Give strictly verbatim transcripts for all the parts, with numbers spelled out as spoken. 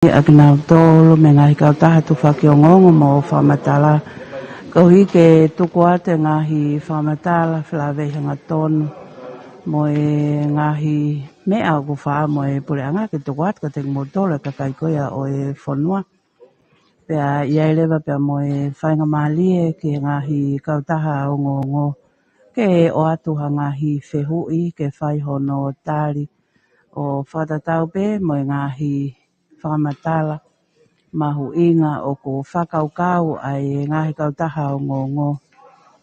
ʻa kinautolu mei he ngaahi kautaha tufaki ongoongo mo fakamatala. Koeʻuhi ke tuku atu e ngaahi fakamatala felāveʻi hangatonu mo e ngaahi meʻa ʻoku faʻa mo e puleʻanga ke tuku atu kiate kimoutolu e kakai ko ia ʻo e fonua. Pea ʻi ai leva pea mo e faingamālie ki he ngaahi kautaha ongoongo ke ʻoatu ha ngaahi fehuʻi ke fai hono tali ʻo fakatatau pē mo e ngaahi fakamatala mahuʻinga ʻoku fakakaukau ai e ngaahi kautaha ongoongo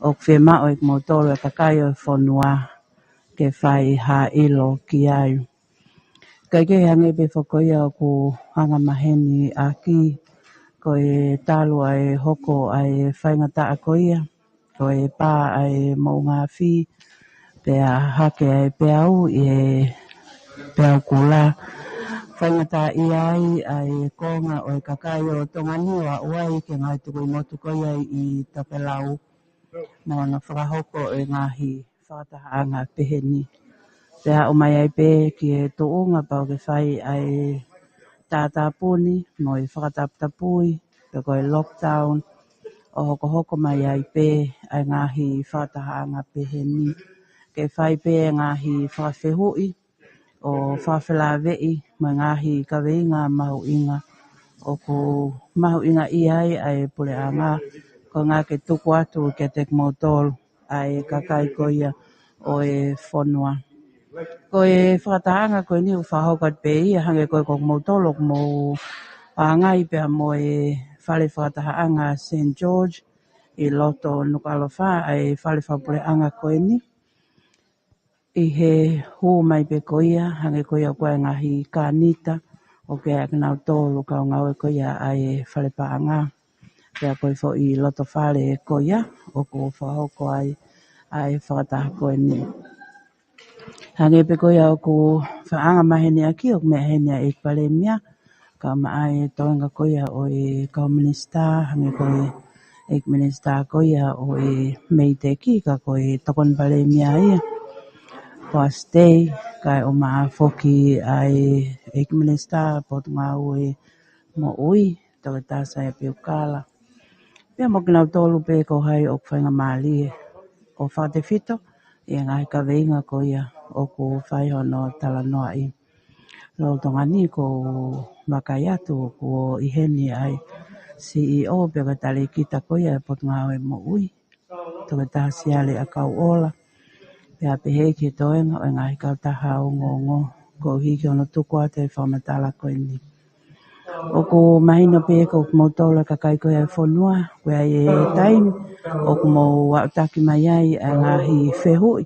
ʻoku fiemaʻu ʻe kimoutolu e kakai ʻo e fonua ke fai ha ʻilo ki ai. Kae kehe, hangē pē foki ko ia ʻoku angamaheni ʻaki, ko e talu ʻa e hoko ʻa e faingataʻa ko ia, ko e pā ʻa e moʻunga afi, pea hake ʻa e peau ʻi he peau kula. Faingataʻaʻia ai ʻa e konga ʻo e kakai ʻo Tonga ni ʻo aʻu ai ki he ngaahi tukuʻi motu ko ia ʻi Tokelau mo hono fakahoko e ngaahi fakatahaʻanga pehē ni. Pea aʻu mai ai pē ki he tuʻunga pau ke fai ʻa e tātāpuni mo e fakataputapui, pe ko e lockdown, ʻo hokohoko mai ai pē ʻa e ngaahi fakatahaʻanga pehē ni. Ke fai pē e ngaahi fakafehuʻi ʻo fakafelāveʻi mo e ngaahi kaveinga mahuʻinga ʻoku mahuʻingaʻia ai ʻa e puleʻanga, ko e ʻuhinga ke tuku atu kiate kimoutolu ʻa e kakai ko ia ʻo e fonua. Ko e fakatahaʻanga ko eni ʻoku fakahoko atu pē ia hangē ko e ko kimoutolu ʻoku mou ʻaonga ai pea mo e fale fakatahaʻanga Saint George ʻi loto Nukuʻalofa, ʻa e fale fakapuleʻanga ko eni. ʻI he hū mai pē ko ia, hangē ko ia ʻoku ʻi ai e ngaahi kānita ʻoku ʻi ai ʻa kinautolu kau ngāue ko ia ʻa e fale paʻanga. Pea ko e foʻi loto fale ko ia ʻoku fakahoko ai ʻa e fakataha ko eni. Hangē pē ko ia ʻoku faʻa angamaheni ʻaki, ʻoku meʻa heni ʻa e ʻEiki Palēmia, kae ʻumaʻā e toenga ko ia ʻo e kau minisitā, hangē ko e ʻEiki Minisitā ko ia ʻo e MEIDECC, ka ko e Tokoni Palēmia ia, Poasi Tei, kae ʻumaʻā foki ʻa e ʻEiki Minisitā Potungāue Moʻui, Toketā Saia Peukala. Pea mo kinautolu pē ko hai ʻoku faingamālie ʻo fakatefito ʻi he ngaahi kaveinga ko ia ʻoku fai hono talanoaʻi. Lolotonga ni ʻoku ou vakai atu ʻoku ʻi heni ʻa e CEO pe ko e talēkita ko ia e Potungāue Moʻui, Toketā Siale ʻAkauʻola. Pea pehē ki he toenga ʻo e ngaahi kautaha ongoongo koeʻuhi ki hono tuku atu e fakamatala ko eni. ʻOku mahino pē ko kimoutolu e kakai ko ia e fonua, ko ia e taimi ʻoku mou aʻutaki mai ai ʻa e ngaahi fehuʻi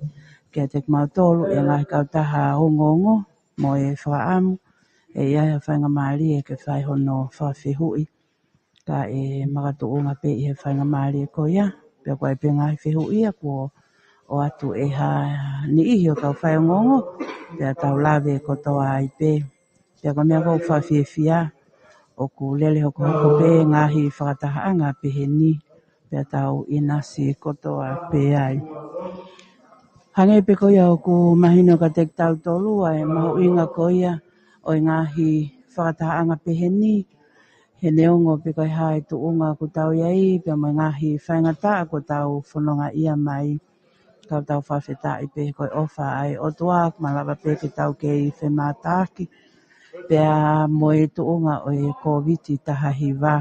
kiate kimautolu e ngaahi kautaha ongoongo mo e fakaʻamu ʻe ʻi ai ha faingamālie ke fai hono fakafehuʻi, kae makatuʻunga pē ʻi he faingamālie ko ia, pea ko e pē ngaahi fehuʻi ia kuo ʻoatu ʻe ha niʻihi ʻo e kau faiongoongo, pea tau lave kotoa ai pē. Pea ko e meʻa ʻoku ou fakafiefia ʻoku lele hokohoko pē ngaahi fakatahaʻanga pehē ni, pea tau ʻinasi kotoa pē ai. Hangē pē ko ia ʻoku mahino kiate kitautolu ʻa e mahuʻinga ko ia ʻo e ngaahi fakatahaʻanga pehē ni, he neongo pe ko e hā e tuʻunga ʻoku tau ʻi ai, pea mo e ngaahi faingataʻa ʻoku tau fonongaʻia mai. Ka tau fakafetaʻi pē ko e ʻofa ʻa e ʻOtua ʻoku malava pē ke tau kei femātaaki. Pea mo e tuʻunga ʻo e Kōviti taha hiva,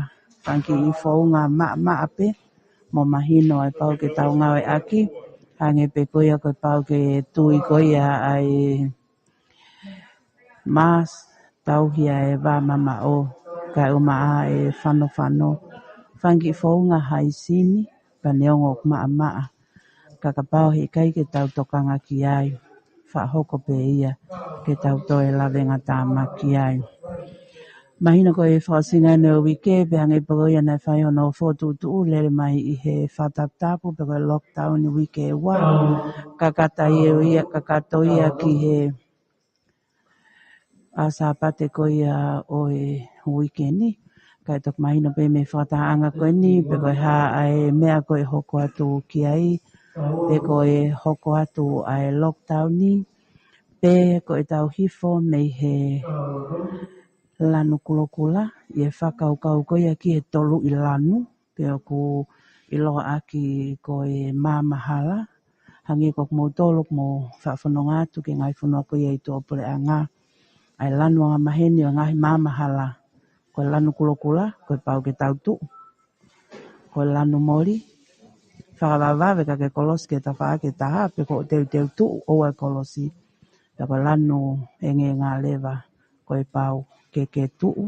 fanga kiʻi founga maʻamaʻa pē, mo mahino ʻa e pau ke tau ngāueʻaki, hangē pē ko ia ko e pau ke tui ko ia ʻa e mask, tauhi ʻa e vā mamaʻo, kae ʻumaʻā e fanofano, fanga kiʻi founga haisini, pea neongo ʻoku maʻamaʻa, ka kapau heʻikai ke tau tokanga ki ai, fakahoko pē ia ke tau toe lavengatāmaki ai. Mahino ko e fakaʻosinga eni ʻo e uike, pea hangē pē ko ia naʻe fai hono fokotuʻutuʻu lele mai ʻi he fakataputapu pe ko e lockdown uike ua, kakato ia, kakato ia ki he ʻaho Sāpate ko ia ʻo e uike ni. Kae toki mahino pē mei he fakatahaʻanga ko eni, pe ko e hā ʻa e meʻa ko e hoko atu ki ai, pe ko e hoko atu ʻa e lockdown ni, pe ko e tau hifo mei he Lanu Kulokula, ʻi he fakakaukau ko ia ki he tolu ʻi lanu, pea ʻoku ʻiloa ʻaki ko e maama hala, hangē ko kimoutolu ʻoku mou faʻa fononga atu ki he ngaahi fonua ko ia ʻi tuʻapuleʻanga, ʻa e lanu angamaheni ʻo e ngaahi maama hala, ko e lanu kulokula, ko e pau ke tau tuʻu. Ko e lanu moli, fakavavevave ka ke kolosi ki he tafaʻaki ʻe taha, pe ko e teuteu tuʻu ʻoua ʻe kolosi. Pea ko e lanu engeenga leva, ko e pau ke ke tuʻu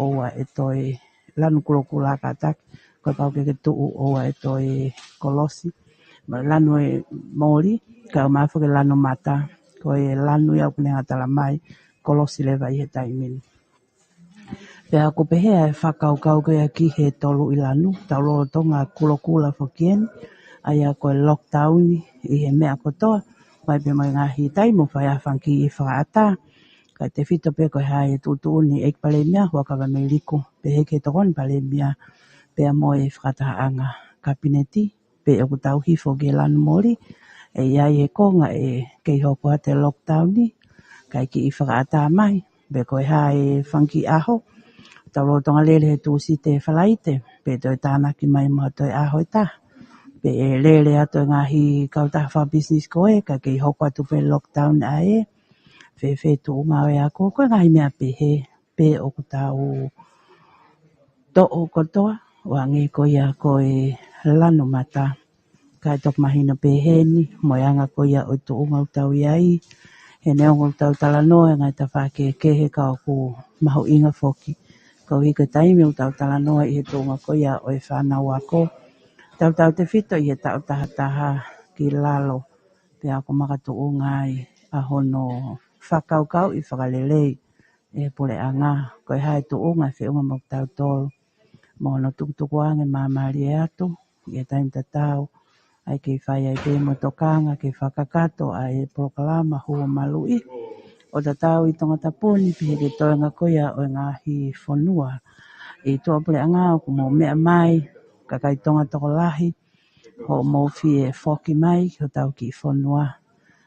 ʻoua ʻe toe, lanu kulokula kātaki, ko e pau ke ke tuʻu ʻoua ʻe toe kolosi. Mo e lanu ʻe moli, kae ʻumaʻā foki e lanu mata, ko e lanu ia ʻoku ne hanga ʻo tala mai, kolosi leva ʻi he taimi ni. Pea ʻoku pehē ʻa e fakakaukau ko ia ki he tolu ʻi lanu, tau lolotonga kulokula foki eni, ʻa ia ko e lockdown ʻi he meʻa kotoa, mai pē mo e ngaahi taimi ʻoku fai ai ha fanga kiʻi fakaʻatā, kae tefito pē ko e hā e tuʻutuʻuni ʻEiki Palēmia, Huʻakavameiliku, pehē ki he Tokoni Palēmia, pea mo e fakatahaʻanga Kapineti, pe ʻoku tau hifo ki he lanu moli, ʻe ʻi ai e konga ʻe kei hoko atu e lockdown ni, kae kiʻi fakaʻatā mai, pe ko e hā e fanga kiʻi ʻaho, tau lolotonga lele he Tūsite, Falaite, pe toe tānaki mai mo ha toe ʻaho ʻe taha, pe ʻe lele atu e ngaahi kautaha fakapisinisi ko ē, kae kei hoko atu pē lockdown ʻa ē, fēfē tuʻunga ʻo e ako, ko e ngaahi meʻa pehē, pe ʻoku tau toʻo kotoa, ʻo hangē ko ia ko e lanu mata. Kae toki mahino pē heni, mo e anga ko ia ʻo e tuʻunga ʻoku tau ʻi ai, he neongo ʻoku tau talanoa he ngaahi tafaʻaki kehekehe ka ʻoku mahuʻinga foki. Koeʻuhi ko e taimi ʻoku tau talanoa ʻi he tuʻunga ko ia ʻo e fānau ako, tautautefito ʻi he taʻu taha taha ki lalo, pea ʻoku makatuʻunga ai ʻa hono fakakaukauʻi fakalelei ʻe he puleʻanga, ko e hā e tuʻunga ʻe feʻunga mo kitautolu, mo hono tukutuku ange māmālie atu, ʻi he taimi tatau, ʻa e kei fai ai pē mo tokanga ke fakakakato ʻa e polokalama Hū ʻo Maluʻi, ʻo tatau ʻi Tongatapu ni pehē ki he toenga ko ia ʻo e ngaahi fonua ʻi tuʻapuleʻanga. ʻOku mou meʻa mai, kakai Tonga tokolahi, hoʻomou fie foki mai ki hotau kiʻi fonua.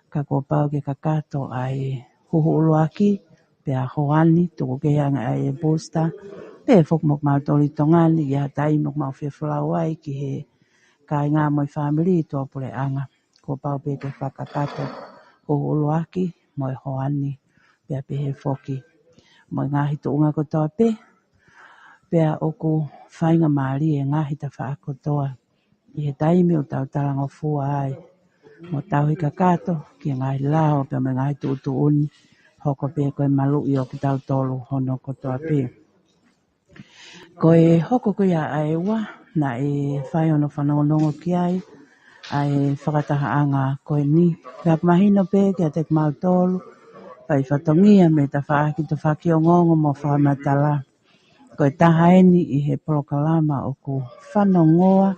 Ka kuo pau ke kakato ʻa e huhu ʻuluaki, pea hoani, tuku kehe ange ʻa e booster, pea foki mo kimautolu ʻi Tonga ni, ʻi ha taimi ʻoku mau fie folau ai ki he kāinga mo e fāmili ʻi tuʻapuleʻanga. Kuo pau pē ke fakakakato huhu ʻuluaki, mo e hoani, pea pehē foki mo e ngaahi tuʻunga kotoa pē, pea ʻoku faingamālie e ngaahi tafaʻaki kotoa ʻi he taimi ʻoku tau talangofua ai mo tauhi kakato ki he ngaahi lao pea mo e ngaahi tuʻutuʻuni, hoko pē ko e maluʻi ʻo kitautolu hono kotoa pē. Ko e hoko ko ia ʻa e ua, naʻe fai hono fanongonongo ki ai ʻa e fakatahaʻanga ko eni. Pea mahino pē kiate kimautolu, fai fatongia mei he tafaʻaki tufaki ongoongo mo fakamatala, ko e taha eni ʻi he polokalama ʻoku fanongoa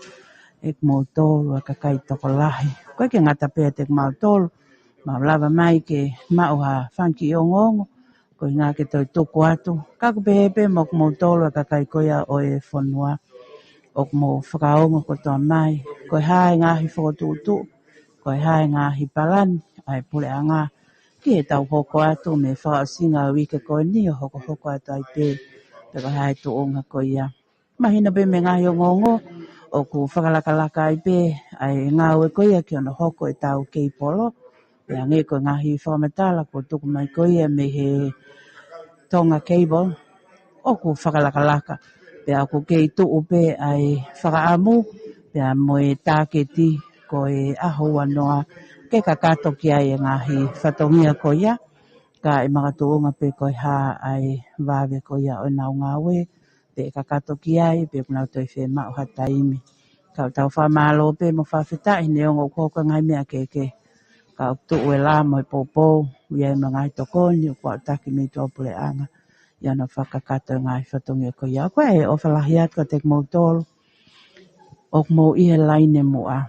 ʻe kimoutolu ʻa e kakai tokolahi. ʻOku ʻikai ke ngata pē kiate kimautolu, mau lava mai ke maʻu ha fanga kiʻi ongoongo, ko e ʻuhinga ke toe tuku atu, ka ʻoku pehē pē mo kimoutolu ʻa e kakai ko ia ʻo e fonua, ʻoku mou fakaongo kotoa mai, ko e hā e ngaahi fokotuʻutuʻu, ko e hā e ngaahi palani ʻa e puleʻanga, ki heʻetau hoko atu mei he fakaʻosinga ʻo e uike ko eni ʻo hokohoko atu ai pē, pe ko e hā e tuʻunga ko ia. Mahino pē mei he ngaahi ongoongo, ʻoku fakalakalaka ai pē ʻa e ngāue ko ia ki hono hoko ʻetau keipolo, pea hangē ko e ngaahi fakamatala kuo tuku mai ko ia mei he Tonga Cable, ʻoku fakalakalaka, pea ʻoku kei tuʻu pē ʻa e fakaʻamu, pea mo e tāketi ko e ʻaho ua noa, ke kakato ki ai e ngaahi fatongia ko ia, ka ʻe makatuʻunga pē ko e hā ʻa e vave ko ia ʻo ʻenau ngāue, pe ʻe kakato ki ai, pe ʻoku nau toe fiemaʻu ha taimi. Ka ʻoku tau fakamālō pē mo fakafetaʻi neongo ʻoku hoko e ngaahi meʻa kehekehe, ka ʻoku tuʻu e lā mo e poupou, ʻi ai mo e ngaahi tokoni ʻoku aʻutaki mei tuʻapuleʻanga, ʻi hono fakakakato e ngaahi fatongia ko ia. Ko e ʻofa lahi atu kiate kimoutolu ʻoku mou ʻi he laine muʻa,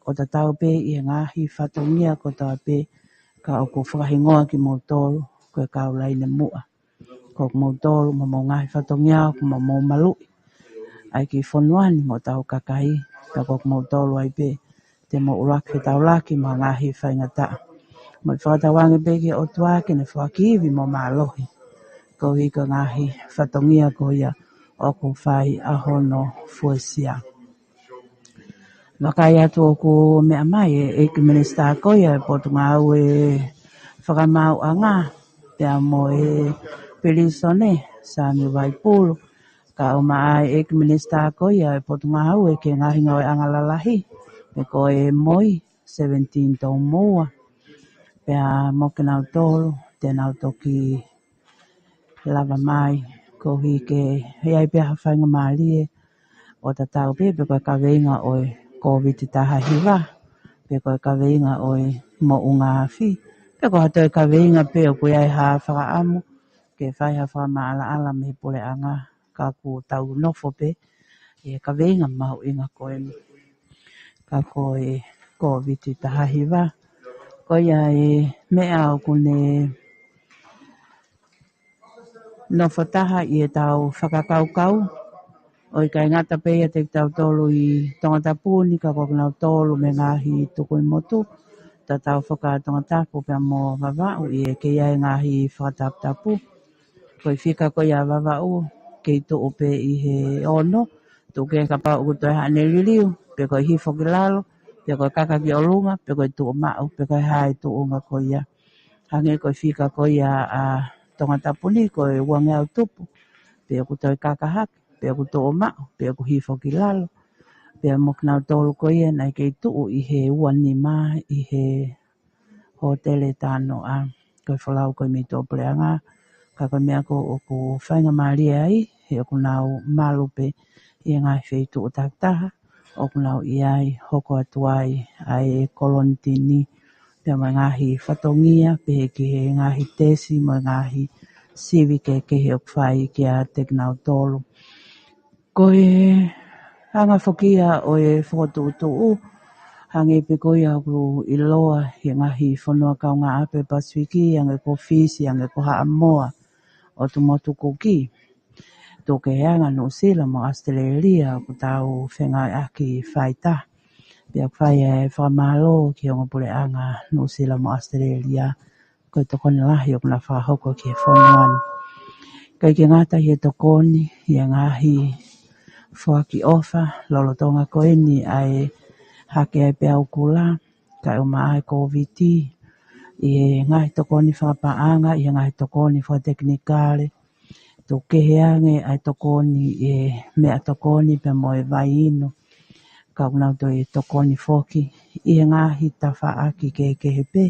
ʻo tatau pē ʻi he ngaahi fatongia kotoa pē, ka ʻoku fakahingoa kimoutolu ko e kau laine muʻa. Ko kimoutolu mo homou ngaahi fatongia ʻoku mou maluʻi ʻa e kiʻi fonua ni mo hotau kakai, ka ko kimoutolu ai pē te mou ʻuluaki fetaulaki mo e ngaahi faingataʻa. Mo e fakatauange pē ki he ʻOtua ke ne foaki ivi mo mālohi koeʻuhi ko e ngaahi fatongia ko ia ʻoku fai ʻa hono fuesia. Vakai atu ʻoku meʻa mai e ʻEiki Minisitā ko ia e Potungāue Fakamaauʻanga pea mo e Pilīsone, Sami Vaipulu, kae ʻumaʻā e ʻEiki Minisitā ko ia e Potungāue ki he Ngaahi Ngoueʻanga Lalahi, pe ko e MOI, Seventeen Toumoua. Pea mo kinautolu te nau toki lava mai koeʻuhi ke ʻi ai pē ha faingamālie ʻo tatau pē pe ko e kaveinga ʻo e Kōviti taha hiva, pe ko e kaveinga ʻo e moʻunga afi, pe ko ha toe kaveinga pē ʻoku ʻi ai ha fakaʻamu ke fai ha fakamaʻalaʻala mei he puleʻanga, ka ʻoku tau nofo pē ʻi he kaveinga mahuʻinga ko eni, ka ko e Kōviti taha hiva. Ko ia e meʻa ʻoku ne nofo taha ʻi heʻetau fakakaukau, ʻo ʻikai ngata pē ʻiate kitautolu ʻi Tongatapu ni, ka ko kinautolu mei he ngaahi tukuʻimotu tatau foki ʻa Tongatapu pea mo Vavaʻu, ʻi he kei ʻi ai e ngaahi fakataputapu. Ko e fika ko ia ʻa Vavaʻu, kei tuʻu pē ʻi he ono, tuʻu kehe kapau ʻoku toe haʻane liliu, pe ko e hifo ki lalo, pe ko e kaka ki ʻolunga, pe ko e tuʻu maʻu, pe ko e hā e tuʻunga ko ia. Hangē ko e fika ko ia ʻa Tongatapu ni, ko e uangeau tupu, pe ʻoku toe kaka hake, pe ʻoku tuʻu maʻu, pe ʻoku hifo ki lalo. Pea mo kinautolu ko ia naʻe kei tuʻu ʻi he ua nima ʻi he hōtele Tanoa. Ko e folau ko ē mei tuʻapuleʻanga, ka ko e meʻa ko ē ʻoku faingamālie ai, he ʻoku nau malu pē ʻi he ngaahi feituʻu takitaha ʻoku nau ʻi ai, hoko atu ai ʻa e kolonitini, pea mo e ngaahi fatongia, pehē ki he ngaahi tesi, mo e ngaahi sivi kehekehe ʻoku fai kiate kinautolu. Ko e anga foki ia ʻo e fokotuʻutuʻu, hangē pē ko ia ʻoku ʻiloa ʻi he ngaahi fonua kaungāʻapi Pasifiki, hangē ko Fisi, hangē ko Haʻamoa, ʻo Tumotu Kuki. Tuku kehe ange Nuʻusila mo ʻAositelēlia ʻoku tau fengāueʻaki fai taha. Pea ʻoku fai e fakamālō ki he ongo puleʻanga Nuʻusila mo ʻAositelēlia, ko e tokoni lahi ʻoku nau fakahoko ki he fonua ni. ʻIkai ke ngata ʻi he tokoni ʻi he ngaahi foaki ʻofa lolotonga ko eni ʻa e hake ʻa e peau kula, kae ʻumaʻā e Kōviti, ʻi he ngaahi tokoni fakapaʻanga, ʻi he ngaahi tokoni fakatekinikale, tuku kehe ange ʻa e tokoni ʻi he meʻatokoni pea mo e vai inu. Ka ʻoku nau toe tokoni foki ʻi he ngaahi tafaʻaki kehekehe pē,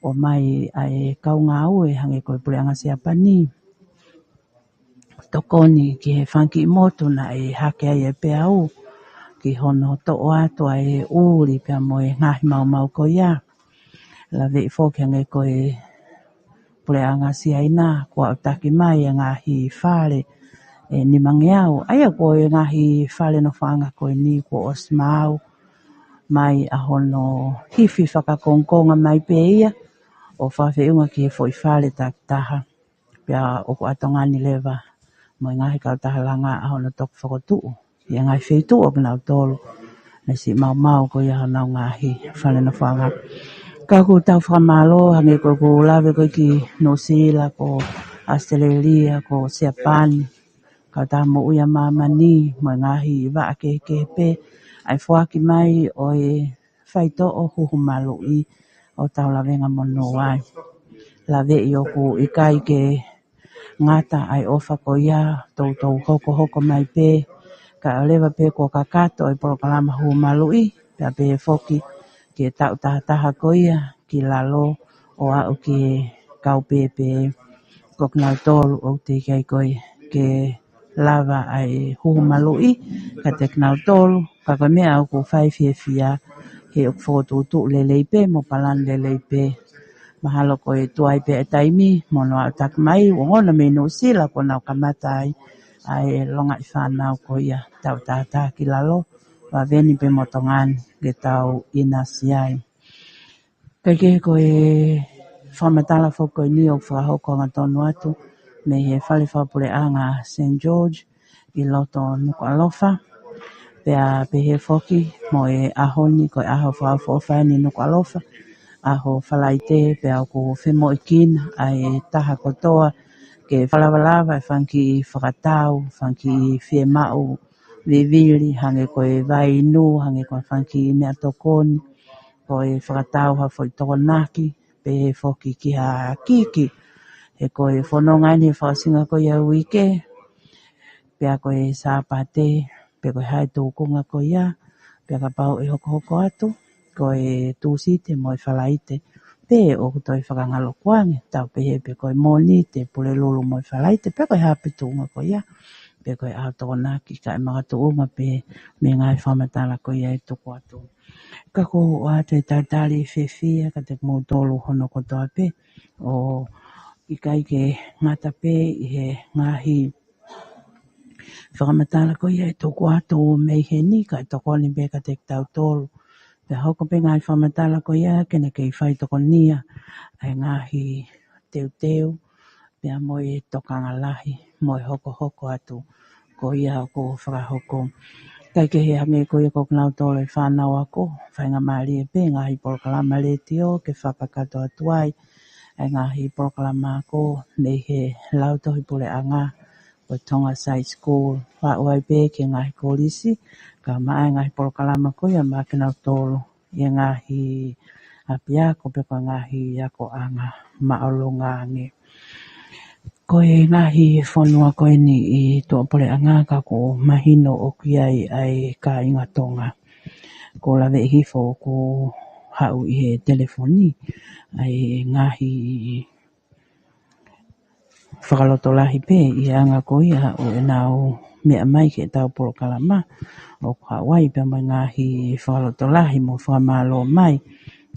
ʻomai ʻa e kau ngāue hangē ko e puleʻanga Siapani, tokoni ki he fanga kiʻi motu naʻe hake ai e peau, ki hono toʻo atu ʻa e ʻuli pea mo e ngaahi maumau ko ia. Laveʻi foki hangē ko e puleʻanga Siaina, kuo aʻutaki mai e ngaahi fale ʻe nimangeau. ʻA ia ko e ngaahi fale nofoʻanga ko eni kuo ʻosi maau mai ʻa hono hifi fakakongokonga mai pē ia, ʻo fakafeʻunga ki he foʻi fale takitaha. Pea ʻoku ʻatongani leva mo e ngaahi kautaha langa ʻa hono toki fokotuʻu ʻi he ngaahi feituʻu ʻo kinautolu, mei he siʻi maumau ko ia honau ngaahi fale nofoʻanga. Ka ʻoku tau fakamālō, hangē ko ʻeku lave ko ē ki Nuʻusila, ko ʻAositelēlia, ko Siapani, Kautaha Moʻui ʻa Māmani, mo e ngaahi vaʻa kehekehe pē, ʻa e foaki mai ʻo e faitoʻo huhu maluʻi ʻo tau lavengamonu ai. Laveʻi ʻoku ʻikai ke ngata ʻa e ʻofa ko ia, toutou hokohoko mai pē, kae ʻoua leva pē kuo kakato e polokalama huhu maluʻi, pea pehē foki ki he taʻu taha taha ko ia ki lalo ʻo aʻu ki he kau pēpē, ko kinautolu ʻoku teʻeki ai ko ē ke lava ʻa e huhu maluʻi kiate kinautolu, ka ko e meʻa ʻoku fai fiefia he ʻoku fokotuʻutuʻu lelei pē mo palani lelei pē. Mahalo ko e tuai pē ʻa e taimi mo hono aʻutaki mai, ʻoku ongona mei Nuʻusila kuo nau kamata ai ʻa e longaʻi fānau ko ia, taʻu taha taha ki lalo, vave ni pē mo Tonga ni ke tau ʻinasi ai. Kae kehe, ko e fakamatala foki ko eni ʻoku fakahoko angatonu atu mei he Fale Fakapuleʻanga Saint George ʻi loto Nukuʻalofa. Pea pehē foki mo e ʻaho ni, ko e ʻaho fakaʻofoʻofa eni Nukuʻalofa, ʻaho Falaite, pea ʻoku femoʻuekina ʻa e taha kotoa ke fakalavalava e fanga kiʻi fakatau, fanga kiʻi fiemaʻu vivili, hangē ko e vai inu, hangē ko e fanga kiʻi meʻatokoni, ko e fakatau ha foʻi tokonaki, pehē foki ki ha kiki. He ko e fononga eni he fakaʻosinga ko ia e uike, pea ko e Sāpate, pe ko e hā e tūkunga ko ia, pea kapau ʻe hokohoko atu, ko e Tūsite mo e Falaite, pe ʻoku toe fakangaloku ange, tau pehē pe ko e Mōnite, Pulelulu mo e Falaite, pe ko e hā pē tūkunga ko ia, pe ko e ʻaho tokonaki, kae makatuʻunga pē mei he ngaahi fakamatala ko ia ʻe tuku atu. Ka ʻoku ou ʻoatu e talitali fiefia kiate kimoutolu hono kotoa pē, ʻo ʻikai ke ngata pē ʻi he ngaahi fakamatala ko ia ʻe tuku atu mei heni, kae tokoni pē kiate kitautolu. Pea hoko pē ngaahi fakamatala ko ia ke ne kei faitokonia ʻa e ngaahi teuteu, pea mo e tokanga lahi, mo e hokohoko atu ko ia ʻoku fakahoko. Kae kehe, hangē ko ia ko kinautolu e fānau ako, faingamālie pē ngaahi polokalama letiō ke fakakakato atu ai ʻa e ngaahi polokalama ako mei he Lautohi Puleʻanga, ko e Tonga Side School, faʻu ai pē ki he ngaahi kolisi, kae ʻumaʻā e ngaahi polokalama ko ia maʻa kinautolu ʻi he ngaahi ʻapiako pe ko e ngaahi akoʻanga māʻolunga ange. Ko e ngaahi fonua ko eni ʻi tuʻapuleʻanga ka ʻoku mahino ʻoku ʻi ai ʻa e kāinga Tonga. Ko e lave hifo ʻoku haʻu ʻi he telefoni ʻa e ngaahi fakalotolahi pē ʻi he anga ko ia ʻo ʻenau meʻa mai ki heʻetau polokalama. ʻOku haʻu ai pē mo e ngaahi fakalotolahi mo fakamālō mai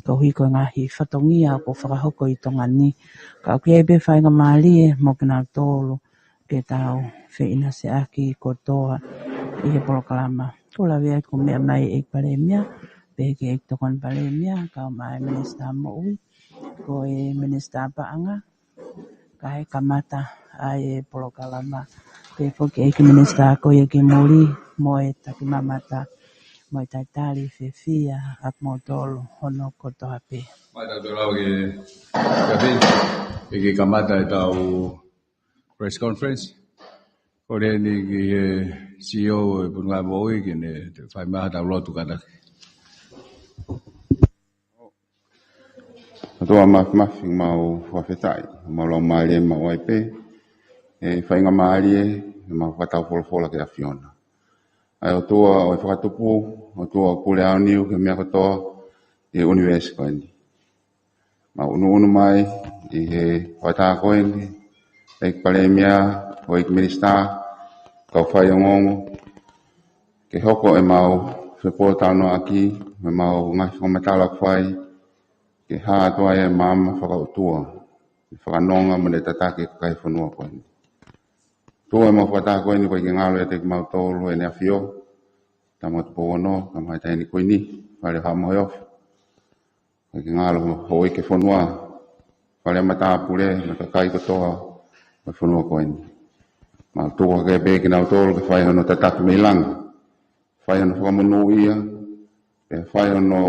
koeʻuhi ko e ngaahi fatongia ʻoku fakahoko ʻi Tonga ni. Ka ʻoku ʻi ai pē faingamālie mo kinautolu ke tau feʻinasiʻaki kotoa ʻi he polokalama. Ko e lave atu ko e meʻa mai ʻEiki Palēmia, pehē ki he ʻEiki Tokoni Palēmia, kae ʻumaʻā e Minisitā Moʻui, ko e Minisitā Paʻanga, kae kamata ai e polokalama. Pehē foki ki he ʻEiki Minisitā ko ia ki muli, mo e takimamata, mo e talitali fiefia ʻa kimoutolu hono kotoa pē. Mālō ʻaupito ki he, ki he, ke kamata ʻetau press conference. Kole eni ki he C E O ʻo e Potungāue Moʻui ke ne fai mai haʻatau lotu kātaki. ʻOtua Māfimafi, mau fakafetaʻi, mau laumālie maʻu ai pē e faingamālie ʻemau fakataufolofola ki he ʻAfiona. ʻA e ʻOtua ʻo e fakatupu, ʻOtua ʻoku pule aoniu ki he meʻa kotoa ʻi he ʻunivēsi ko eni. Mau ʻunuʻunu mai ʻi he fakataha ko eni, ʻEiki Palēmia, ʻEiki Minisitā, kau faiongoongo, ke hoko ʻemau fepōtalanoaʻaki, mo ʻemau ngaahi fakamatala ʻoku fai, ke hā atu ai e maama fakaʻotua, ke fakanonga mo ne tataki e kakai e fonua ko eni. ʻOtua, ʻemau fakataha ko eni ʻoku ʻikai ke ngalo ʻiate kimautolu ʻEne ʻAfio, Tama Tupou Ono, kae ʻumaʻā e taʻahine ko eni, Fale ʻo Haʻa Moheofo. ʻIkai ke ngalo houʻeiki e fonua, fale matāpule, mo e kakai kotoa ʻo e fonua ko eni. Mau tuku hake pē kinautolu ke fai hono tataki mei langi, fai hono fakamonūʻia, pea fai hono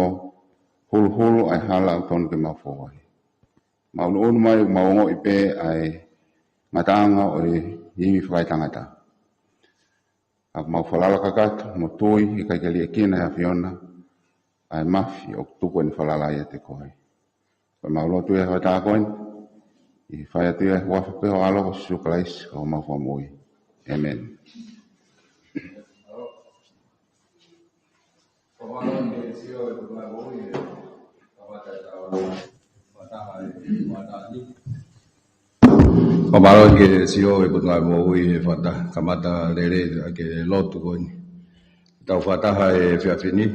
huluhulu ʻa e hala ʻoku totonu ke mau fou ai. Mau ʻunuʻunu mai, mau ongoʻi pē ʻa e ngataʻanga ʻo e ivi fakaetangata. ʻOku mau falala kakato mo tui ʻe ʻikai ke liʻekina ʻe he ʻAfiona ʻa e mafi ʻoku tuku ʻene falala ʻiate koe. Ko ʻemau lotu ia he fakataha ko eni, ʻi he fai atu ia he huafa pē ho ʻAlo ko Sīsū Kalaisi ko homau Fakamoʻui. ʻĒmeni. Fakamālō ki he C E O ʻo e Potungāue Moʻui he fakata-, kamata lelei ʻa e lotu ko eni. Tau fakataha he efiafi ni,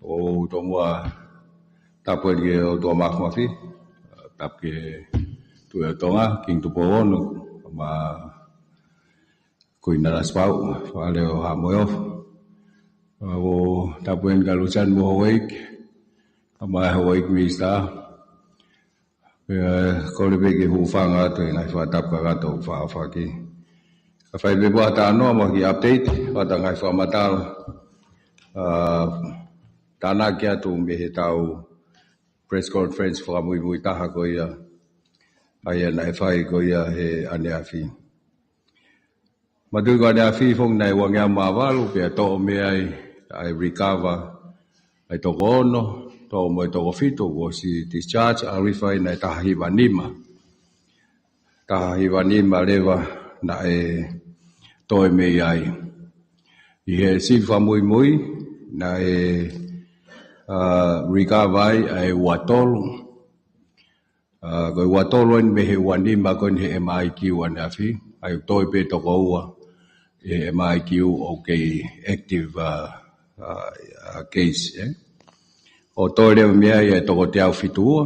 ʻoku ou tomuʻa tapu eni ki he ʻOtua Māfimafi, tapu ki he Tuʻi ʻo Tonga, Kingi Tupou Ono, mo Kuini Nanasipauʻu, Fale ʻo Haʻa Moheofo. ʻOku ou tapu eni kia Luseane mo houʻeiki, kae ʻumaʻā houʻeiki Minisitā. Pea kole pē ke hūfanga atu he ngaahi fakatapu kakato ʻoku faʻa ʻohake. Ka fai pē pea talanoa mo e kiʻi update, fata ngaahi fakamatala, ʻa, tānaki atu mei heʻetau press conference fakamuimui taha ko ia ʻA ia naʻe fai ko ia he ʻaneafi. Mātuʻaki ko e ʻaneafi foki naʻe uangeau mā valu pea toʻo mei ai ʻa e recover ʻa e toko ono, toʻo mo e toko fitu kuo ʻosi discharge, ʻa e refund naʻe taha hiva nima. Taha hiva nima leva naʻe toe mei ai. ʻI he sivi fakamuimui naʻe, ā, recover ai ʻa e ua tolu. Ā, ko e ua tolu eni mei he ua nima ko eni he M I Q ʻaneafi, ʻa ia ʻoku toe pē toko ua he M I Q ʻoku kei active, ā, ā, ā, case, ē. ʻO toe leva mei ai ʻa e toko teau fitu ua,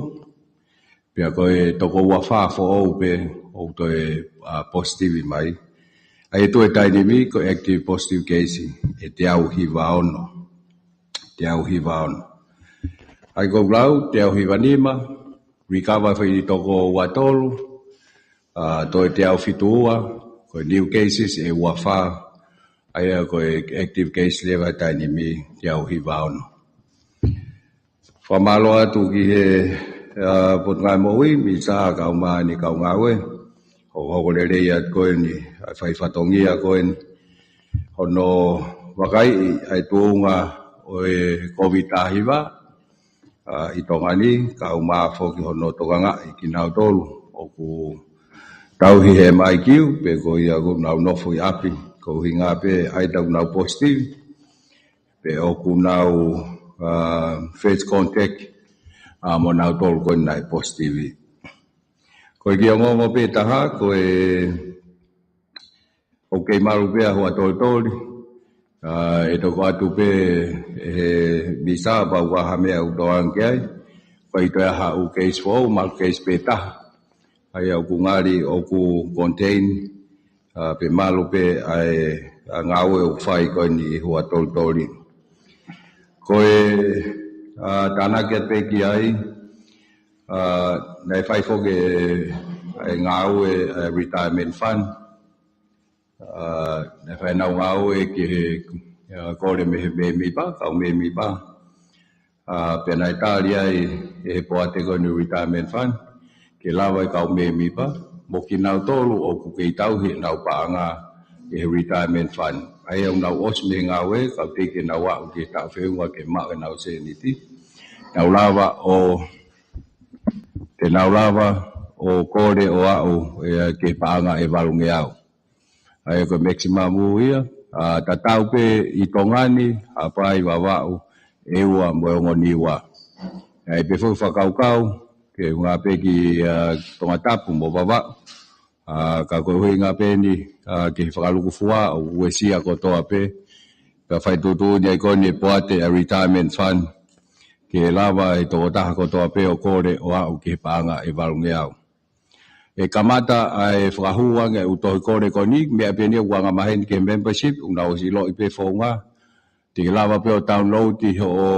pea ko e toko ua fā foʻou pē ʻoku toe, ā, positive mai. ʻA ia tuʻu he taimi ni ko e active positive case ʻe teau hiva ono. Teau hiva ono. ʻA ia ko e lau, teau hiva nima, recover foki ʻi he toko ua tolu, ā, toe teau fitu ua, ko e new cases ʻe ua fā, ʻa ia ko e active case leva he taimi ni teau hiva ono. Fakamālō atu ki he, ā, Potungāue Moʻui, Misa, kae ʻumaʻā ʻene kau ngāue, hokohoko lelei atu ko eni ʻa e fai fatongia ko eni, hono vakaiʻi ʻa e tuʻunga ʻo e Kōviti taha hiva, ā, ʻi Tonga ni, kae ʻumaʻā foki hono tokangaʻi kinautolu ʻoku tauhi he M I Q, pe ko ia ʻoku nau nofo ʻi ʻapi, ko e ʻuhinga pē ʻa ia ʻoku nau positive, pe ʻoku nau, ā, first contact, ā, mo nautolu ko eni naʻe positive. Ko e kiʻi ongoongo pē ʻe taha, ko e ʻoku kei malu pē ʻa e huatolitoli, ā, ʻe toki ʻoatu pē ʻe he Misa kapau ʻoku ʻi ai ha meʻa ʻoku tokanga ki ai, ʻoku ʻikai toe ʻi ai ha ʻū case foʻou, malu case pē ʻe taha. ʻA ia ʻoku ngali ʻoku contain, ā, pe malu pē ʻa e, ā, ngāue ʻoku fai ko eni ʻi he huatolitoli. Ko e, ā, tānaki atu pē ki ai, ā, naʻe fai foki ʻa e ngāue ʻa e retirement fund, ā, naʻe fai ʻenau ngāue ki he, ā, kole mei he mēmipa, kau mēmipa. Ā, pea naʻe tali ai ʻe he poate ko eni retirement fund, ke lava ʻe he kau mēmipa, mo kinautolu ʻoku kei tauhi ʻenau paʻanga ʻi he retirement fund. ʻA ia ʻoku nau ʻosi mei he ngāue, kau teʻeki ke nau aʻu ki he taʻu feʻunga ke maʻu ʻenau sēniti. Nau lava ʻo, te nau lava ʻo kole ʻo aʻu, ē, ki he paʻanga ʻe valungeau. ʻA ia ko e maximum ia, ā, tatau pē ʻi Tonga ni, Haʻapai, Vavaʻu, ʻEua mo e Ongo Niua. ʻA ia pē foki fakakaukau, ke ʻuhinga pē ki, ā, Tongatapu mo Vavaʻu. Ā, ka ko e ʻuhinga pē eni, ā, ki he fakalukufua ʻoku uesia kotoa pē. Ka fai tuʻutuʻuni ai ko eni ʻe he poate ʻa e retirement fund, ke lava ʻe he tokotaha kotoa pē ʻo kole ʻo aʻu ki he paʻanga ʻe valungeau. ʻE kamata ʻa e fakahū ange ʻū tohi kole ko eni, meʻa pē eni ʻoku angamaheni ki he membership, ʻoku nau ʻosi ʻiloʻi pē founga. Te ke lava pē ʻo download ʻi hoʻo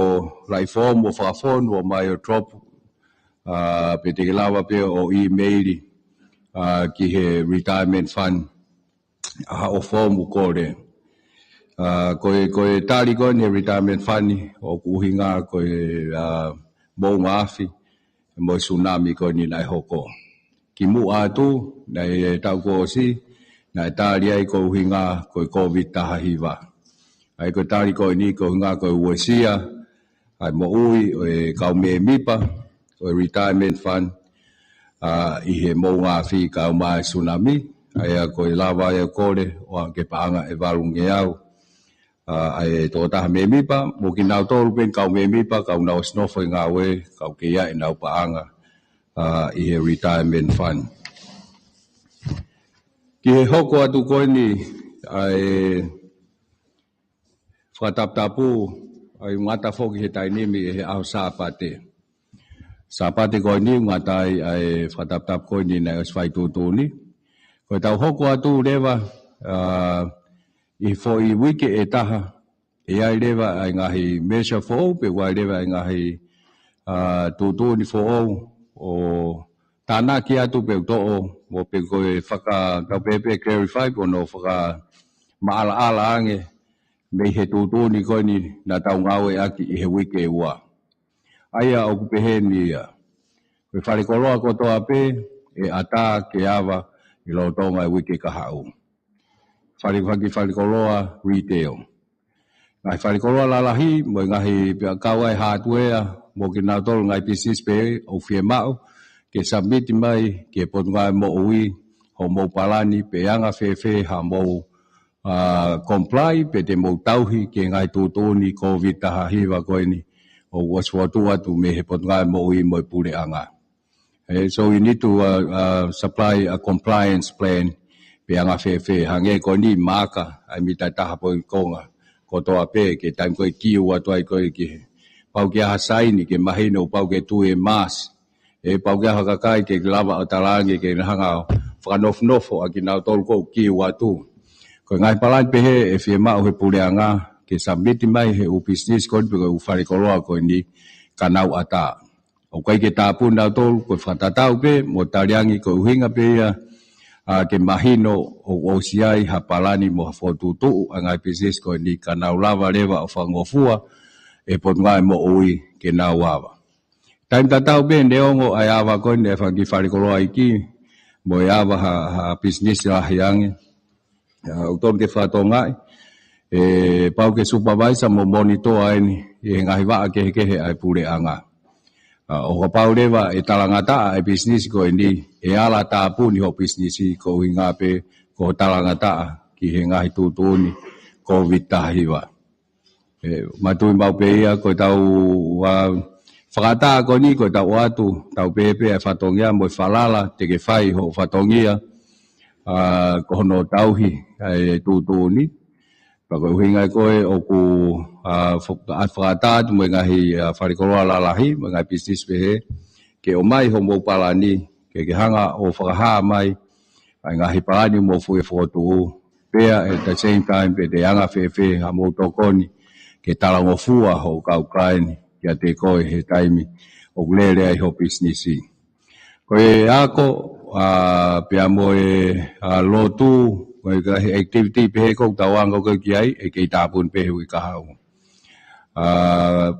laʻi foomu ʻo fakafonu ʻo ʻomai ʻo drop, ā, pe te ke lava pē ʻo email, ā, ki he retirement fund, ʻa hoʻo foomu kole. Ā, ko e, ko e tali ko eni he retirement fund, ʻoku ʻuhinga ko e, ā, moʻunga afi, mo e tsunami ko eni naʻe hoko. Kimuʻa atu, naʻe taʻu kuo ʻosi, naʻe tali ai ko e ʻuhinga ko e Kōviti taha hiva. ʻA ia ko e tali ko eni ko e ʻuhinga ko e uesia ʻa e moʻui ʻo e kau mēmipa ʻo e retirement fund, ā, ʻi he moʻunga afi kae ʻumaʻā e tsunami, ʻa ia ko e lava ai ʻo kole ʻo aʻu ki he paʻanga ʻe valungeau, ā, ʻa e tokotaha mēmipa, mo kinautolu pē eni kau mēmipa, kau nau ʻosi nofo ʻi he ngāue, kau kei ʻi ai ʻenau paʻanga, ā, ʻi he retirement fund. Ki he hoko atu ko eni, ʻa e fakataputapu, ʻa ia ʻoku ngata foki he taimi ni ʻi he ʻaho Sāpate. Sāpate ko eni ʻoku ngata ai ʻa e fakataputapu ko eni naʻe ʻosi fai tuʻutuʻuni. Ko ʻetau hoko atu leva, ā, ʻi he foʻi uike ʻe taha, ʻe ʻi ai leva ʻa e ngaahi measure foʻou, pe ʻoku ʻi ai leva ʻa e ngaahi, ā, tuʻutuʻuni foʻou, ʻo tānaki atu pe ʻoku toʻo, mo pe ko e faka-, kau pē pē clarify, pe ko hono fakamaʻalaʻala ange, mei he tuʻutuʻuni ko eni naʻa tau ngāueʻaki ʻi he uike ʻe ua. ʻA ia ʻoku peheni ia. Ko e fale koloa kotoa pē, ʻe ʻatā ke ava ʻi loto ʻo e uike kahaʻu. Fale, faki falekoloa retail. Ngaahi falekoloa lalahi, mo e ngaahi pea kau ai hardware, mo kinautolu ngaahi business pē ʻoku fiemaʻu ke submit mai ki he Potungāue Moʻui hoʻomou palani pe anga fēfē haʻamou uh, comply pe te mou tauhi ki he ngaahi tuʻutuʻuni Covid taha hiva ko eni ʻoku ʻosi fokotuʻu atu mei he Potungāue Moʻui mo e Puleʻanga. Eh, so you need to uh, uh, supply a compliance plan pe anga fēfē hangē ko eni maaka ai mita taha poini konga kotoa pē ke taimi ko e kiu atu ai ko e ki he pau ke ʻi ai ha saini ke mahino pau ke tui e mask. ʻE pau ke ʻi ai ha kakai ke lava ʻo talaange ke na hanga ʻo fakanofonofo ʻa kinautolu ʻoku kiu atu. Ko e ngaahi palani pehē ʻe fiemaʻu he Puleʻanga ke submit mai he ʻū business ko eni pe ko e ʻū falekoloa ko eni ka nau ʻatā. ʻOku ʻikai ke tāpuni nautolu, ko e fakatatau pē mo taliangi ko e ʻuhinga pē ia ʻa ke mahino ʻoku ʻosi ʻi ai ha palani mo ha fokotuʻutuʻu ʻa e ngaahi business ko eni ka nau lava leva ʻo fakangofua ʻe he Potungāue Moʻui ke nau ava. Taimi tatau pē neongo ʻa e ava ko eni ʻa e fanga kiʻi falekoloa iiki mo e ava ha, ha business lahi ange. ʻA, ʻoku totonu ke fakatokangaʻi ʻe pau ke supervise mo monitor eni ʻi he ngaahi vaʻa kehekehe ʻa e Puleʻanga. ʻA, ʻo kapau leva ʻe talangataʻa ʻa e business ko eni ʻe ala tāpuni hoʻo business ko e ʻuhinga pē ko e talangataʻa ki he ngaahi tuʻutuʻuni Covid taha hiva. ʻE, mātuʻaki maʻu pē ia ko e tau uh, fakaʻatā ko eni ko e tau ʻoatu, tau pehē pē ʻa e fatongia mo e falala te ke fai hoʻo fatongia ʻa, ko hono tauhi ʻa e tuʻutuʻuni. Pea ko e ʻuhinga ia ko ē ʻoku ʻa, fo-, ʻa, fakaʻatā atu mo e ngaahi ʻa, falekoloa lalahi, mo e ngaahi business pehē ke ʻomai hoʻomou palani ke ke hanga ʻo fakahā mai ʻa e ngaahi palani mo fue fokotuʻu pea at the same time pe te anga fēfē haʻamou tokoni ke talangofua hoʻo kau client kiate koe he taimi ʻoku lele ai hoʻo business. Ko e ako ʻa, pea mo e ʻa, lotu, mo e ngaahi activity pehē ʻoku tau anga ko ē ki ai ʻe kei tāpuni pē he uike kahaʻu. ʻA,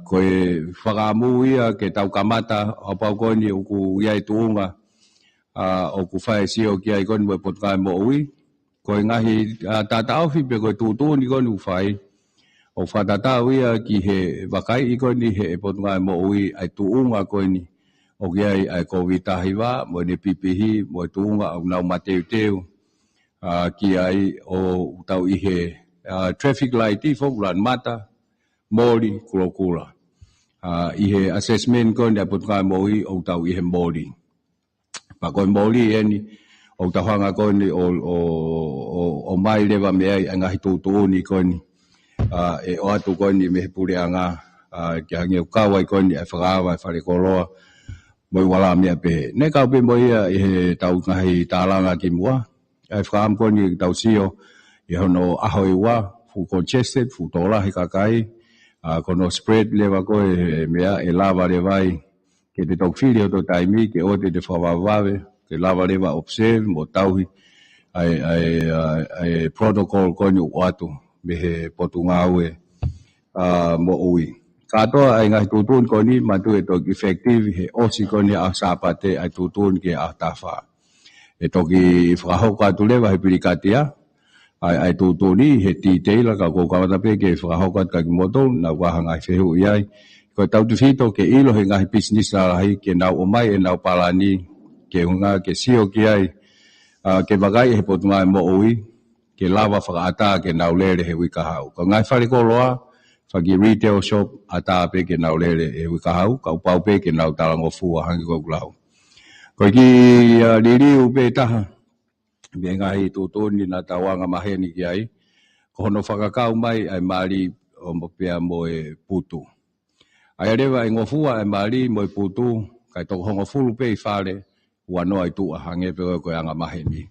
ko e fakaʻamu ia ke tau kamata ʻa pau ko eni ʻoku ʻi ai e tuʻunga ʻa, ʻoku fai e sio ki ai ko eni mo e Potungāue Moʻui. Ko e ngaahi ʻa, taʻataʻofi pe ko e tuʻutuʻuni ko eni ʻoku fai ʻoku fakatatau ia ki he vakaiʻi ko eni he Potungāue Moʻui ʻa e tuʻunga ko eni ʻoku ʻi ai ʻa e Covid taha hiva mo ʻene pipihi mo e tuʻunga ʻoku nau mateuteu ʻa, ki ai ʻoku tau ʻi he ʻa, traffic light foʻi lanu mata, moli, kulokula. ʻA, ʻi he assessment ko eni ʻa e Potungāue Moʻui ʻoku tau ʻi he moli. Pea ko e moli eni ʻoku tau hanga ko eni ʻo, ʻo, ʻo, ʻomai leva mei ai ʻa e ngaahi tuʻutuʻuni ko eni ʻa, ʻe ʻoatu ko eni mei he Puleʻanga ʻa, ke hangē ʻoku kau ai ko eni ʻa e fakaava ʻa e falekoloa mo e ʻū ala meʻa pehē. Naʻe kau pē mo ia ʻi he tau ngaahi tālanga kimuʻa. ʻA e fakaʻamu ko eni ke tau sio ʻi hono ʻaho ʻe ua, fuʻu congested, fuʻu tokolahi e kakai, ʻa, ko hono spread leva ko ē he meʻa ʻe lava leva ai ke te toki fili hoto taimi ke ʻoua te te fakavavevave, ke lava leva observe mo tauhi ʻa e, ʻa e, ʻa e, ʻa e protocol ko eni ʻoku ʻoatu mei he Potungāue ʻa, Moʻui. Kātoa ʻa e ngaahi tuʻutuʻuni ko eni mātuʻaki ʻe toki effective he ʻosi ko eni ʻa e ʻaho Sāpate ʻa e tuʻutuʻuni ki he ʻaho taha fā. ʻE toki fakahoko atu leva he pilikatia ʻa e, ʻa e tuʻutuʻuni he detail ka ʻoku ou kamata pē ke fakahoko atu kia kimoutolu naʻa ʻoku ʻi ai ha ngaahi fehuʻi ai. Ko e tautefito ke ʻilo he ngaahi business lalahi ke nau ʻomai ʻenau palani ke hanga ke sio ki ai ʻa, ke vakaiʻi he Potungāue Moʻui ke lava fakaʻatā ke nau lele he uike kahaʻu. Ko e ngaahi falekoloa, fanga kiʻi retail shop, ʻatā pē ke nau lele he uike kahaʻu, ka ʻoku pau pē ke nau talangofua hangē ko ʻeku lau. Ko e kiʻi ʻa, liliu pē taha mei he ngaahi tuʻutuʻuni naʻa tau anga maheni ki ai, ko hono fakakau mai ʻa e mali ʻo mo pea mo e putu. ʻA ia leva ʻe ngofua ʻa e mali mo e putu, kae toko hongofulu pē ʻi fale, ua noa ʻi tuʻa, hangē pē ko e, ko e anga maheni.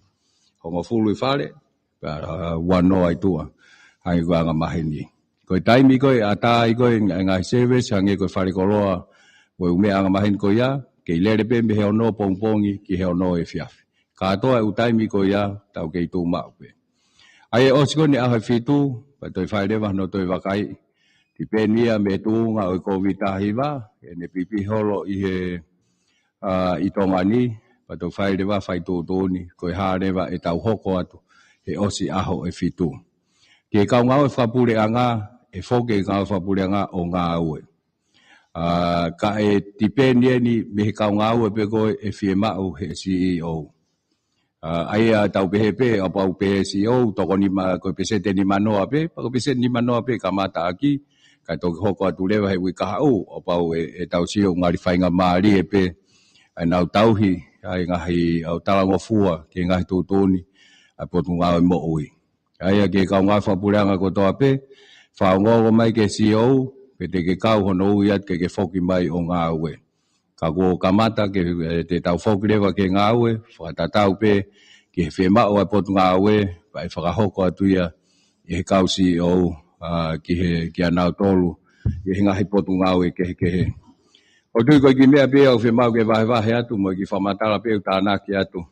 Hongofulu ʻi fale, pea, ʻa, ua noa ʻi tuʻa, hangē ko e anga maheni. Ko e taimi ko ē ʻatā ai ko ē e ngaahi service, hangē ko e falekoloa mo e ʻū meʻa anga maheni ko ia, kei lele pē mei he ono pongipongi ki he ono efiafi. Kātoa e ʻū taimi ko ia, tau kei tuʻu maʻu pē. ʻA ia ʻosi ko eni ʻaho ʻe fitu, pea toe fai leva hono toe vakaiʻi. Tipeni ia mei he tuʻunga ʻo e Covid taha hiva, ʻene pipihi holo ʻi he, ʻa, ʻi Tonga ni, Pea toki fai leva fai tuʻutuʻuni, ko e hā leva ʻetau hoko atu he ʻosi ʻaho ʻe fitu. Ki he kau ngāue fakapuleʻanga, ʻe foki e ngāue fakapuleʻanga ʻo ngāue. ʻA, ka ʻe tipeni eni mei he kau ngāue pē ko ē ʻe fiemaʻu he C E O. ʻA, ʻa ia tau pehē pē, ʻapau pehē C E O, toko nima, ko e peseti nimanoa pē, pea ko e peseti nimanoa pē kamata ʻaki, kae toki hoko atu leva he uike kahaʻu, ʻapau ʻe, ʻe tau sio ngali faingamālie pē, ʻa ʻenau tauhi, ʻa e ngaahi ʻau talangofua, ki he ngaahi tuʻutuʻuni, ʻa e Potungāue Moʻui. ʻA ia ki he kau ngāue fakapuleʻanga kotoa pē, fakaongoongo mai ki he C E O, pe te ke kau hono ui atu ke ke foki mai ʻo ngāue. Ka kuo kamata ke, ʻe, te tau foki leva ke ngāue, fakatatau pē ki he fiemaʻu ʻa e Potungāue, pea ʻe fakahoko atu ia ʻe he kau C E O, ʻa, ki he, kia nautolu, ki he ngaahi potungāue kehekehe. ʻOku ou tui ko e kiʻi meʻa pē ʻoku fiemaʻu ke vahevahe atu mo e kiʻi fakamatala pē ʻoku tānaki atu.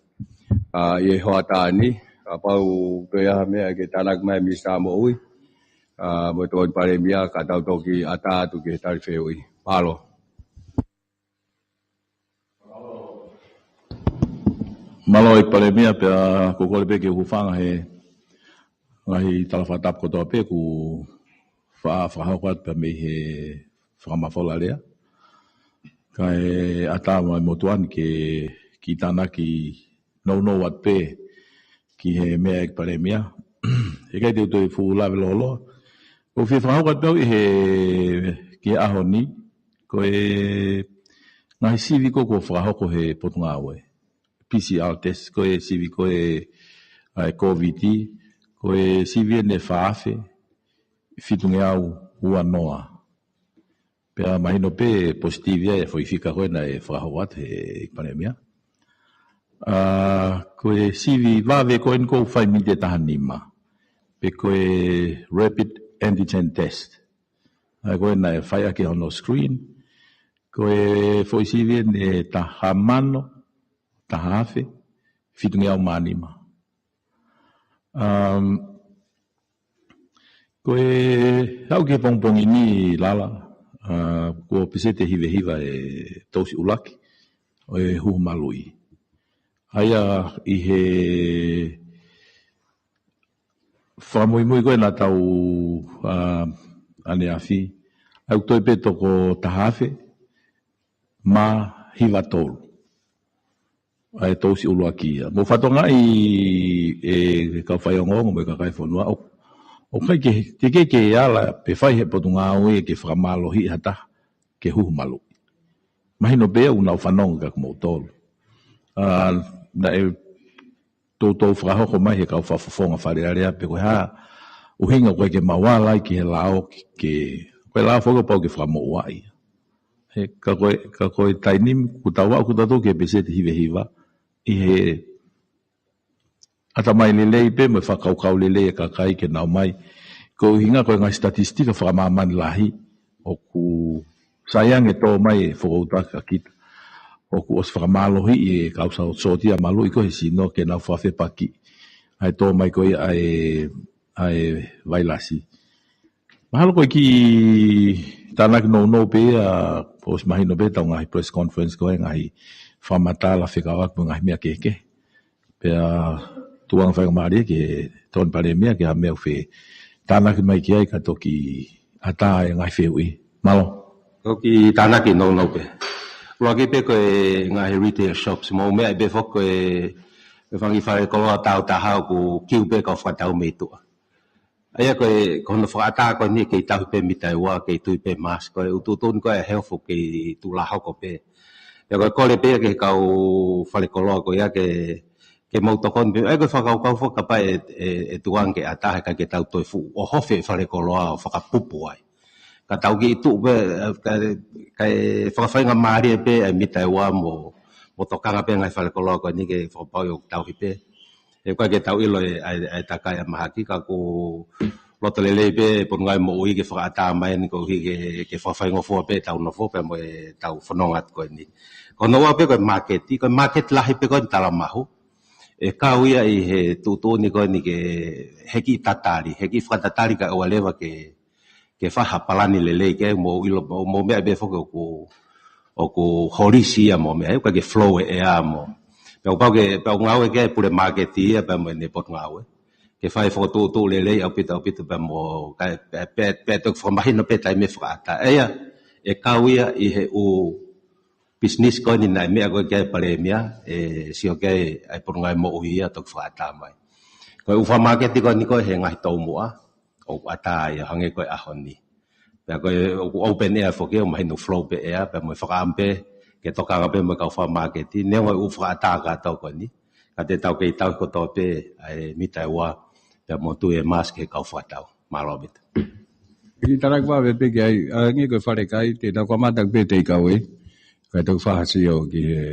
ʻA, ʻi he hoʻatā ni, ʻapau ko e hā e meʻa ke tānaki mai Minisitā Moʻui, ʻa, mo e Tokoni Palēmia, ka tau toki ʻatā atu ki he tali fehuʻi. Mālō. Mālō ʻEiki Palēmia, pea ko e kole pē ke u hūfanga he ngaahi tala fakatapu kotoa pē kuo fa-, fakahoko atu pē mei he fakamafola lea. Kae ʻatā mai motuʻa ni ke kiʻi tānaki nounou atu pē ki he meʻa ʻEiki Palēmia. ʻIkai te u toe fuʻu lave lōloa. ʻOku ou fie fakahoko atu pē au ʻi he, ki he ʻaho ni, ko e ngaahi sivi ko ē kuo fakahoko he Potungāue. P C R test, ko e sivi ko ē ʻa e Kōviti, ko e sivi eni ʻe fā afe fitungeau ua noa. Pea mahino pē positive ia e foʻi fika ko ē naʻe fakahoko atu he ʻEiki Palēmia. ʻA, ko e sivi vave ko eni ʻoku fai miniti ʻe taha nima. Pe ko e rapid antigen test. ʻA ia ko ē naʻe fai ʻaki hono screen. Ko e foʻi sivi eni ʻe taha mano, taha afe, fitungeau mā nima. Um, ko e haʻu ki he pongipongi ni Lala, ʻa, kuo peseti ʻe hiva hiva e tousi ʻuluaki ʻo e huhu maluʻi. ʻA ia ʻi he fakamuimui ko ē naʻa tau, ʻa, ʻaneafi, ʻa ia ʻoku toe pē toko taha afe mā hiva tolu. ʻA e tousi ʻuluaki ia. Mou fakatokangaʻi ʻe kau faiongoongo mo e kakai fonua ʻoku, ʻoku ʻikai ke, teʻeki ke ala pē fai he Potungāue ke fakamālohiʻi ha taha ke huhu maluʻi. Mahino pē ʻoku nau fanongo kia kimoutolu. ʻA, naʻe toutou fakahoko mai he kau fakafofonga Fale Alea pe ko e hā ʻuhinga ʻoku ʻikai ke mau ala ai ki he lao ke, ke, ko e lao foki ʻoku pau ke fakamoʻua ia. He ka ko e, ka ko e taimi ni, kuo tau aʻu kitautolu ki he peseti hiva hiva, ʻi he ʻatamai lelei pē mo e fakakaukau lelei e kakai ke nau mai. Ko e ʻuhinga ko e ngaahi statistika fakamāmani lahi, ʻoku sai ange tō mai e fakaʻuta kia kita. ʻOku ʻosi fakamālohiʻi e kau sō-, sōtia maluʻi ko ē he sino ke nau fakafepaki. ʻA e tō mai ko ia ʻa e, ʻa e vailasi. Mahalo ko e kiʻi tānaki nounou pē ia, ʻosi mahino pē ʻetau ngaahi press conference ko ē ngaahi fakamatala fekauʻaki mo e ngaahi meʻa kehekehe. Pea tuku ange faingamālie ki he Tokoni Palēmia ki ha meʻa ʻoku fie tānaki mai ki ai ka toki ʻatā e ngaahi fehuʻi. Mālō. Toki tānaki nounou pē. ʻUluaki pē ko e ngaahi retail shops, mou meaʻi pē foki ko e, e fanga kiʻi fale koloa tau taha ʻoku kiu pē kau fakatau mei tuʻa. ʻA ia ko e, ko hono fakaʻatā ko eni kei tauhi pē mita ʻe ua, kei tui pē mask, ko e ʻutuʻutu ni ko e health kei tuʻu lā hoko pē. Pea ko e kole pē ki he kau fale koloa ko ia ke, ke mou tokoni pē. ʻA ia ko e fakakaukau foki kapau ʻe, ʻe, ʻe tuku ange ke ʻatā he ʻikai ke tau toe fuʻu ʻohofi e fale koloa ʻo fakapupu ai. Ka tau kiʻi tuʻu pē, ka, kae fakafaingamālie pē ʻa e mita ʻe ua mo, mo tokanga pē ngaahi fale koloa ko eni ke fakapapauʻi ʻoku tauhi pē. He ʻoku ʻikai ke tau ʻilo e, ʻa e, ʻa e takai ʻa e mahaki ka ʻoku loto lelei pē Potungāue Moʻui ke fakaʻatā mai eni koeʻuhi ke, ke fakafaingofua pē ʻetau nofo pea mo ʻetau fononga atu ko eni. Ko hono ua pē ko e māketi, ko e māketi lahi pē ko eni Talamahu. ʻE kau ia ʻi he tuʻutuʻuni ko eni ke he kiʻi tatali, he kiʻi fakatatali kae ʻoua leva ke, ke fai ha palani lelei ke mou ʻilo, mou, mou meaʻi pē foki ʻoku, ʻoku holisi ia mo e meʻa, he ʻoku ʻikai ke flow e ʻea mo. Pea ʻoku pau ke, pea ʻoku ngāue ki ai e pule māketi ia pea mo ʻene potungāue ke fai e fokotuʻutuʻu lelei ʻaupito ʻaupito pea mo kae, pea, pea, pea toki fakamahino pē taimi fakaʻatā. ʻA ia, ʻe kau ia ʻi he ʻū business ko eni naʻe meʻa ko ē ki ai e Palēmia, ʻe sio ki ai ʻa e Potungāue Moʻui ia toki fakaʻatā mai. Ko e ʻū fakamāketi ko eni ko ē he ngaahi toumuʻa, ʻoku ʻatā ia hangē ko e ʻaho ni. Pea ko e ʻoku open air foki, ʻoku mahino flow pē ʻea, pea mo e fakaʻamu pē ke tokanga pē mo e kau fakamāketi, neongo e ʻū fakaʻatā kātoa ko eni. Ka te tau kei tauhi kotoa pē ʻa e mita ʻe ua, pea mo tui e mask ki he kau fakatau. Mālō ʻaupito. Kiʻi talaki vave pē ki ai, ʻa, hangē ko e fale kai, te tau kamata pē take away. Kae toki fakasio ki he,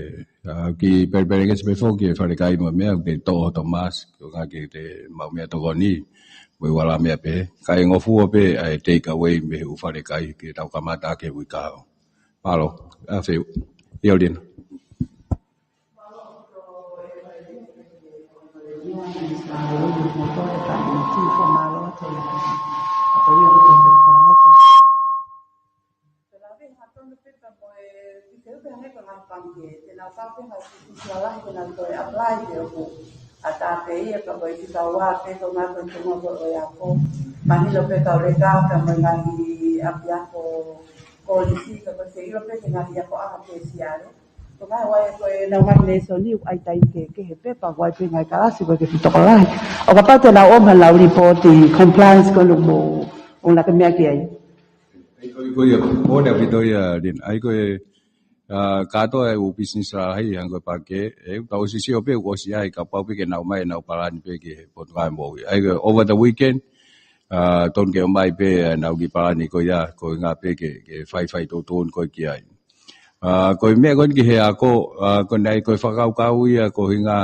ʻa, kiʻi pelepelengesi pē foki ki he fale kai mo e meʻa, ke toʻo hoto mask, ko e ʻuhinga ke te maʻu meʻatokoni, mo e ua lā meʻa pē. Kae ngofua pē ʻa e take away mei he ʻū fale kai, ke tau kamata ʻaki he uike kahaʻu. Mālō, ʻa Feu. ʻIo Lina. Te nau fai pē ha kiʻi kiʻi lalahi ke nau toe apply pē ʻoku ʻatā pē ia, ka ko e kiʻi kaua pē ko e ngaahi ko e tuʻunga ko ē ʻo e ako. Mahino pē kau leka ka mo e ngaahi ʻapiako kolisi ka ko e ʻilo pē ke ngaahi ako ʻa e pēsiale. Ko e ngaahi ʻa e ko e nau ngaahi lēsoni ʻoku ʻai taimi kehekehe pē pea ʻoku ʻai pē ngaahi kalasi ko e ke fitokolahi. ʻO kapau te nau ʻomai hanau lipooti compliance ko ē mo ʻoku nau ke meʻa ki ai. ʻA ia ko e, ko ia, ʻoua ʻaupito ia, Lina. ʻA ia ko e, ʻa, kātoa e ʻū business lalahi, hangē ko e pākē, ʻe, tau ʻosi sio pē, ʻoku ʻosi ʻi ai, kapau pē ke nau ʻomai ʻenau palani pē ki he Potungāue Moʻui. ʻA ia ko e over the weekend, ʻa, tonu ke ʻomai pē, ʻa, ʻenau kiʻi palani ko ia, ko e ʻuhinga pē ke, ke faifai tuʻutuʻuni ko ē ki ai. ʻA, ko e meʻa ko eni ki he ako, ʻa, ko e naʻe ko e fakakaukau ia, ko e ʻuhinga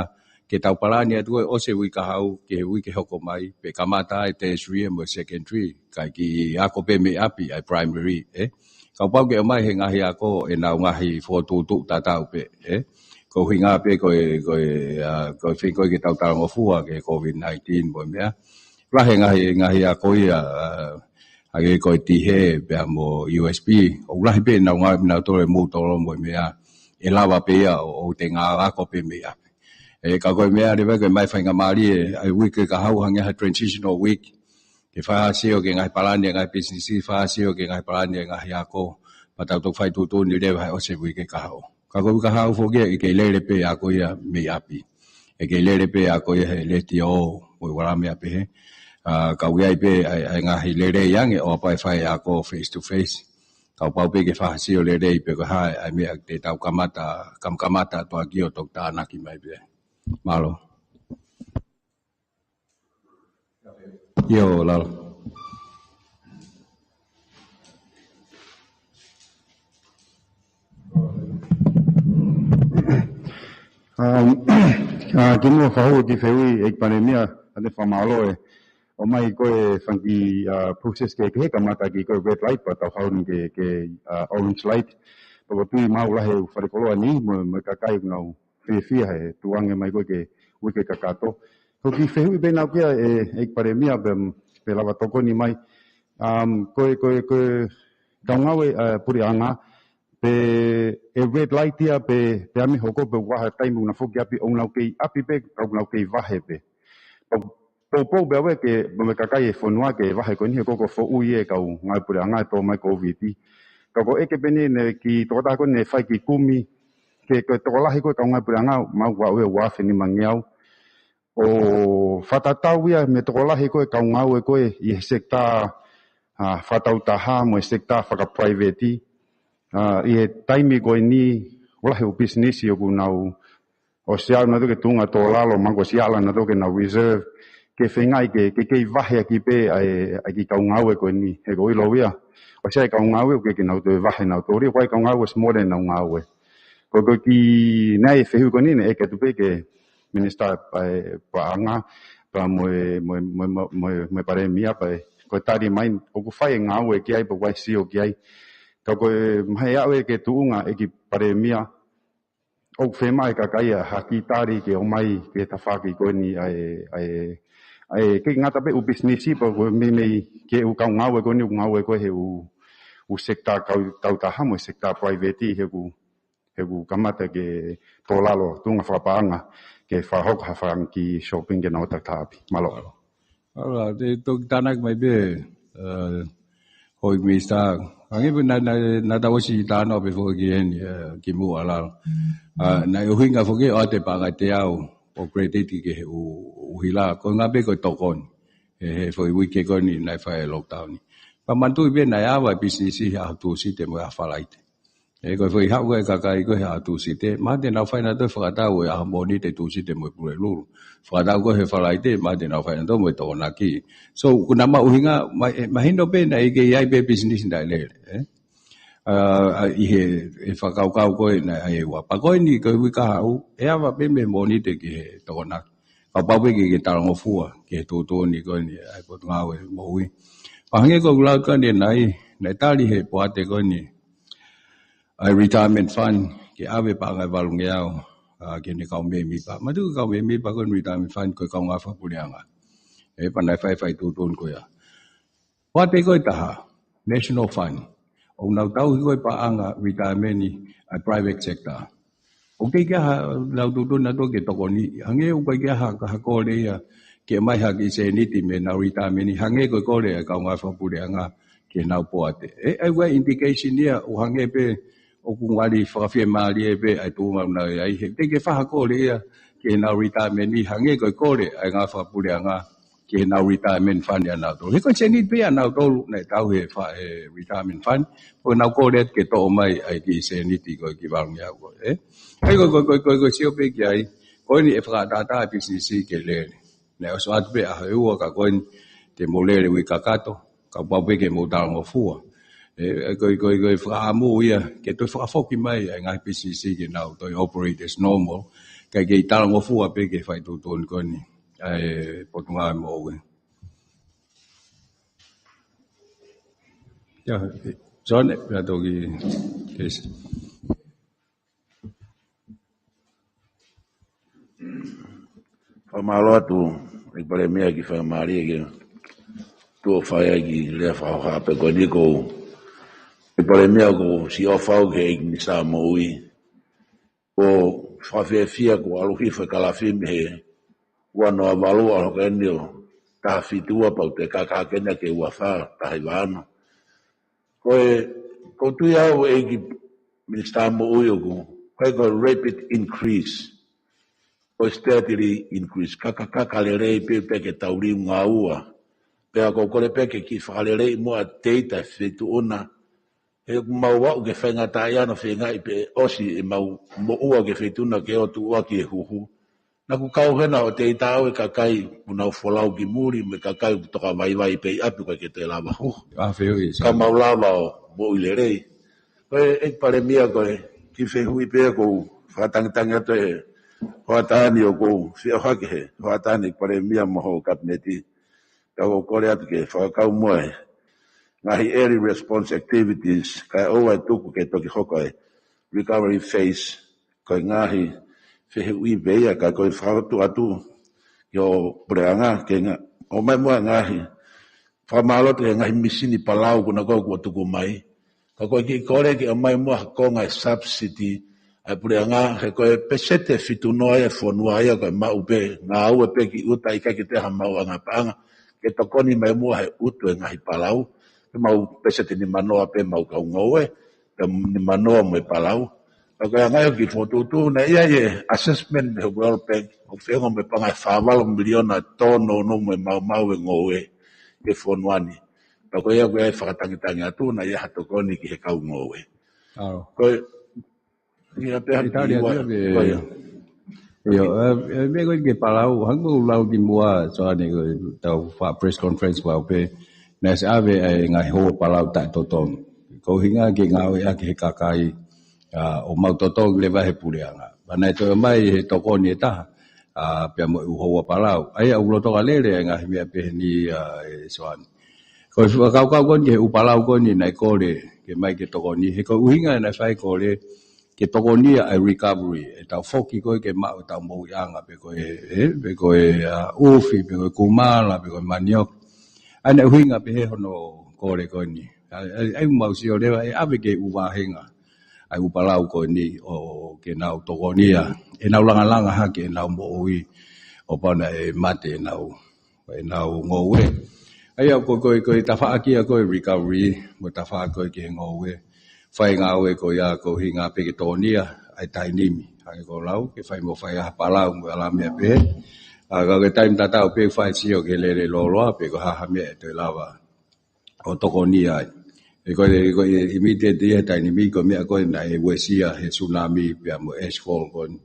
ke tau palani atu ko ē ʻosi e uike kahaʻu, ki he uike hoko mai, pea kamata e tertiary mo e secondary, kae kiʻi ako pē mei ʻapi, ʻa e primary, ē. Kapau ke ʻomai he ngaahi ako, ʻenau ngaahi fokotuʻutuʻu tatau pē, ē. Ko e ʻuhinga pē ko e, ko e, ʻa, ko e feinga ko ē ke tau talangofua ki he COVID nineteen mo e meʻa. Lahi e ngaahi, ngaahi ako ia, ʻa, hangē ko e tihe, pea mo e U S P, ʻoku lahi pē ʻenau ngāue ʻa kinautolu ʻi Mutolomui mo e meʻa, ʻe lava pē ia ʻo, ʻo te ngāue ako pē mei ʻapi. ʻE, ka ko e meʻa leva ko e ʻomai faingamālie, ʻa e uike kahaʻu hangē ha transitional week, ke fakasio ki he ngaahi palani ʻa e ngaahi business, fakasio ki he ngaahi palani ʻa e ngaahi ako, pea tau toki fai tuʻutuʻuni leva he ʻosi e uike kahaʻu. Ka ko e uike kahaʻu foki ʻe kei lele pē ako ia mei ʻapi. ʻE kei lele pē ako ia he letiō, mo e ua lā meʻa pehē. ʻA, ka ʻoku ʻi ai pē ʻa e, ʻa e ngaahi lelei ange ʻo kapau ʻe fai ako face to face. Kapau pē ke fakasio lelei pē ko e hā ʻa e meʻa te tau kamata, kam-, kamata atu ʻaki ʻo toki tānaki mai pē. Mālō. ʻIo, Lalo. Um, ʻa, kimuʻa fakahū ki he fehuʻi ʻEiki Palēmia, ʻa e fakamālō e ʻomai ko ē fanga kiʻi, ʻa, process kehekehe kamata ʻaki ko e red light pea tau haʻu ni ki he, ki he, ʻa, orange light. Pea ʻoku ou tui ʻoku lahi e ʻū fale koloa ni mo, mo e kakai ʻoku nau fiefia he tuʻu ange mai ko ē ki he uike kakato. Ko e kiʻi fehuʻi pē naʻá ku ʻai ki he, ʻEiki Palēmia pē, pea lava tokoni mai. Um, ko e, ko e, ko e kau ngāue, ʻa, puleʻanga, pe ʻe red light ia pe, pe ʻe ʻai ke hoko pe ʻoku ʻi ai ha taimi ʻoku nau foki ki ʻapi, ʻoku nau kei ʻi ʻapi pē, ʻoku nau kei vahe pē. Pea ʻoku poupou pē ʻaupito ke, mo e kakai e fonua ke vahe ko eni he ko e, ko e foʻui e kau ngāue puleʻanga ʻi he tō mai COVID. Ka ko e ʻeke pē eni ki he tokotaha ko eni naʻe fai e kiʻi kumi, ke, ko e tokolahi ko ē kau ngāue puleʻanga, maʻu ʻe au ʻe ua afe nimangeau. ʻO fakatatau ia mo e tokolahi ko ē kau ngāue ko ē ʻi he sector, ʻa, fakakautaha mo e sector fakaprivate. ʻA, ʻi he taimi ko eni, ʻoku lahi e ʻū pisinisi ʻoku nau ʻosi ʻalu nautolu ki he tuʻunga tō lalo, mahalo kuo ʻosi ʻalu nautolu ki heʻenau reserve, ke feingaʻi ke, ke kei vahe ʻaki pē ʻa e, ʻa e kiʻi kau ngāue ko eni, he ʻoku ou ʻilo ia. ʻOsi ʻi ai e kau ngāue, ʻoku ʻikai ke nau toe vahe nautolu, ʻoku ʻi ai e kau ngāue ʻosi mole ʻenau ngāue. Ko e, ko e kiʻi, naʻe fehuʻi ko eni, naʻe ʻeke atu pē ki he Minisitā, ʻa e, Paʻanga, pea mo e, mo e, mo e, mo e, mo e, mo e Palēmia, pea ko e tali mai, ʻoku fai e ngāue ki ai, pea ʻoku ʻi ai e sio ki ai. Ka ko e, mahalo ʻe aʻu ki he tuʻunga ʻEiki Palēmia, ʻoku fiemaʻu ʻe he kakai ha kiʻi tali ke ʻomai ki he tafaʻaki ko eni ʻa e, ʻa e, ʻa e, ʻikai ngata pē ʻū pisinisi pea ko e meimei ki he ʻū kau ngāue ko eni ʻoku ngāue ko ē he ʻū, ʻū sector kau, kautaha mo e sector private he ʻoku He ʻoku kamata ke tō lalo tuʻunga fakapaʻanga ke fakahoko ha fanga kiʻi shopping ke nau ō ʻo taki tāpi. Mālō. Mālō, te u toki tānaki mai pē, houʻeiki Minisitā. Hangē pē naʻa, naʻa, naʻa tau ʻosi talanoa pē foki ki heni, kimuʻa ʻalala. Naʻe ʻuhinga foki ʻo ʻoatu e paʻanga ʻe teau ʻo credit ki he ʻu-, ʻuhila. Ko e ngaahi pē ko e tokoni. He, he foʻi uike ko eni naʻe fai e lockdown ni. Pea manatuʻi pē naʻe ava e pisinisi he ʻaho Tūsite mo e ʻaho Falaite. He ko e foʻi haʻu ko ē e kakai ko ē he ʻaho Tūsite, mahalo te nau fai nautolu e fakatau he ʻaho Mōnite, Tūsite mo e Pulelulu. Fakatau ko ē he Falaite, mahalo te nau fai nautolu mo e Tokonaki. So, ʻoku na maʻu ʻuhinga, ma-, e, mahino pē naʻe ʻikai ke ʻi ai pē pisinisi naʻe lele, ē? ʻA, ʻa, ʻi he, e fakakaukau ko ē naʻe ʻi ai ʻa e ua. Pea ko eni ko e uike kahaʻu, ʻe ava pē mei he Mōnite ki he Tokonaki. Kapau pē ke, ke talangofua ki he tuʻutuʻuni ko eni ʻa e Potungāue Moʻui. Pea hangē ko ʻeku lau ko eni ʻanenai, naʻe tali he poate ko eni ʻa e retirement fund ke ʻave paʻanga ʻe valungeau, ʻa, ki heʻene kau mēmipa. Manatuʻi kau mēmipa ko eni retirement fund ko e kaungā fakapuleʻanga. Ē, pea naʻe fai, fai tuʻutuʻuni ko ia. Poate ko ē ʻe taha, National Fund. ʻOku nau tauhi ko ē paʻanga retirement ʻa e private sector. ʻOku ʻikai ke ʻi ai ha, nau tuʻutuʻuni nautolu ke tokoni, hangē ʻoku ʻikai ke ʻi ai ha, ha kole ia ke ʻomai ha kiʻi sēniti mei heʻenau retirement, hangē ko e kole ʻa e kaungā fakapuleʻanga ki heʻenau poate. Ē, ʻa ia ko e indication ia, ʻo hangē pē ʻoku ngali fakafiemālie pē ʻa e tuʻunga ʻoku nau ʻi ai. He teʻeki ke fai ha kole ia ki heʻenau retirement, hangē ko e kole ʻa e ngaahi fakapuleʻanga ki heʻenau retirement fund ʻanautolu. He ko e sēniti pē ʻanautolu naʻe tauhi he fa-, he retirement fund, ko ʻenau kole atu ke toʻo mai ʻa e kiʻi sēniti ko ē ki valungeau ko ē, ē? ʻA ia ko e, ko e, ko e, ko e, ko e sio pē ki ai, ko eni ʻe fakaʻataʻatā e pisinisi ke lele. Naʻe ʻosi ʻoatu pē ʻaho ʻe ua ka ko eni te mou lele uike kakato, kapau pē ke mou talangofua. Ē, ʻa ia ko e, ko e, ko e fakaʻamu ia, ke toe fakafoki mai ʻa e ngaahi pisinisi ke nau toe operate as normal, kae kei talangofua pē ke fai tuʻutuʻuni ko eni ʻa e Potungāue Moʻui. Ia, John, ʻe, pea toki, Keisi. Fakamālō atu, ʻEiki Palēmia, ki he faingamālie ke tuʻu ʻo fai ai e kiʻi lea fakahohaʻa pē ko eni. Ko e, ʻEiki Palēmia, ʻoku ou siʻi ʻofa au ki he ʻEiki Minisitā Moʻui. ʻOku ou fakafiefia kuo ʻalu hifo e kalafi mei he ua noa valu ʻo aʻu ki heni ʻo taha fitu ua, pea ʻoku toe kākā hake eni ia ki he ua fā, taha hiva ono. Ko e, ʻoku ou tui au ʻEiki Minisitā Moʻui ʻoku, ko e, ko e rapid increase, ko e steadily increase, ka, ka, ka, ka lelei pē pea ke tau liunga ua. Pea ʻoku ou kole pē ke kiʻi fakaleleiʻi muʻa e data ʻa e feituʻu na, he ʻoku mau aʻu ki he faingataʻaʻia ʻo feingaʻi pē ʻosi ʻemau moʻua ki he feituʻu na ke ʻoua ʻe tuʻu ʻaki e huhu. Naʻa ku kau hena ʻo teitei ʻave e kakai ʻoku nau folau ki muli mo e kakai ʻoku toka vaivai pē ʻi ʻapi ʻoku ʻikai ke toe lava huhu. ʻA, fehuʻi, Ka Sāmi. mau lava ʻo moʻui lelei. Ko e, ʻEiki Palēmia, ko e kiʻi fehuʻi pē ʻoku ou fakatangitangi atu he hoʻatā ni, ʻoku ou fie ʻohake he hoʻatā ni, ʻEiki Palēmia mo hoʻo Kapineti. Ka ʻoku ou kole atu ke fakakau muʻa e ngaahi early response activities, kae ʻoua ʻe tuku ke toki hoko e recovery phase. Ko e ngaahi fehuʻi pē ia, ka ko e fakatuʻu atu ki hoʻo puleʻanga ke nga-, ʻomai muʻa e ngaahi fakamālō atu ki he ngaahi misini palau ko ena ko ē kuo tuku mai. Ka ko e kiʻi kole ke ʻomai muʻa ha konga e subsidy ʻa e puleʻanga, he ko e peseti ʻe fitu noa ia e fonua ia ko e maʻu pē, ngāue pē ki ʻuta, ʻikai ke toe ha maʻuʻanga paʻanga, ke tokoni mai muʻa he ʻutu e ngaahi palau, ke maʻu peseti nima noa pē ʻemau kau ngoue, pea nima noa mo e palau. Ka ko e anga ia ʻoku kiʻi fokotuʻutuʻu, naʻe ʻi ai e assessment mei he World Bank, ʻoku feʻunga mo e paʻanga ʻe fā valu miliona tō nounou mo e maumau e ngoue he fonua ni. Ka ko ia ʻoku ʻi ai e fakatangitangi atu, naʻe ʻi ai ha tokoni ki he kau ngoue. ʻAo. Ko e, ia pē ha ʻItālia kiʻi ua, atu ia pē. ko ia. ʻIo, ē, ē, meʻa ko ē ki he palau, hangē ko ʻeku lau kimuʻa, Soane, ko ʻetau faʻa press conference ʻaʻaku pē, naʻe ʻosi ʻave ʻa e ngaahi houa palau taʻetotongi. Ko e ʻuhinga ke ngāueʻaki ʻe he kakai, ʻa, ʻo mau totongi leva he puleʻanga. Pea naʻe toe ʻomai e tokoni ʻe taha, ʻa, pea mo e ʻū houa palau. ʻA ia ʻoku lolotonga lele e ngaahi meʻa pehē ni, ʻa, ē Soane. Ko e fakakaukau ko eni ki he ʻū palau ko eni naʻe kole ke ʻomai ke tokoni. He ko e ʻuhinga naʻe fai e kole ke tokoniʻi ʻa e recovery, ʻetau foki ko ē ke maʻu ʻetau moʻuiʻanga pe ko e, ē, pe ko e, ʻa, ʻufi, pe ko e kūmala, pe ko e manioke. ʻA ia naʻe ʻuhinga pehē hono kole ko eni. ʻA, ʻa, ʻa ia ʻoku mau sio leva ʻe ʻave ki he ʻū vāhenga. ʻa e ʻū palau ko eni ʻo ke nau tokonia ʻenau langalanga hake ʻenau moʻui ʻo pau naʻe mate ʻenau ʻenau ngoue. ʻA ia ko e ko e ko e tafaʻaki ia ko e recovery mo e tafaʻaki ko e ki he ngoue. Fai ngāue ko ia ko hinga pē ke tokonia ʻa e taimi ni. Hangē ko e lau ke fai mo fai ʻa e palau mo e ʻalā meʻa pehē. ʻA ka ko e taimi tatau pē fai sio ke lele loloa pe ko e hā ha meʻa ʻe toe lava ʻo tokonia ai. ʻE ko e ko e immediate ia he taimi ni ko e meʻa ko ē naʻe uesia he tsunami pea mo e ashfall ko eni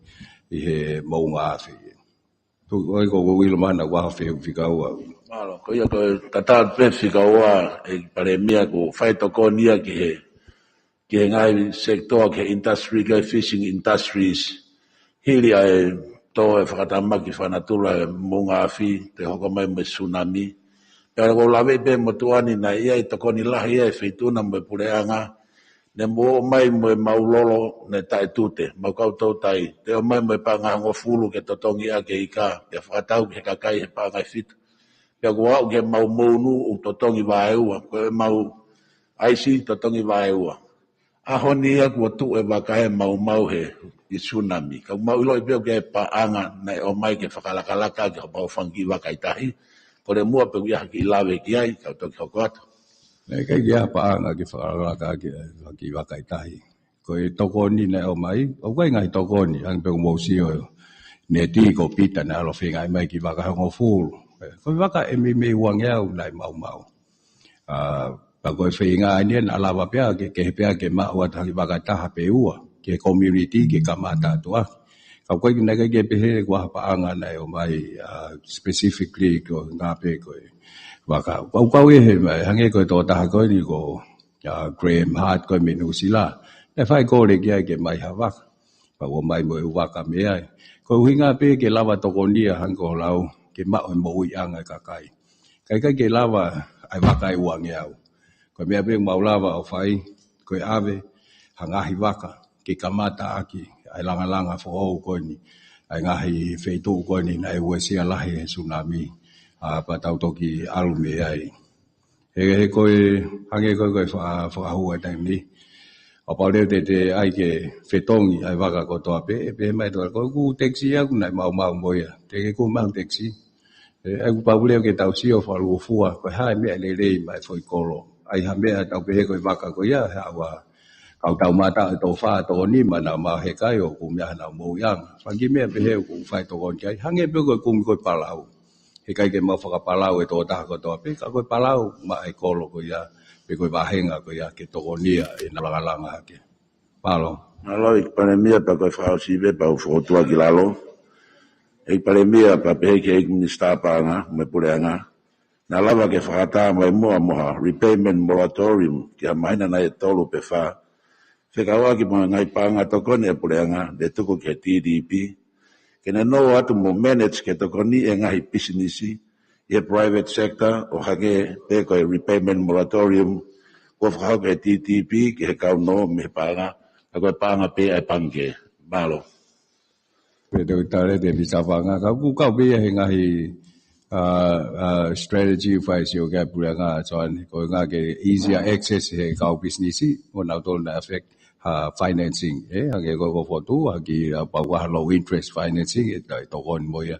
ʻi he moʻunga afi. Tuku ʻoi ko ʻoku ʻilo mai naʻa ʻoku ʻi ai ha fehuʻi fika ua. Mālō, ko ia ko e tatau pē fika ua ʻEiki Palēmia ko e fai tokoni ia ki he, ki he ngaahi sector, ki he industry, ki he fishing industries. Hili ʻa e tō e fakatamaki fakanatula e moʻunga afi, toe hoko mai mo e tsunami. Pea ʻoku ou lave pē mo tuʻa ni naʻe ʻi ai e tokoni lahi ia ʻa e feituʻu na mo e puleʻanga, ne mau ō mai mo e mau lolo ne taʻetute, mau kau toutai. Toe ō mai mo e paʻanga ʻe hongofulu ke totongi ʻaki e ika, pea fakatau ki he kakai he paʻanga ʻe fitu. Pea kuo aʻu ki he mau mounu ʻoku totongi vaeua, ko e mau ʻaisi totongi vaeua. ʻAho ni ia kuo tuʻu e vaka ʻe maumau he ʻi tsunami. Ka mau ʻiloʻi pē ʻoku ʻi ai e paʻanga naʻe ō mai ke fakalakalaka ki he mau fanga kiʻi vaka ʻi tahi. Ko e muʻa pē ʻoku ʻi ai ha kiʻi lave ki ai, kau toki hoko atu. Naʻe ʻikai ke ʻi ai ha paʻanga ke fakalakalaka ki he fanga kiʻi vaka ʻi tahi. Ko e tokoni naʻe ō mai, ʻoku ʻi ai ngaahi tokoni, hangē pē ʻoku mou sio ʻe neti ko Pita naʻe ʻalu ʻo feingaʻi mai e kiʻi vaka ʻe hongofulu. Ko e vaka ʻe meimei uangeau naʻe maumau. ʻA, pea ko e feinga eni naʻa lava pē ia ke, ke he pē ia ke maʻu atu ha kiʻi vaka ʻe taha pe ua, ki he community ke kamata atu ʻaki. Ka ʻoku ʻikai ke, naʻe ʻikai ke pehē kuo ʻi ai ha paʻanga naʻe ō mai, ʻa, specifically ko e ngaahi pē ko e vaka. Kau kau ʻi he mai, hangē ko e tokotaha ko eni ko, ʻa, Graham Hart ko e mei Nuʻusila. Naʻe fai kole ki ai ke ʻomai ha vaka. Pea ʻomai mo e ʻū vaka mei ai. Ko e ʻuhinga pē ke lava tokonia hangē ko e lau, ke maʻu e moʻuiʻanga e kakai. Ka ʻikai ke lava ʻa e vaka ʻe uangeau. Ko e meʻa pē ʻoku mau lava ʻo fai, ko e ʻave ha ngaahi vaka ke kamata ʻaki ʻa e langalanga foʻou ko eni, ʻa e ngaahi feituʻu ko eni naʻe uesia lahi he tsunami, ʻa, pea tau toki ʻalu mei ai. He, he ko e, hangē ko e, ko e fa-, fakahua e taimi ni. ʻO pau leva te, te ʻai ke fetongi ʻa e vaka kotoa pē, pē mai toa, ko ʻeku taxi ʻaʻaku naʻe maumau mo ia. Te ke kumi ʻeku taxi. ʻE, ʻai kuo pau leva ke tau sio fakalūkufua, ko e hā e meʻa lelei maʻa e foʻi kolo. ʻAi ha meʻa tau pehē ko e vaka ko ia, he ʻoua, kau tau mata e toko fā, toko nima naʻa mau hekai ʻoku meʻa naʻa mau moʻuiʻanga. Fanga kiʻi meʻa pehē ʻoku fai tokoni ki ai. Hangē pē ko e kumi ko e palau. Heʻikai ke mau fakapalau e tokotaha kotoa pē, ka ko e palau maʻa e kolo ko ia, pe ko e vāhenga ko ia ke tokonia ʻenau langalanga hake. Mālō. Mālō ʻEiki Palēmia, pea ko e fakaʻosi pē pea u fokotuʻu ki lalo. ʻEiki Palēmia, pea pehē ki he ʻEiki Minisitā Paʻanga mo e Puleʻanga, naʻa lava ke fakatā mai muʻa mo ha repayment moratorium ki ha māhina nai ʻe tolu pe fā, fekauʻaki mo e ngaahi paʻanga tokoni ʻa e puleʻanga ne tuku ki he T D P, ke ne nofo atu mo manage ke tokoni e ngaahi pisinisi ʻi he private sector ʻo hangē pē ko e repayment moratorium kuo fakahoko ʻe he T D P ki he kau nō mei he paʻanga, ka ko e paʻanga pē ʻa e pangikē. Mālō. Pea te u tala atu e Minisitā Paʻanga, ka ʻoku kau pē ia he ngaahi, ʻa, ʻa, strategy ʻoku fai sio ki ai e puleʻanga, so ʻa eni, ko e ʻuhinga ke easier access he kau pisinisi, ʻo nau tolu naʻe affect ha financing, ʻe, hangē ko e ko e fotu, ha kiʻi, ʻa, pau ha low interest financing, ʻe, ʻe tokoni mo ia.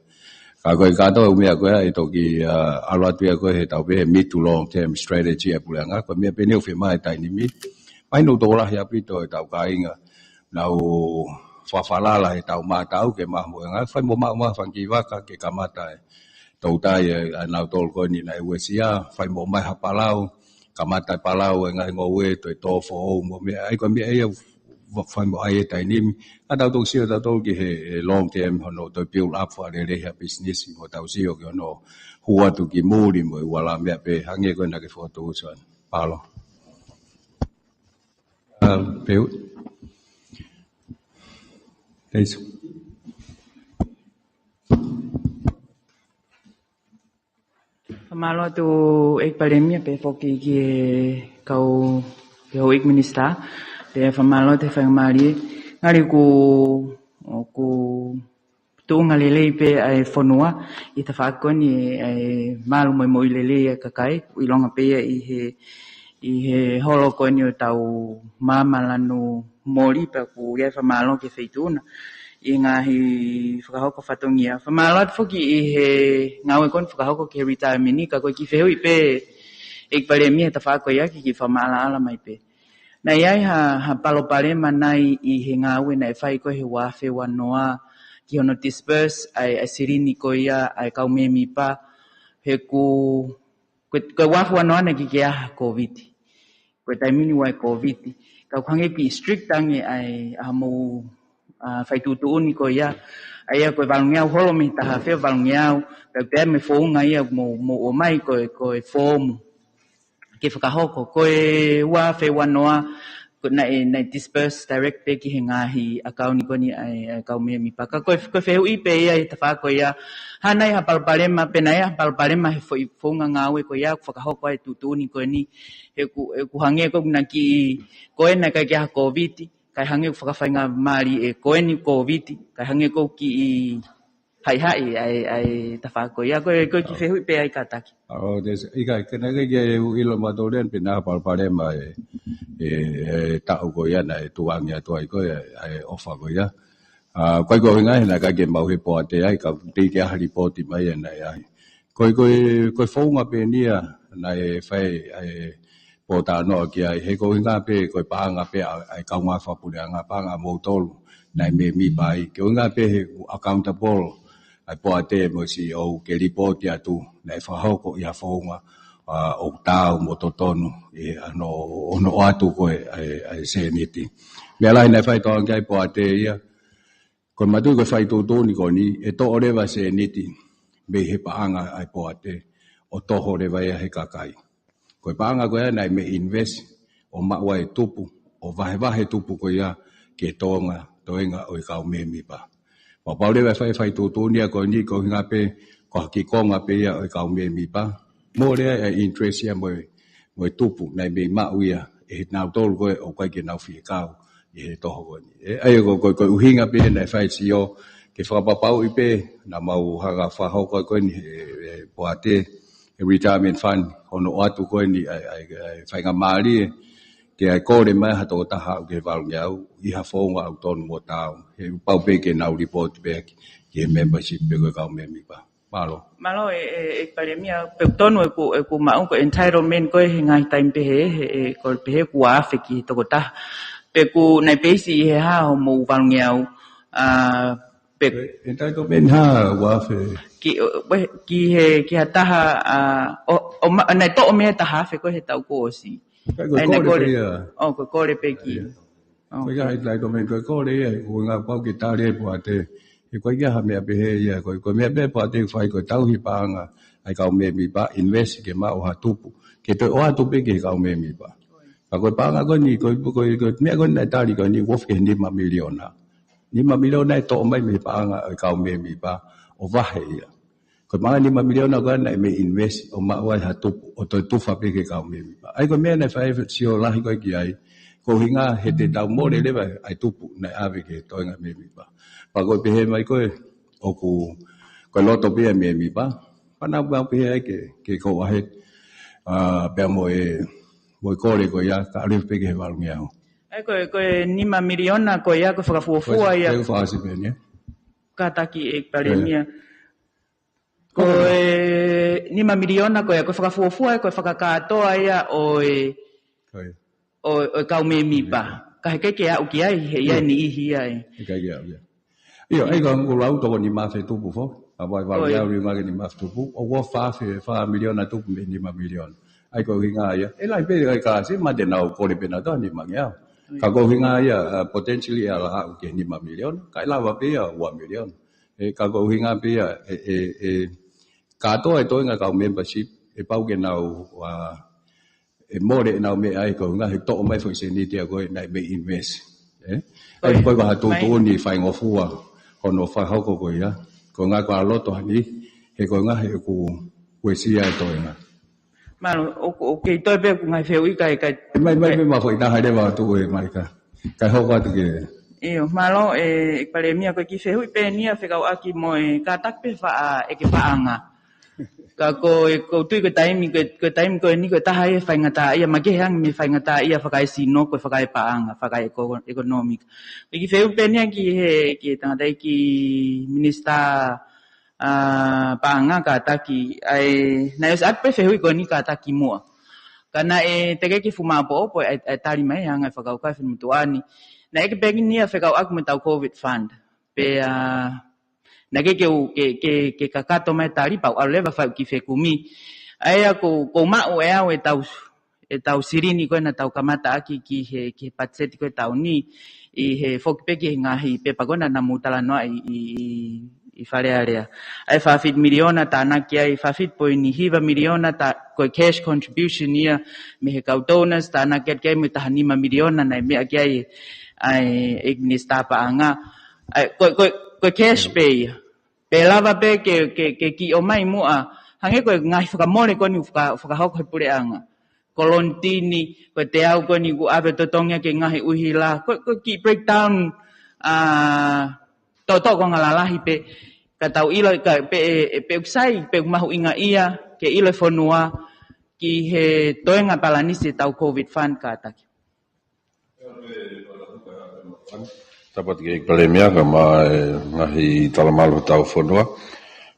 Ka ko e kātoa e ʻū meʻa ko ia, ʻe toki, ʻa, ʻalu atu ia ko e he tau pē he mid to long term strategy ʻa e puleʻanga, ko e meʻa pē eni ʻoku fiemaʻu he taimi ni. Mahino ʻoku tokolahi ʻaupito ʻetau kāinga, nau fakafalala he tau mātau ke maʻu mo e ngaahi, fai mo maʻu mai ha fanga kiʻi vaka ke kamata e toutai ʻa, ʻa nautolu ko eni naʻe uesia, fai mo ʻomai ha palau, kamata e palau e ngaahi ngoue, toe tō foʻou mo e meʻa, ʻa ia ko e meʻa ia ʻoku fai mo ʻai he taimi ni. Ka tau toki sio tautolu ki he, he long term hono toe build up fakalelei ha business mo tau sio ki hono hū atu ki muli mo e ʻū ʻalā meʻa pē, hangē ko e naʻa ke fokotuʻu, Suan. Mālō. Um, Peu. Thanks. Fakamālō atu ʻEiki Palēmia pea foki ki he kau, ki he Houʻeiki Minisitā, pea fakamālō atu he faingamālie. Ngali ʻoku, ʻoku tuʻunga lelei pē ʻa e fonua ʻi he tafaʻaki ko eni ʻa e malu mo e moʻui lelei ʻa e kakai, ʻoku ʻilonga pē ia ʻi he, ʻi he holo ko eni ʻo e tau maama lanu moli pea ʻoku ʻi ai e fakamālō ki he feituʻu na ʻi he ngaahi fakahoko fatongia. Fakamālō atu foki ʻi he ngāue ko eni fakahoko ki he retirement, ka ko e kiʻi fehuʻi pē ʻEiki Palēmia he tafaʻaki ko ia ke kiʻi fakamaʻalaʻala mai pē. Naʻe ʻi ai ha, ha palopalema nai ʻi he ngāue naʻe fai ko ē he ua afe ua noa ki hono disperse ʻa e, ʻa e silini ko ia ʻa e kau mēmipa, he ʻoku, ko e, ko e ua afe ua noa naʻe ʻikai ke ʻi ai ha Covid. Ko e taimi ni ʻoku ʻi ai e Covid. Ka ʻoku hangē kiʻi strict ange ʻa e, ʻa hoʻomou, ʻa, fai tuʻutuʻuni ko ia. ʻA ia ko e valungeau holo mei he taha afe ʻo valungeau, pea pehē mo e founga ia ʻoku mou, mou ʻomai ko e, ko e foomu ke fakahoko. Ko e ua afe ua noa, ko e naʻe, naʻe disperse direct pē ki he ngaahi ʻakauni ko eni ʻa e, ʻa e kau mēmipa. Ka ko e, ko e fehuʻi pē ia ʻi he tafaʻaki ko ia. Hā nai ha palopalema, pe naʻe ʻi ai ha palopalema he foʻi founga ngāue ko ia ʻoku fakahoko ai e tuʻutuʻuni ko eni. He ʻoku, he ʻoku hangē ko ena kiʻi, ko ena ʻikai ke ʻi ai ha Covid, kae hangē ʻoku fakafaingamālie ko eni Covid, kae hangē ʻoku kiʻi haʻihaʻi ʻa e, ʻa e tafaʻaki ko ia. Ko e, ko e kiʻi fehuʻi pē ia kātaki. ʻO, te, ʻikai, ke naʻe ʻikai ke u ʻilo mautolu eni pe naʻe ʻi ai ha palopalema ʻi he, ʻi he, ʻi he taʻu ko ia naʻe tukuange atu ai ko ē ʻa e ʻofa ko ia. ʻA, ko e ʻuhinga he naʻe ʻikai ke maʻu ʻe he poate ai, ka teʻeki ke ʻi ai ha lipooti mai ʻe naʻe ʻi ai. Ko e, ko e, ko e founga pē eni ia naʻe fai ʻa e pōtalanoa ki ai, he ko e ʻuhinga pē, ko e paʻanga pē ʻa, ʻa e kaungā fakapuleʻanga, paʻanga ʻa moutolu naʻe mēmipa ai. Ko e ʻuhinga pē he accountable ʻa e poate mo e C E O ke lipooti atu naʻe fakahoko ʻi ha founga, ʻa, ʻoku taau mo totonu ʻi hono, hono ʻoatu ko ē ʻa e, ʻa e sēniti. Meʻa lahi naʻe fai tokanga ki ai e poate ia, ko e matui ko e fai tuʻutuʻuni ko eni, ʻe toʻo leva e sēniti mei he paʻanga ʻa e poate ʻo toho leva ia he kakai. Ko e paʻanga ko ia naʻe mei invest ʻo maʻu ai e tupu, ʻo vahevahe e tupu ko ia ki he toenga, toenga ʻo e kau mēmipa. Pea pau leva e fai, fai tuʻutuʻuni ia ko eni, ko e ʻuhinga pē, ko ha kiʻi konga pē ia ʻo e kau mēmipa. Mole ai e interest ia mo e, mo e tupu naʻe mei maʻu ia ʻe he nautolu ko ē ʻoku ʻikai ke nau fie kau ʻi he toho ko eni. ʻE, ʻa ia ko, ko, ko e ʻuhinga pē naʻe fai e C E O ke fakapapauʻi pē naʻa mau hanga ʻo fakahoko ko eni he, he poate, he retirement fund, hono ʻoatu ko eni ʻa e, ʻa e, ʻa e faingamālie ke ʻai kole mai ha tokotaha ʻo aʻu ki he valungeau ʻi ha founga ʻoku tonu mo taau. He pau pē ke nau lipooti pē ki, ki he membership pē ko e kau mēmipa. Mālō. Mālō ʻe, ʻe, ʻEiki Palēmia, pea ʻoku tonu ʻeku, ʻeku maʻu ko e entitlement ko ē he ngaahi taimi pehē, he, he, ko e pehē ʻoku ua afe ki he tokotaha. Pea ʻoku nau peisi ʻi he hā hoʻomou valungeau, ʻa, pe- Entitlement hā ua afe? Ki, ʻo, ʻe, ki he, ki ha taha, ʻa, ʻo, ʻo ma-, naʻe toʻo mei ai e taha afe ko ē he taʻu kuo ʻosi. Ko e, ko e ʻai naʻe kole kole. Pē ia. ʻO, ko e kole pē ki. ʻA ia. ʻO, ko e ko e entitlement ko e kole ia, ʻuhinga pau ke tali e poate. He ko e ʻikai ha meʻa pehē ia, ko e, ko e meʻa pē poate ʻoku fai ko e tauhi paʻanga ʻa e kau mēmipa, invest ke maʻu ha tupu. Ke toe ʻoatu pē ki he kau mēmipa. Ka ko e paʻanga ko eni, ko e, ko e, ko e meʻa ko eni naʻe tali ko eni, ʻoku ofi ki he nima miliona. Nima miliona ʻe toʻo mai mei he paʻanga ʻo e kau mēmipa, ʻo vahe ia. Ko e paʻanga nima miliona ko ē naʻe mei invest ʻo maʻu ai ha tupu, ʻo toe tufa pē ki he kau mēmipa. ʻA ia ko e meʻa naʻe fai e sio lahi ko ē ki ai, ko e ʻuhinga he te tau mole leva ʻa e tupu naʻe ʻave ki he toenga mēmipa. Pea ko e pehē mai ko ē ʻoku, ko e loto pē ʻa e mēmipa, pea nau pau pehē ai ke, ke go ahead, ʻa, pea mo e, mo e kole ko ia, kae ʻalu pē ki he valungeau. ʻA ia ko e, ko e nima miliona ko ia ko e fakafuofua ia. Ko e fakaʻosi pē eni, ē? Kātaki ʻEiki Palēmia. Ko e nima miliona ko ia, ko e fakafuofua, ko e fakakātoa ia ʻo e, ʻo e, ʻo e kau mēmipa. Ka he ʻikai ke aʻu ki ai, he ʻi ai e niʻihi ia ʻe. ʻIkai ke aʻu ia. ʻIo, ʻa ia ko e lau toko nima afe tupu foki. ʻA ia ʻoku ʻi ai e valungeau ʻe nima afe tupu. ʻOku ʻi ai e fā miliona tupu mei he nima miliona. ʻA ia ko e ʻuhinga ia. ʻE lahi pē ʻa e kāsi, mahalo te nau kole pē nautolu ha nima ngeau. Ka ko e ʻuhinga ia, ʻa, potentially ʻe ala aʻu ki he nima miliona. Kae lava pē ia ua miliona. ʻE, ka ko e ʻuhinga pē ia, ʻe, ʻe, ʻe kātoa e toenga kau membership, ʻe pau ke nau, ʻa, ʻe mole ʻenau meʻa ʻa ia ko e ʻuhinga he toʻo mai foʻi sēniti ia ko ē naʻe mei invest. ʻE? ʻA ia ko e ko ha tuʻutuʻuni faingofua hono fakahoko ko ia. Ko e ʻuhinga ko e loto hani, he ko e ʻuhinga he ʻoku uesia e toenga. Mālō, ʻoku, ʻoku kei toe pē ʻeku ngaahi fehuʻi kae, kae. Mai, mai, mai, ma foʻi taha leva atu ʻe Maika. Kae hoko atu ke. ʻIo, mālō, ʻEiki Palēmia, ko e kiʻi fehuʻi pē eni ia fekauʻaki mo e kātaki pē faʻa ʻeke paʻanga. Ka ko e, ʻoku ou tui ko e taimi, ko e, ko e taimi ko eni ko e taha ia e faingataʻaʻia, makehe ange mei he faingataʻaʻia fakaesino, ko e fakaepaʻanga, fakaeko-, economic. Ko e kiʻi fehuʻi pē eni ia ki he, ki he tangataʻeiki minisitā, ʻa, paʻanga kātaki, ʻa e, naʻe ʻosi ʻatu pē fehuʻi ko eni kātaki muʻa. Ka naʻe teʻeki ke fuʻu maʻopoʻopo ʻa e, ʻa e tali mai ʻa e anga e fakakaukau ʻa e finemotuʻa ni. Naʻe ʻeke pē eni ia fekauʻaki mo ʻetau COVID fund. Pea, ʻa, naʻe ʻikai ke u, ke, ke, ke kakato mai e tali pea u ʻalu leva ʻo fai e kiʻi fekumi. ʻA ia ʻoku, ʻoku ou maʻu ʻe au ʻetau, ʻetau silini ko ē naʻa tau kamata ʻaki ki he, ki he patiseti ko ē taʻu ni, ʻi he foki pē ki he ngaahi pepa ko ē naʻa, naʻa mou talanoaʻi ʻi, ʻi, ʻi Fale Alea. ʻA e fā fitu miliona tānaki ai, fā fitu poini hiva miliona tā, ko e cash contribution ia mei he kau donors tānaki atu ki ai mo e taha nima miliona naʻe meʻa ki ai ʻa e, ʻa e minisitā paʻanga. ʻA e, ko, ko, ko e cash pē ia. Pea lava pē ke, ke, ke kiʻi ʻomai muʻa. Hangē ko e ngaahi fakamole ko eni ʻoku faka-, fakahoko ʻe he puleʻanga. Kolonitini, ko e teau ko eni ʻoku ʻave ʻo totongi ʻaki e ngaahi ʻuhila. Ko, ko e kiʻi breakdown, ʻa, toʻotoʻo konga lalahi pē. Ka tau ʻilo ka pē, ʻe, ʻe, pē ʻoku sai, pē ʻoku mahuʻinga ia, ke ʻilo e fonua, ki he toenga palanisi ʻetau COVID fund kātaki. Tapu atu ki he ʻEiki Palēmia kae ʻumaʻā e ngaahi talamalu hotau fonua.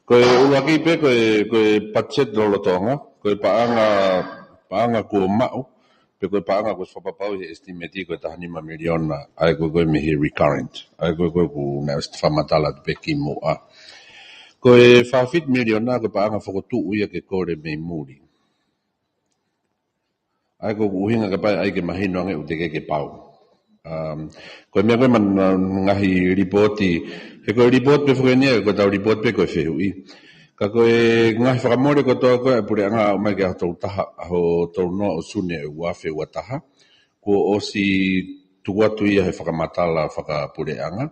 Ko e ʻuluaki pē, ko e, ko e patiseti lolotonga, ko e paʻanga, paʻanga kuo maʻu, pe ko e paʻanga kuo ʻosi fakapapauʻi he estimate ko e taha nima miliona, ʻa ia ko ē ko ē mei he recurrent, ʻa ia ko ē ko ē ʻoku naʻe ʻosi fakamatala atu pē kimuʻa. Ko e fā fitu miliona ko e paʻanga fokotuʻu ia ke kole mei muli. ʻA ia ko ʻeku ʻuhinga kapau ʻe ʻai ke mahino ange ʻoku teʻeki ke pau. Um, ko e meʻa ko ē mei he ngaahi lipooti, he ko e lipooti pē foki eni ia, ko ʻetau lipooti pē ko e fehuʻi. Ka ko e ngaahi fakamole kotoa ko ē ʻa e puleʻanga ʻo aʻu mai ki he ʻaho tolu taha, ʻaho tolu noa ʻo Sune ʻo e ua afe ua taha, kuo ʻosi tuku atu ia he fakamatala fakapuleʻanga,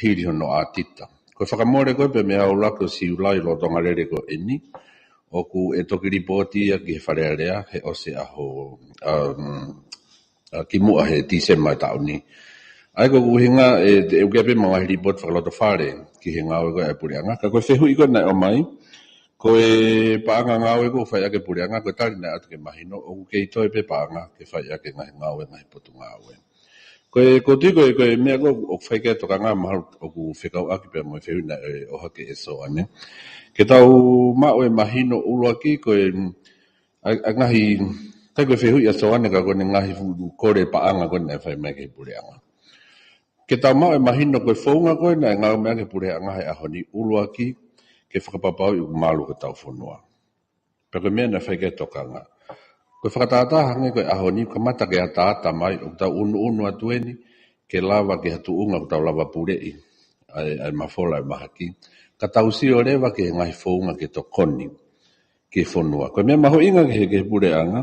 hili hono ʻātita. Ko e fakamole ko ē pē mei he ʻaho ʻuluaki ʻo Siulai lolotonga lele ko eni, ʻoku ʻe toki lipooti ia ki he Fale Alea he ʻosi e ʻaho, um, ʻa, kimuʻa he Tīsema e taʻu ni. ʻA ia ko ʻeku ʻuhinga ʻe, ʻe ʻukia pē mo e ngaahi lipooti fakalotofale ki he ngāue ko ē ʻa e puleʻanga. Ka ko e fehuʻi ko ē naʻe ʻomai, ko e paʻanga ngāue ʻoku fai ʻaki e puleʻanga, ko e tali naʻe ʻatu ke mahino, ʻoku kei toe pē paʻanga ke fai ʻaki e ngaahi ngāue, ngaahi potungāue. Ko e, ʻoku ou tui ko e, ko e meʻa ko ē ʻoku fai ki ai e tokanga mahalo ʻoku fekauʻaki pea mo e fehuʻi naʻe ʻohake ʻe Soane. Ke tau maʻu e mahino ʻuluaki ko e, ʻa, ʻa e ngaahi, ʻikai ko e fehuʻi ʻa Soane ka ko ʻene ngaahi fuʻu kole paʻanga ko ē naʻe fai mai ki he puleʻanga. Ke tau maʻu e mahino ko e founga ko ē naʻe ngāueʻaki ʻe he puleʻanga he ʻaho ni ʻuluaki ke fakapapauʻi ʻoku malu hotau fonua. Pea ko e meʻa naʻe fai ki ai e tokanga. Ko e fakatātā hangē ko e ʻaho ni, kamata ke ataata mai, ʻoku tau ʻunuʻunu atu eni, ke lava ki ha tuʻunga ʻoku tau lava puleʻi ʻa e, ʻa e mafola ʻa e mahaki. Ka tau sio leva ki he ngaahi founga ke tokoni ki he fonua. Ko e meʻa mahuʻinga ki he, ki he puleʻanga,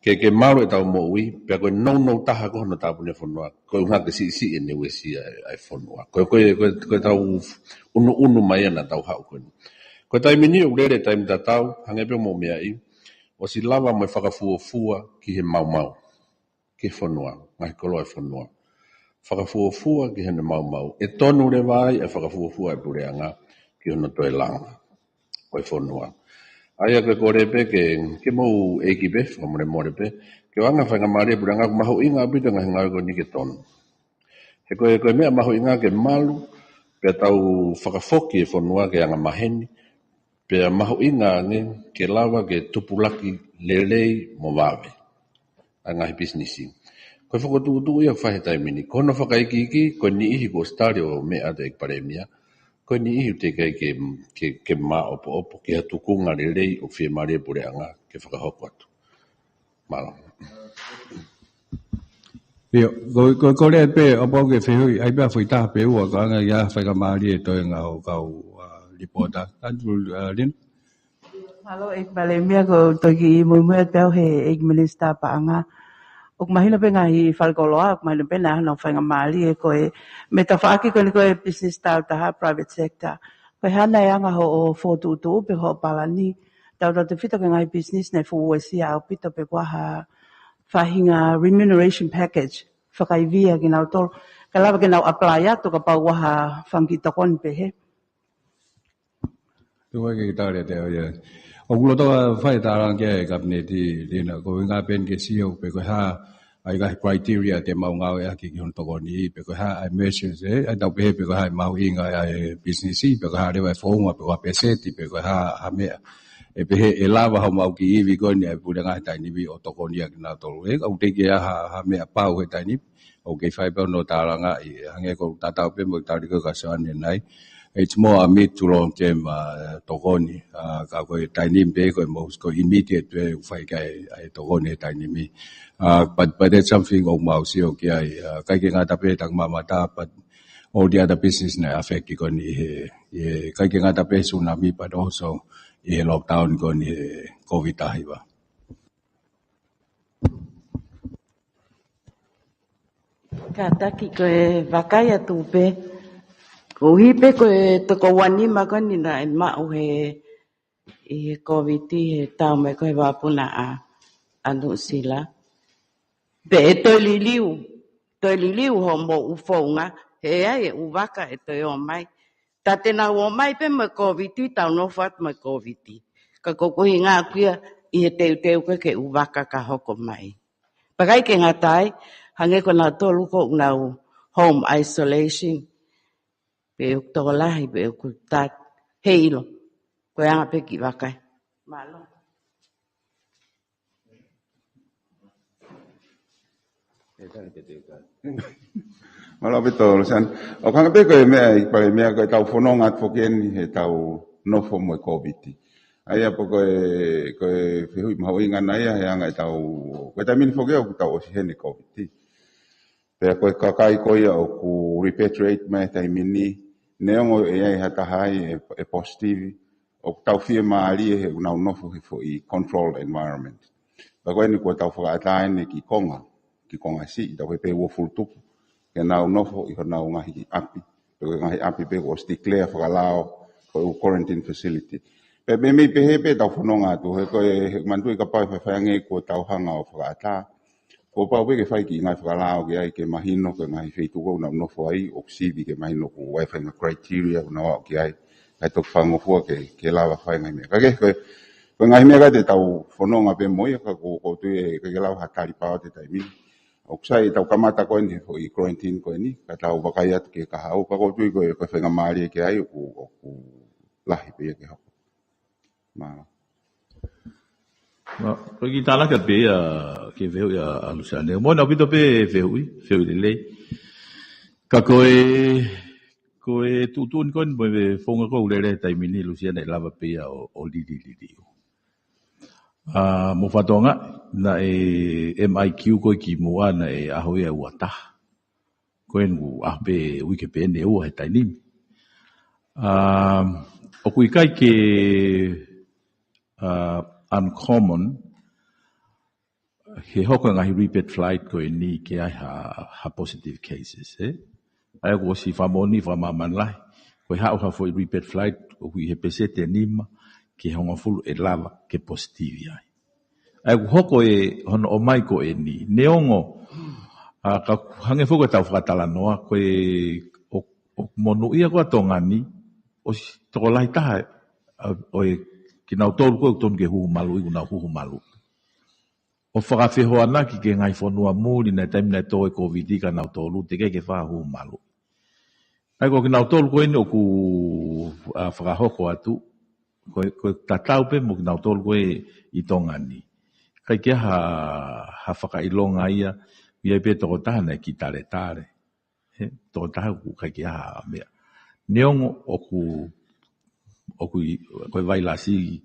ke, ke malu ʻetau moʻui, pea ko e nounou taha ko hono tāpuni e fonua, ko e ʻuhinga ke siʻisiʻi ʻene uesia ʻa e, ʻa e fonua. Ko e, ko e, ko e, ko ʻetau ʻunuʻunu mai ʻa ʻetau haʻu ko eni. Ko e taimi ni ʻoku lele e taimi tatau, hangē pē mo e meʻa ʻi, ʻosi lava mo e fakafuofua ki he maumau, ki he fonua, ngaahi koloa e fonua. Fakafuofua ki heʻene maumau. ʻE tonu leva ai e fakafuofua e puleʻanga ki hono toe langa ʻo e fonua. ʻA ia ko e kole pē ke, ke mou ʻeiki pē, fakamolemole pē, ke ʻoange ha faingamālie e puleʻanga, ʻoku mahuʻinga ʻaupito e ngaahi ngāue ko eni ke tonu. He ko e, ko e meʻa mahuʻinga ke malu, pea tau fakafoki e fonua ke anga maheni, pea mahuʻinga ange ke lava ke tupulaki lelei mo vave ʻa e ngaahi pisinisi. Ko e fokotuʻutuʻu ia ʻoku fai he taimi ni. Ko hono fakaikiiki, ko e niʻihi kuo ʻosi tali ʻo meʻa atu ʻEiki Palēmia, ko e niʻihi ʻoku teʻeki ai ke, ke, ke maʻopoʻopo ki ha tuʻunga lelei ʻoku fiemālie e puleʻanga ke fakahoko atu. Mālō. ʻIo, ko, ko, ko e kole pē, ʻo pau ke fehuʻi, ʻai pē ha foʻi taha pe ua, ka ʻoange ia ha faingamālie e toenga ʻo e kau, ʻa, lipota. Tantu, ʻa, Lina? Mālō, ʻEiki Palēmia, ʻoku ou toki muimui atu pē au he ʻEiki Minisitā Paʻanga. ʻOku mahino pē ngaahi falekoloa, ʻoku mahino pē naʻa hano faingamālie ko e meʻa tafaʻaki ko eni ko e business tāutaha, private sector. Ko e hā nai e anga hoʻo fokotuʻutuʻu pe hoʻo palani, tautautefito ki he ngaahi business naʻe fuʻu uesia ʻaupito pe ko e hā ha faʻahinga remuneration package fakaivia kinautolu. Kae lava ke nau apply atu kapau ʻoku ʻi ai ha fanga kiʻi tokoni pehē. Tuku ke tau lea te au ia. ʻOku loto fai tālanga ki he Kapineti, Lina, ko e ngaahi peni ke sio pe ko e hā ʻa e ngaahi criteria te mau ngāueʻaki ki hono tokoni, pe ko e hā ʻa e measures, ē, ʻa ia tau pehē pe ko e hā ʻa e mahuʻinga ʻa e business, pe ko e hā leva e founga, pe ko e hā peseti, pe ko e hā ʻa e meʻa. ʻE pehē ʻe lava homau kiʻi ivi ko eni ʻa e puleʻanga he taimi ni ʻo tokoni ʻaki kinautolu. ʻE, ʻoku teʻeki ai ha, ha meʻa pau he taimi ni, ʻoku kei fai pē hono tālangaʻi, hangē ko e tatau pē mo e tali ko ē ʻa Soane ʻanenai. It's more a mid to long term, uh, tokoni, uh, ka ko e taimi ni pē ko e most, ko e immediate pē ʻoku fai ki ai ʻa e tokoni he taimi ni. Uh, but, but that's something ʻoku mau sio ki ai, uh, ʻikai ke ngata pē he takimamata, but all the other business naʻe affect ko eni he, he, ʻikai ke ngata pē he tsunami, but also ʻi he lockdown ko eni he COVID taha hiva. Kātaki ko e vakai atu pē. Koeʻuhi pē ko e toko ua nima ko eni naʻe maʻu he, ʻi he COVID he taʻu mai ko ē he vakapuna ʻa, ʻa Nuʻusila. Pea ʻe toe liliu, toe liliu hoʻomou founga, he ʻe ʻi ai e ʻū vaka ʻe toe ō mai. Tā te nau ō mai pē mo e COVID, tau nofo atu mo e COVID. Ka ko e ʻuhinga ʻaku ia ʻi he teuteu ko ē ki he ʻū vaka ka hoko mai. Pea ʻikai ke ngata ai, hangē ko kinautolu ʻoku nau home isolation. Pe ʻoku tokolahi, pe ʻoku tat, heiʻilo. Ko e anga pē kiʻi vakai. Mālō. Mālō ʻaupito, Luseane. ʻOku hangē pē ko e meʻa ʻa e Palēmia, ko ʻetau fononga atu foki eni heʻetau nofo mo e COVID. ʻA ia pē ko e, ko e fehuʻi mahuʻinga ia he anga ʻetau, ko e taimi ni foki ʻoku tau ʻosi heni COVID. Pea ko e kakai ko ia ʻoku repatriate mai he taimi ni, neongo ʻe ʻi ai ha taha ai ʻe, ʻe positive, ʻoku tau fiemālie he ʻoku nau nofo he foʻi control environment. Pea ko eni kuo tau fakaʻatā eni ki konga, ki konga siʻi, tau pehē pē uofulu tupu, ke nau nofo ʻi honau ngaahi ʻapi, pe ko e ngaahi ʻapi pē kuo ʻosi declare fakalao ko e ʻū quarantine facility. Pea meimei pehē pē ʻetau fononga atu, he ko e, he manatuʻi kapau ʻe faifai ange kuo tau hanga ʻo fakaʻatā, kuo pau pē ke fai kiʻi ngaahi fakalao ki ai ke mahino ki he ngaahi feituʻu ʻoku nau nofo ai, ʻoku sivi ke mahino ʻoku ʻi ai e faʻahinga criteria ʻoku nau aʻu ki ai, kae toki fakangofua ke, ke lava fai e ngaahi meʻa. Ka ko e, ko e ngaahi meʻa ko ē te tau fononga pē mo ia, ka ko, ʻoku ou tui ʻe ʻikai ke lava ha tali pau ʻi he taimi ni. ʻOku sai ʻetau kamata ko eni he foʻi quarantine ko eni, ka tau vakai atu ki he kahaʻu, ka ʻoku ou tui ko e, ko e faingamālie ki ai, ʻoku, ʻoku lahi pē ia ke hoko. Mālō. Ma, ko e kiʻi tālaki pē ia ki he fehuʻi ʻa, ʻa Luseane. Moʻoni ʻaupito pē fehuʻi, fehuʻi lelei. Ka ko e, ko e tuʻutuʻuni ko eni mo e founga ko ē ʻoku lele he taimi ni, Luseane, ʻe lava pē ia ʻo, ʻo lilililiu. ʻA, mou fakatokangaʻi, naʻe M I Q ko ē kimuʻa naʻe ʻaho ia ʻe ua taha. Ko eni ʻoku ʻaho pē uike pē eni ʻe ua he taimi ni. Um, ʻoku ʻikai ke, uh, uncommon he hoko e ngaahi repatriate flight ko eni ke ʻi ai ha, ha positive cases, ē? ʻA ia kuo ʻosi fakamoʻoni fakamāmani lahi. Ko e haʻu ha foʻi repatriate flight ʻoku ʻi he peseti ʻe nima ki he hongofulu ʻe lava ke positive ai. ʻA ia ʻoku hoko e hono ʻomai ko eni. Neongo, ʻa, ka hangē foki ko ʻetau fakatalanoa, ko e, ʻo, ʻoku monūʻia ko ē ʻa Tonga ni, ʻosi tokolahi taha, ʻa, ʻo e kinautolu ko ē ʻoku tonu ke huhu maluʻi, ʻoku nau huhu maluʻi. ʻO fakafehoanaki ki he ngaahi fonua muli naʻe taimi naʻe tō e COVID kia nautolu, teʻeki ke fai ha huhu maluʻi. ʻA ia ko kinautolu ko eni ʻoku, ʻa, fakahoko atu, ko e, ko e tatau pē mo kinautolu ko ē ʻi Tonga ni. ʻIkai ke ʻi ai ha, ha fakaʻilonga ia, ʻi ai pē tokotaha naʻe kiʻi taletale. He, tokotaha ʻoku ʻikai ke ʻi ai ha meʻa. Neongo ʻoku, ʻoku ʻi, ko e vailasi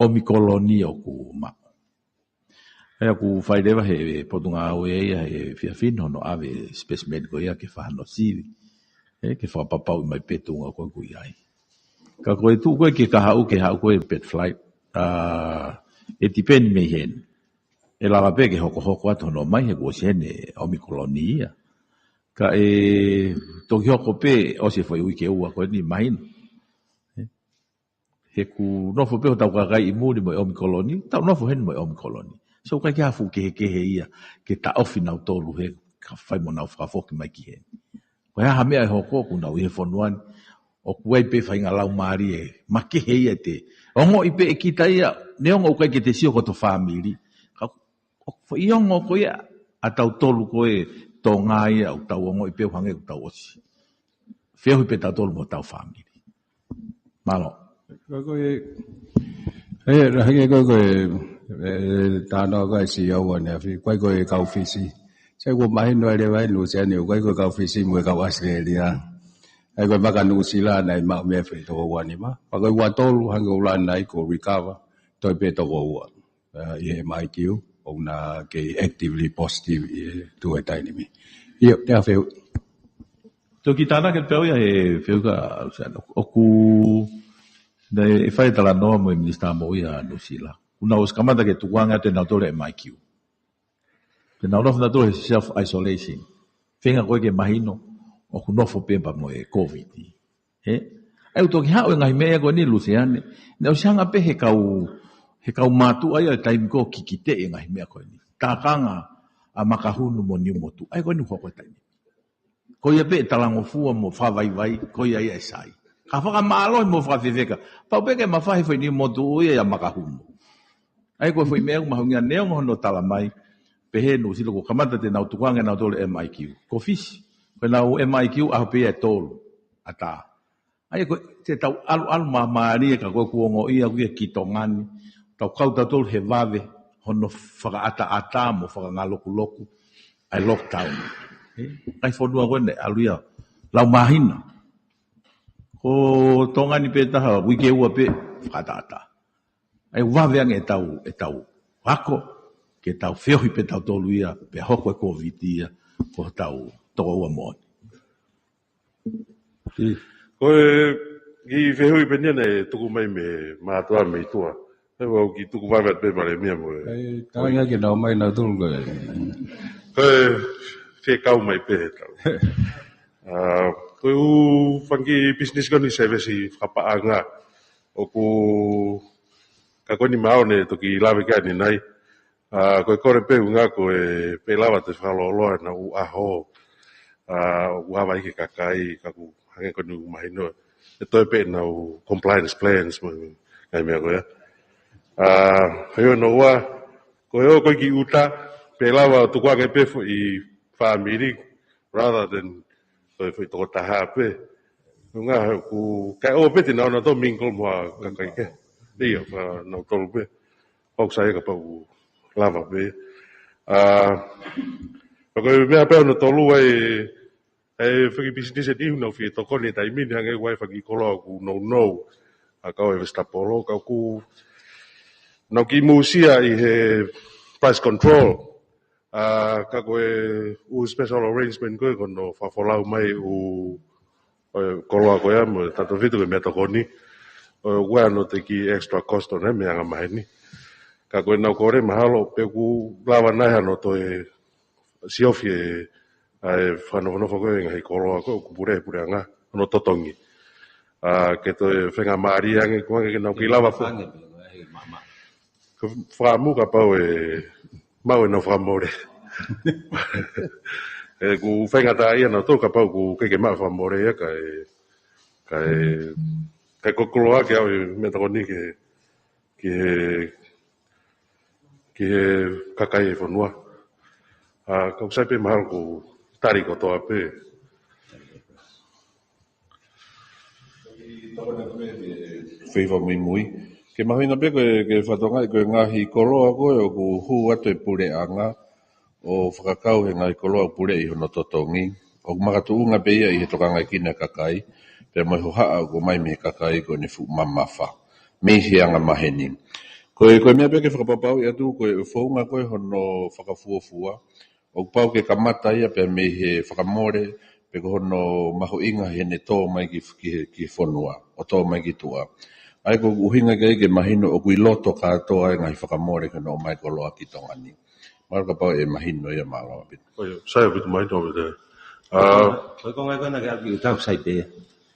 ʻOmikoloni ʻoku maʻu. ʻA ia ʻoku fai leva he Potungāue ia he efiafi ni hono ʻave specimen ko ia ke fai hano sivi. Ē, ke fakapapauʻi mai pē tuʻunga ko ē ʻoku ʻi ai. Ka ko e tuʻu ko ē ki he kahaʻu, ki he haʻu ko ē pet flight, ʻa, ʻe tipeni mei heni. ʻE lava pē ke hokohoko atu hono ʻomai he kuo ʻosi heni ʻOmikoloni ia. Ka ʻe toki hoko pē ʻosi e foʻi uike ʻe ua ko eni mahino. He ʻoku nofo pē hotau kakai ʻi muli mo e ʻOmikoloni, tau nofo heni mo e ʻOmikoloni. So ʻikai ke ʻi ai ha fuʻu kehekehe ia ke taʻofi nautolu he ka fai mo nau fakafoki mai ki heni. Ko e hā ha meʻa ʻe hoko ʻoku nau ʻi he fonua ni, ʻOku ʻi ai pē faʻahinga laumālie makehe ia te ongoʻi pē ʻe kita ia, neongo ʻoku ʻikai ke te sio ki hoto fāmili. Ka ʻoku foʻi ongo ko ia ʻa tautolu ko ē Tonga ia ʻoku tau ongoʻi pē ʻo hangē ʻoku tau ʻosi feohi pē tautolu mo hotau fāmili. Mālō. Ko e, ko e, ʻe, hangē ko e, ko e, ʻe, talanoa ko ē ʻa e C E O ʻaneafi, ko e, ko e kau Fisi. Sai, kuo mahino ʻa e leva ʻi Nuʻusila ni, ko e, ko e kau Fisi mo e kau ʻAositelēlia. ʻA ia ko e vaka Nuʻusila naʻe maʻu mei he foʻi toko ua nima. Pea ko e ua tolu hangē ko e ʻuluaki nai kuo recover, toe pē toko ua. ʻA, ʻi he M I Q, ʻoku na kei actively positive ʻi he tuʻu he taimi ni. ʻIo, te a feu. Toki tānaki pē au ia he feu ka, ʻoku, naʻe fai talanoa mo e Minisitā Moʻui ʻa Nuʻusila. Kuo nau ʻosi kamata ke tukuange atu ʻe nautolu e M I Q. Te nau nofo nautolu he self isolation. Feinga ko ē ke mahino, ʻoku nofo pē pea mo e COVID. He? ʻA ia ʻoku toki haʻu e ngaahi meʻa ko eni Luseane. Naʻe ʻosi hanga pē he kau, he kau mātuʻa ia ʻo e taimi ko ē ʻo kikiteʻi e ngaahi meʻa ko eni. Tākanga ʻa Makahunu mo Niumotu. ʻA ia ko eni hoko e taimi. Ko ia pē ʻe talangofua mo fakavaivai, ko ia ia ʻe sai. Ka fakamālohi mo fakafefeka. Pau pē ke mafai foʻi Niumotu ia ʻia Makahunu. ʻA ia ko e foʻi meʻa ʻoku mahuʻinga neongo hono tala mai. Pehē Nuʻusila kuo kamata te nau tukuange nautolu e M I Q. Ko Fisi. Ko ʻenau M I Q ʻaho pē ia ʻe tolu. ʻAtā. ʻA ia ko e, te tau ʻalu ʻalu māmālie ka ko e kuo ongoʻia ʻoku ʻi ai ki Tonga ni. Tau kau tautolu he vave, hono fakaʻataʻatā mo fakangalokuloku, ʻa e lockdown. Ē, ngaahi fonua ko eni, ʻalu ia, lau māhina. Ko Tonga ni pē taha, uike ua pē, fakaʻataʻatā. ʻA ia vave ange ʻetau, ʻetau ako, ke tau feohi pē tautolu ia, pea hoko e COVID ia, ko hotau toko ua moʻoni. Ko e, ʻi he fehuʻi pē eni naʻe tuku mai mei he mātuʻa mei tuʻa. ʻE, ʻoku ou kiʻi tuku vave atu pē Palēmia mo e. ʻE, tānaki ke nau mai nautolu ko e. Ko e, fekau mai pē he tau. ʻA, ko e ʻū fanga kiʻi business ko eni service fakapaʻanga. ʻOku, ka ko eni maʻu ne toki lave ki ai ʻanenai. ʻA, ko e kole pē ʻuhinga ko e pē lava te fakalōloa ʻenau ʻū ʻaho. ʻA, ʻoku ʻave ai ki he kakai, ka ʻoku hangē ko eni ʻoku mahino. ʻE toe pē ʻenau compliance plans mo e ngaahi meʻa ko ia. ʻA, ko e ono ua, ko e ō ko ē ki ʻuta, pē lava ʻo tukuange pē foʻi fāmili, rather than ko e foʻi tokotaha pē. ʻUhinga he ʻoku, kae ʻoua pē te nau ō nautolu mingle mo e kakai kehe. ʻIo, ka nautolu pē. Pau sai kapau ʻoku lava pē. ʻA, ka ko e meʻa pē hono tolu ai, e fanga business ʻe niʻihi naʻa nau fie tokoni he taimi ni hangē ʻoku ʻi ai e fanga kiʻi koloa ʻoku nounou. ʻA, kau e vesitapolo, ka ʻoku nau kiʻi mousia ʻi he price control. ʻA, ka ko e ʻū special arrangement ko ē ko hono fakafolau mai ʻū, ʻo e koloa ko ia mo e tato fitu ko e meʻatokoni. ʻO ʻoku ʻi ai hono teʻeki extra cost ʻo ne meʻa anga maheni. Ka ko ʻenau kole mahalo pē ʻoku lava nai hano toe siofi e, ʻa e fakanofonofo ko ē ngaahi koloa ko ē ʻoku pule, puleʻanga, hono totongi. ʻA, ke toe fenga mālie ange, ko ange ke nau kiʻi lava fo. Ange pē, ko e mama. Ko e fakaʻamu kapau ʻe maʻu ʻenau fakamole. ʻE, ʻoku faingataʻaʻia nautolu kapau ʻoku ʻikai ke maʻu fakamole ia kae, kae, kae kokoloa ke au e meʻatokoni ke, ki he, ki he kakai e fonua. ʻA, kau sai pē mahalo ʻoku tali kotoa pē. Feiva muimui. Ke mahuʻinga pē ko e, ke fakatokangaʻi ko e ngaahi koloa ko ē ʻoku hū atu e puleʻanga ʻo fakakau he ngaahi koloa ʻoku puleʻi hono totongi. ʻOku makatuʻunga pē ia ʻi he tokangaekina e kakai, pea mo e hohaʻa ʻoku ʻomai mei he kakai ko ʻene fuʻu mamafa. Mei he anga maheni. Ko e, ko e meʻa pē ke fakapapauʻi atu, ko e founga ko ē hono fakafuofua, ʻoku pau ke kamata ia pē mei he fakamole, pe ko hono mahuʻinga heʻene tō mai ki, ki, ki fonua, ʻo tō mai ki tuʻa. ʻA ia ko e ʻuhinga ke, ke mahino ʻoku ʻi loto kātoa e ngaahi fakamole ke nau ʻomai koloa ki Tonga ni. Mahalo kapau ʻe mahino ia mālō ʻaupito. ʻOi, sai ʻaupito mahino ʻaupito. ʻA, ko e konga ko ena ke ʻalu ki ʻuta ʻoku sai pē.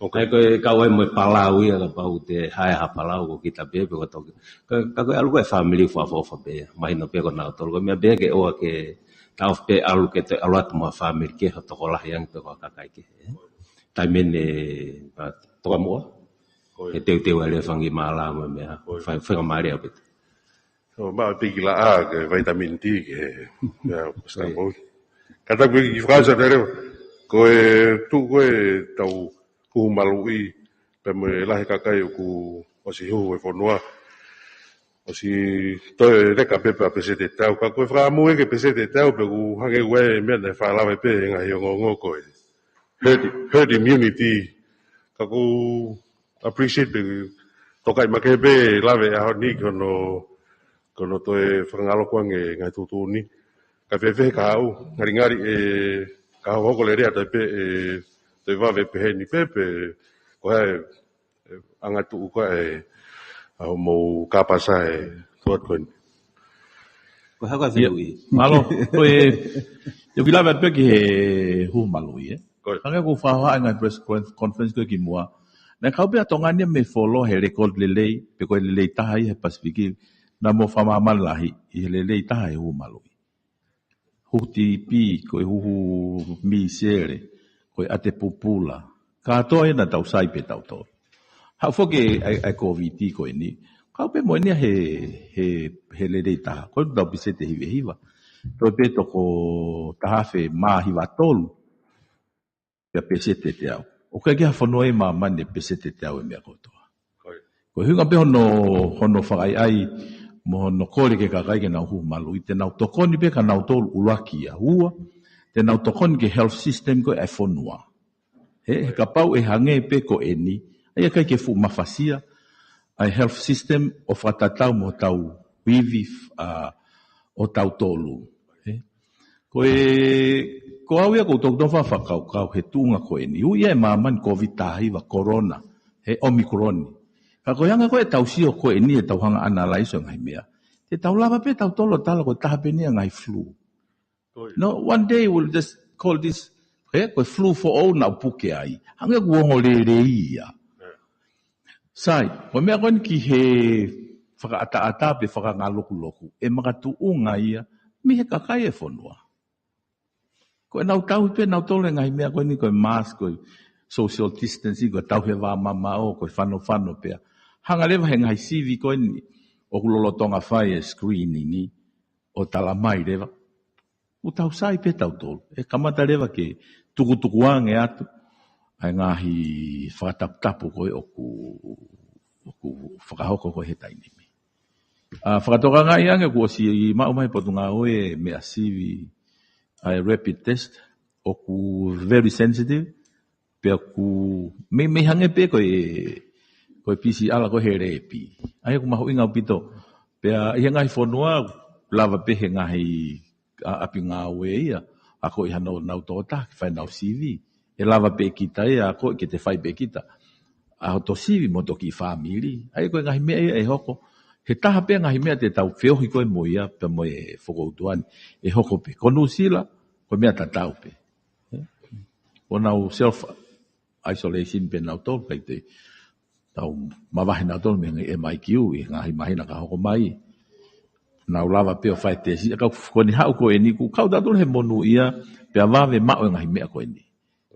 Ok. ʻA ia ko e kau ai mo e Palau ia kapau te hae ha Palau ko kita pē pe ko toki. Ka, ka ko e ʻalu ko e fāmili fakaʻofoʻofa pē. Mahino pē ko nautolu. Ko e meʻa pē ke ʻoua ke tau pē ʻalu ke te ʻalu atu mo e fāmili kehe ʻo tokolahi ange pe ko e kakai kehe. Taimi ʻe, but Toka muʻa. Ko e teuteu ai leva fanga kiʻi mālā mo e meʻa. Ko e fai, fai ka mālō pē. So, ma piki la a ke vitamin D ke, ya, ko e stampo. Ka ta kui ki Fransa te leo. Ko e tuʻu ko e tau huhu maluʻi, pea mo e lahi kakai ʻoku ʻosi huhu he fonua. ʻOsi toe leka pē pea peseti ʻe teau. Ka ko e fakaʻamu ē ke peseti ʻe teau pē ʻoku hangē ʻoku ʻi ai e meʻa naʻe fakalave pē he ngaahi ongoongo ko e herd, herd immunity. Ka ʻoku appreciate pē, toka i make pē lave ʻaho ni ki hono, ki hono toe fakangaloku ange ngaahi tuʻutuʻuni. Ka fēfē ka haʻu, ngalingali ʻe, ka hoko lelei atu pē ʻe, toe vave pehē ni pē pe, ko e hā e, e, anga tuʻu ko e, ʻa hoʻomou kāpasa e, tuat ko eni. Ko e hā ko e fehuʻi? Mālō, ko e, te u kiʻi lave atu pē ki he huhu maluʻi, ē? Ko e. Hangē ko e fakahohaʻa e ngaahi press con-, conference ko ē kimuʻa. Naʻe kau pē ʻa Tonga ni mei he fuoloa he record lelei, pe ko e lelei taha ʻi he Pasifiki, naʻa mo fakamāmani lahi, ʻi he lelei taha he huhu maluʻi. Huhu tipi, ko e huhu misele, ko e ʻate pupula. Kātoa ena tau sai pē tautolu. Haʻu foki ʻa e, ʻa e Covid ko eni. Kau pē mo eni he, he, he lelei taha. Ko e tau peseti ʻe hiva hiva. Toe pē toko taha afe mā hiva tolu. Pea peseti ʻe teau. ʻOku ʻikai ke ha fonua ʻi māmani ʻe peseti ʻe teau e meʻa kotoa. Ko e ʻuhinga pē hono, hono fakaʻaiʻai, mo hono kole ki he kakai ke nau huhu maluʻi, te nau tokoni pē kia nautolu ʻuluaki ia. Ua, te nau tokoni ki he health system ko ē ʻa e fonua. He, he kapau ʻe hangē pē ko eni, ʻa ia ʻikai ke fuʻu mafasia, ʻa e health system ʻo fakatatau mo hotau ivi, ʻa, ʻo tautolu. He, ko e, ko au ia ʻoku ou toutou fakakaukau he tuʻunga ko eni. Ui ia ʻe māmani Covid taha hiva, corona, he Omicron. Ka ko e anga ko ē ʻetau sio ko eni ʻetau hanga ʻo analyze ʻo e ngaahi meʻa. Te tau lava pē tautolu ʻo tala ko e taha pē eni ʻa e ngaahi flu. Ko ia. No, one day we'll just call this, he, ko e flu foʻou naʻa puke ai. Hangē ʻoku ongo lelei ia. Yeah. Sai, ko e meʻa ko eni ki he fakaʻataʻatā pe fakangalokuloku. ʻE makatuʻunga ia, mei he kakai e fonua. Ko ʻenau tauhi pē nautolu e ngaahi meʻa ko eni ko e mask, ko e social distancing, ko e tauhi e vā mamaʻo, ko e fanofano pea. Hanga leva he ngaahi sivi ko eni, ʻoku lolotonga fai e screening, ʻo tala mai leva. ʻOku tau sai pē tautolu. ʻE kamata leva ke tukutuku ange atu. ʻA e ngaahi fakataputapu ko ē ʻoku, ʻoku fakahoko ko ē he taimi ni. ʻA, fakatokangaʻi ange kuo ʻosi maʻu mai Potungāue e meʻa sivi ʻa e rapid test. ʻOku very sensitive. Pea ʻoku mei, mei hangē pē ko e, ko e P C R ko ē he lepi. ʻA ia ʻoku mahuʻinga ʻaupito. Pea ʻi he ngaahi fonua, lava pē he ngaahi ʻa, ʻapi ngāue ia, ʻa ko ē ʻi hano nau tokotaha, ke fai nau sivi. ʻE lava pē kita ia, ʻa ko ē ke te fai pē kita. ʻA hoto sivi mo toki fāmili. ʻA ia ko e ngaahi meʻa ia ʻe hoko. He taha pē ngaahi meʻa te tau feohi ko ē mo ia, pea mo e fokoutua ni. ʻE hoko pē. Ko Nuʻusila, ko e meʻa tatau pē. Ko nau self isolation pē nautolu, ʻikai te tau mavahe nautolu mei he M I Q ʻi he ngaahi māhina ka hoko mai. Nau lava pē ʻo fai tesi, ka ko eni haʻu ko eni kuo kau tautolu he monūʻia, pea vave maʻu e ngaahi meʻa ko eni.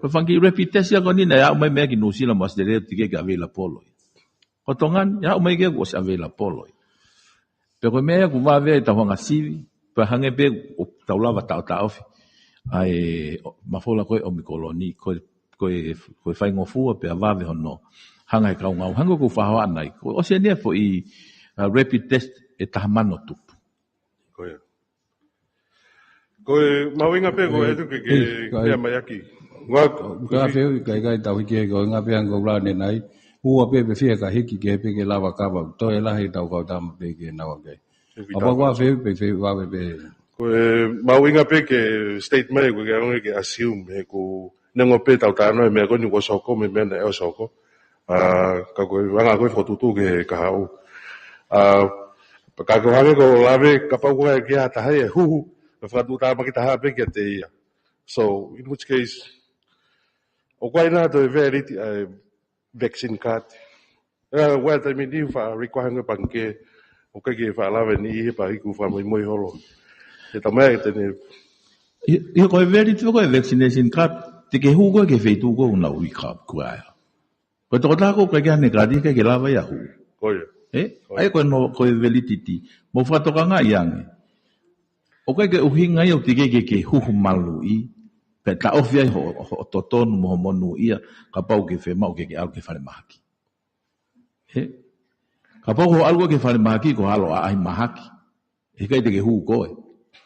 Ko e fanga kiʻi rapid test ia ko eni naʻe aʻu mai mei ai ki Nuʻusila mo ʻAositelēlia teʻeki ke available ia. Ko Tonga ni, aʻu mai ke kuo ʻosi available ia. Pea ko e meʻa ia ʻoku vave ai ʻetau hanga sivi, pea hangē pē ʻoku tau lava taʻotaʻofi. ʻA e, ʻo, mafola ko ē Omicron ni, ko e, ko e, ko e faingofua pea vave hono hanga he kaungāue. Hangē ko e fakahohaʻa ʻanai. Ko e ʻosi eni e foʻi, ʻa, rapid test ʻe taha mano tupu. Ko ia. Ko e mahuʻinga pē ko e, ʻe tuku ke, ke, ʻe, ke, ʻe, mai aki. Ngā, ka ko e feu, ʻikai, ʻikai tau hiki he ko e ngā pē hangē ko e ʻuhinga ʻanenai. Ua pē pe fiha ka hiki ke pē ke lava kava. Toe lahi ʻetau kau tama pē ke nau ake. Ko e feu, ʻa, feu, pe feu, vave pē. Ko e mahuʻinga pē ke state mai, ko e ke ange ke assume, he ko e neongo pē ʻetau talanoa he meʻa ko eni kuo ʻosi hoko, mo e meʻa naʻe ʻosi hoko. ʻA, ka ko e anga ko ē fokotuʻutuʻu ki he kahaʻu. ʻA, ka ko e hangē ko e lave, kapau ko e ke ʻa taha ʻe huhu, ka fakatuʻutāmaki taha pē kiate ia. So, in which case, ʻoku ʻi ai nā toe valid ʻa e vaccine card. ʻE, ʻa e taimi ni faʻa require hangē pangikē, ʻoku ʻikai ke faʻa lave ni he pā hiku fakamoimoi holo. He tamai te ne. ʻIo, ʻio, ko e valid ko e vaccination card, te ke hū ko ē ki he feituʻu ko ē ʻoku nau require. Ko e tokotaha ko ē ʻoku ʻikai ke ʻi ai haʻane kaati, ʻikai ke lava ia ʻo hū. Ko ia. Ē? Ko ia. ʻA ia ko e no, ko e validity. Mou fakatokangaʻi ange. ʻOku ʻikai ke ʻuhinga ia ʻoku teʻeki ai ke ke hū maluʻi, pea taʻofi ai hoʻo, hoʻo totonu mo hoʻo monūʻia, kapau ʻoku ke fiemaʻu ke ke ʻalu ki he falemahaki. Ē? Kapau ko hoʻo ʻalu ki he falemahaki ko e ʻalu ʻo ʻaʻahi mahaki, heʻikai te ke hū koe.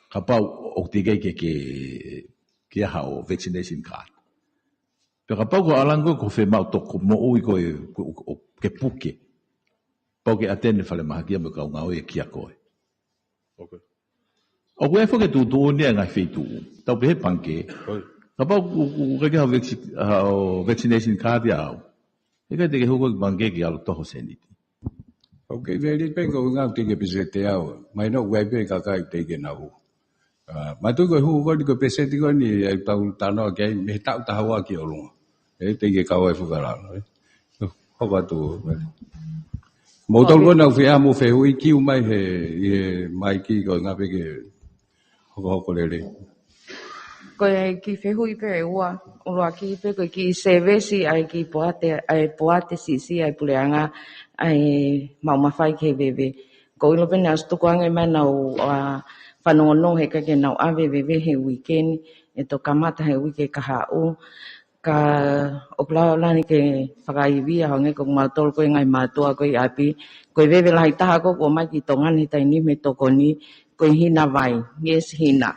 Kapau ʻoku teʻeki ai ke ke, ke ʻi ai haʻo vaccination card. Pea kapau ko e ʻalu ange koe ko e fiemaʻu toko moʻui ko ē, ko, ko, ko, ke puke. Pau ke ʻateni e falemahaki ia mo e kau ngāue ʻe kia koe. Okay. ʻOku ʻi ai foki e tuʻutuʻuni ʻa e ngaahi feituʻu. Tau pehē pangikē. Oi. Kapau ʻoku, ʻoku, ʻoku ʻikai ke ʻi ai haʻo vac-, haʻo vaccination card ʻia au, heʻikai te ke hū koe ki he pangikē ke ʻalu ʻo toho seniti. Okay, very good. Ko e ngaahi teke peseti au. Mahino ʻoku ʻi ai pē kakai teʻeki ke nau hū. Ah, mātuʻaki ko e hū ko eni, ko e peseti ko eni ʻoku tau talanoa ki ai, mei he taʻu taha ua ki ʻolunga. Ē, teʻeki ke kau ai e fukalalo, ē. Hoko atu. Moutolu ko ē ʻoku nau fie ʻai mo fehuʻi, kiu mai he, ʻi he maiki ko e ʻuhinga pē ke hokohoko lelei. Ko e kiʻi fehuʻi pē ʻe ua, ʻuluaki pē ko e kiʻi sēvesi ʻa e kiʻi poate, ʻa e poate siʻisiʻi ʻa e puleʻanga, ʻa e maʻu mafai ki he veve. ʻOku ou ʻilo pē naʻe ʻosi tukuange mai ʻenau, ʻa, fanongonongo heʻikai ke nau ʻave e veve he uike ni, ʻe toki kamata he uike kahaʻu. Ka ʻoku lava leva eni ke fakaivia, hangē ko kimautolu ko e ngaahi mātuʻa ko ē ʻi ʻapi. Ko e veve lahi taha ko ē ʻoku ʻomai ki Tonga ni he taimi ni mei he tokoni, ko e hina vai, ngeʻesi hina.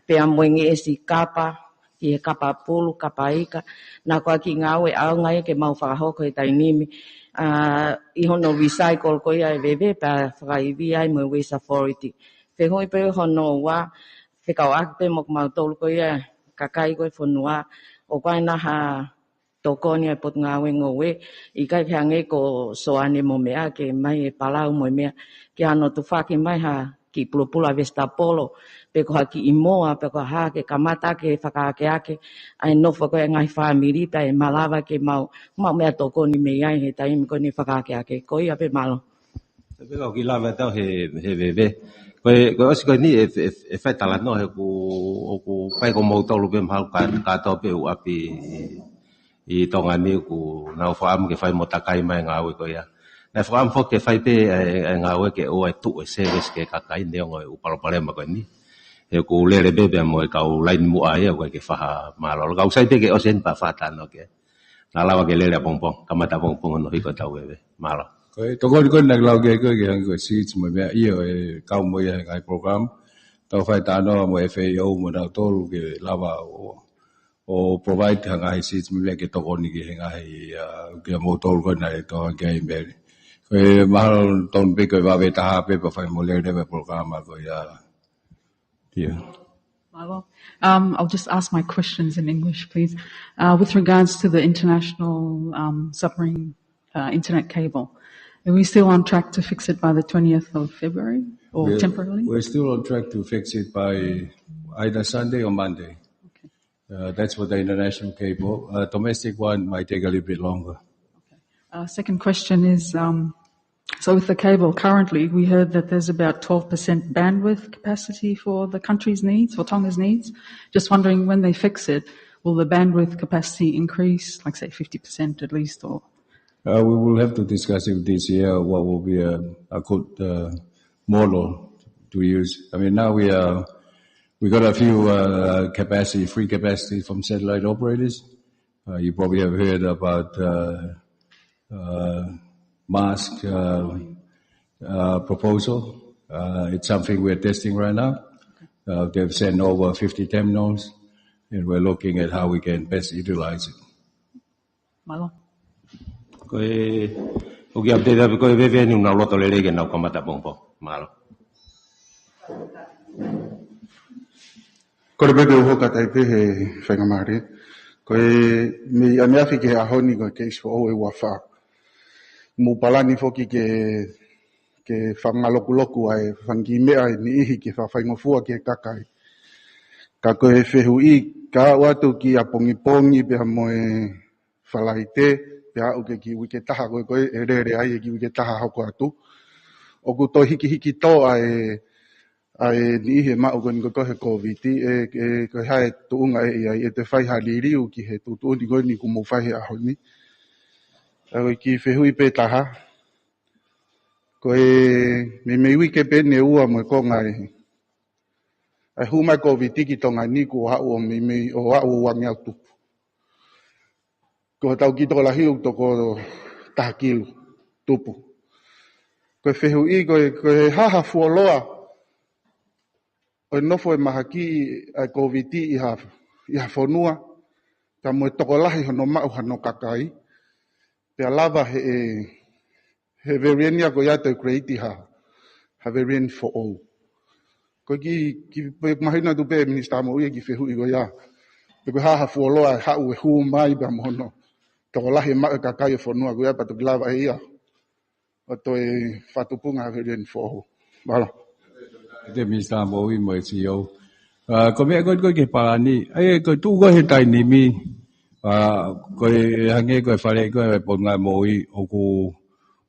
Pea mo e ngeʻesi kapa, ki he kapa pulu, kapa ika. Naʻa ko e kiʻi ngāue ʻaonga ia ke mau fakahoko he taimi ni, ʻa, ʻi hono recycle ko ia e veve, pea fakaivia ai mo e Waste Authority. Fehuʻi pē hono ua, fekauʻaki pē mo kimautolu ko ia kakai ko ē fonua, ʻoku ʻi ai nai ha tokoni ʻa e Potungāue Ngoue, ʻikai ke hangē ko Soane mo meʻa, ke ʻomai e palau mo e meʻa, ke ʻi ai hano tufaki mai ha kiʻi pulupulu ʻa e vesitapolo, pe ko ha kiʻi moa, pe ko ha hā, ke kamata ke fakaakeake ʻa e nofo ko ē ʻa e ngaahi fāmili, pea ʻe malava ke mau, mau meʻatokoni mei ai he taimi ko eni fakaakeake. Ko ia pē, mālō. Pea ko e kiʻi lave atu he, he veve. Ko e, ko e ʻosi ko eni e, e, e fai talanoa he ʻoku, ʻoku ʻikai ko moutolu pē mahalo ka, kātoa pē ʻū ʻapi ʻi, ʻi Tonga ni ʻoku nau fakaʻamu ke fai mo takai mai e ngāue ko ia. Naʻe fakaʻamu foki ke fai pē e, e ngāue ke ʻoua ʻe tuʻu e sēvesi ki he kakai neongo e ʻū palopalema ko eni. He ʻoku lele pē pea mo e kau laine muʻa ia ʻoku ʻikai ke faha mālōlō. Ka ʻoku sai pē ke ʻosi eni pea fakatalanoa ki ai. Naʻa lava ke lele ʻapongipongi, kamata ʻapongipongi hono hiko ʻetau veve. Mālō. Ko e tokoni ko ē naʻe lau ki ai ko e, ki he hangē ko e seeds mo e meʻa ia ʻoku kau mo ia he ngaahi program. Tau fai talanoa mo e F A O mo nautolu ke lava ʻo, ʻo provide ha ngaahi seeds mo e meʻa ke tokoni ki he ngaahi, ah, kia moutolu ko ē naʻe tokanga ki ai Mary. Ko e mahalo tonu pē ko e vave taha pē pea fai mo lele mai e program ko ia. Yeah. Mālō. Um, I'll just ask my questions in English, please. Uh, with regards to the international, um, submarine, uh, internet cable, are we still on track to fix it by the twentieth of February or We're, temporarily? We're still on track to fix it by either Sunday or Monday. Okay. Uh, that's for the international cable. Uh, domestic one might take a little bit longer. Okay. Uh, second question is, um, so with the cable, currently, we heard that there's about twelve percent bandwidth capacity for the country's needs, for Tonga's needs. Just wondering, when they fix it, will the bandwidth capacity increase, like, say, fifty percent at least, or? Uh, we will have to discuss it this year, what will be a, a good, uh, model to use. I mean, now we are, we got a few, uh, capacity, free capacity from satellite operators. Uh, you probably have heard about, uh, uh, Musk, uh, uh, proposal. Uh, it's something we're testing right now. Uh, they've sent over fifty terminals, and we're looking at how we can best utilize it. Mālō. Ko e, ʻoku update atu ko e veve ni ʻoku nau loto lelei ke nau kamata ʻapongipongi. Mālō. Kole pē ke u hoko atu ai pē he faingamālie. Ko e meʻa ʻaneafi ki he ʻaho ni ko e case foʻou ʻe ua fā. Mou palani foki ke, ke fakangalokuloku ʻa e fanga kiʻi meʻa ʻe niʻihi ke fakafaingofua ki he kakai. Ka ko e fehuʻi, ka aʻu atu ki ʻapongipongi pea mo e Falaite, pea aʻu ki he kiʻi uike taha ko ē, ko ē ʻe lele ai e kiʻi uike taha hoko atu. ʻOku toe hikihiki tō ʻa e, ʻa e niʻihi ʻe maʻu ko eni ko ē ko e he Kōviti, ē, ē, ko e hā e tuʻunga ʻe ʻi ai, ʻe toe fai ha liliu ki he tuʻutuʻuni ko eni kuo mou fai he ʻaho ni. ʻA ko e kiʻi fehuʻi pē taha. Ko e meimei uike pē ʻeni ʻe ua mo e konga ʻe, ʻa e hū mai Kōviti ki Tonga ni kuo haʻu ʻo meimei ʻo haʻu ʻo uangeau tupu. Ko hotau kiʻi tokolahi ʻoku toko taha kilu tupu. Ko e fehuʻi, ko e, ko e hā ha fuoloa ʻo e nofo e mahaki ʻa e Kōviti ʻi ha, ʻi ha fonua, ka mo e tokolahi hono maʻu hano kakai, pea lava he, he variant ia ko ia ʻo create ha, ha variant foʻou. Ko e kiʻi, kiʻi, pe mahino atu pē Minisitā Moʻui e kiʻi fehuʻi ko ia. Pe ko e hā ha fuoloa ʻe haʻu ʻe hū mai pea mo hono tokolahi e maʻu e kakai e fonua ko ia pea toki lava ʻe ia ʻo toe fakatupunga ha variant foʻou. Mālō. Te Minisitā Moʻui mo e C E O. ʻA, ko e meʻa ko ē, ko e ki he palani. ʻA ia, ko e tuʻu ko ē he taimi ni, ʻa, ko e hangē ko e fale ko ē Potungāue Moʻui ʻoku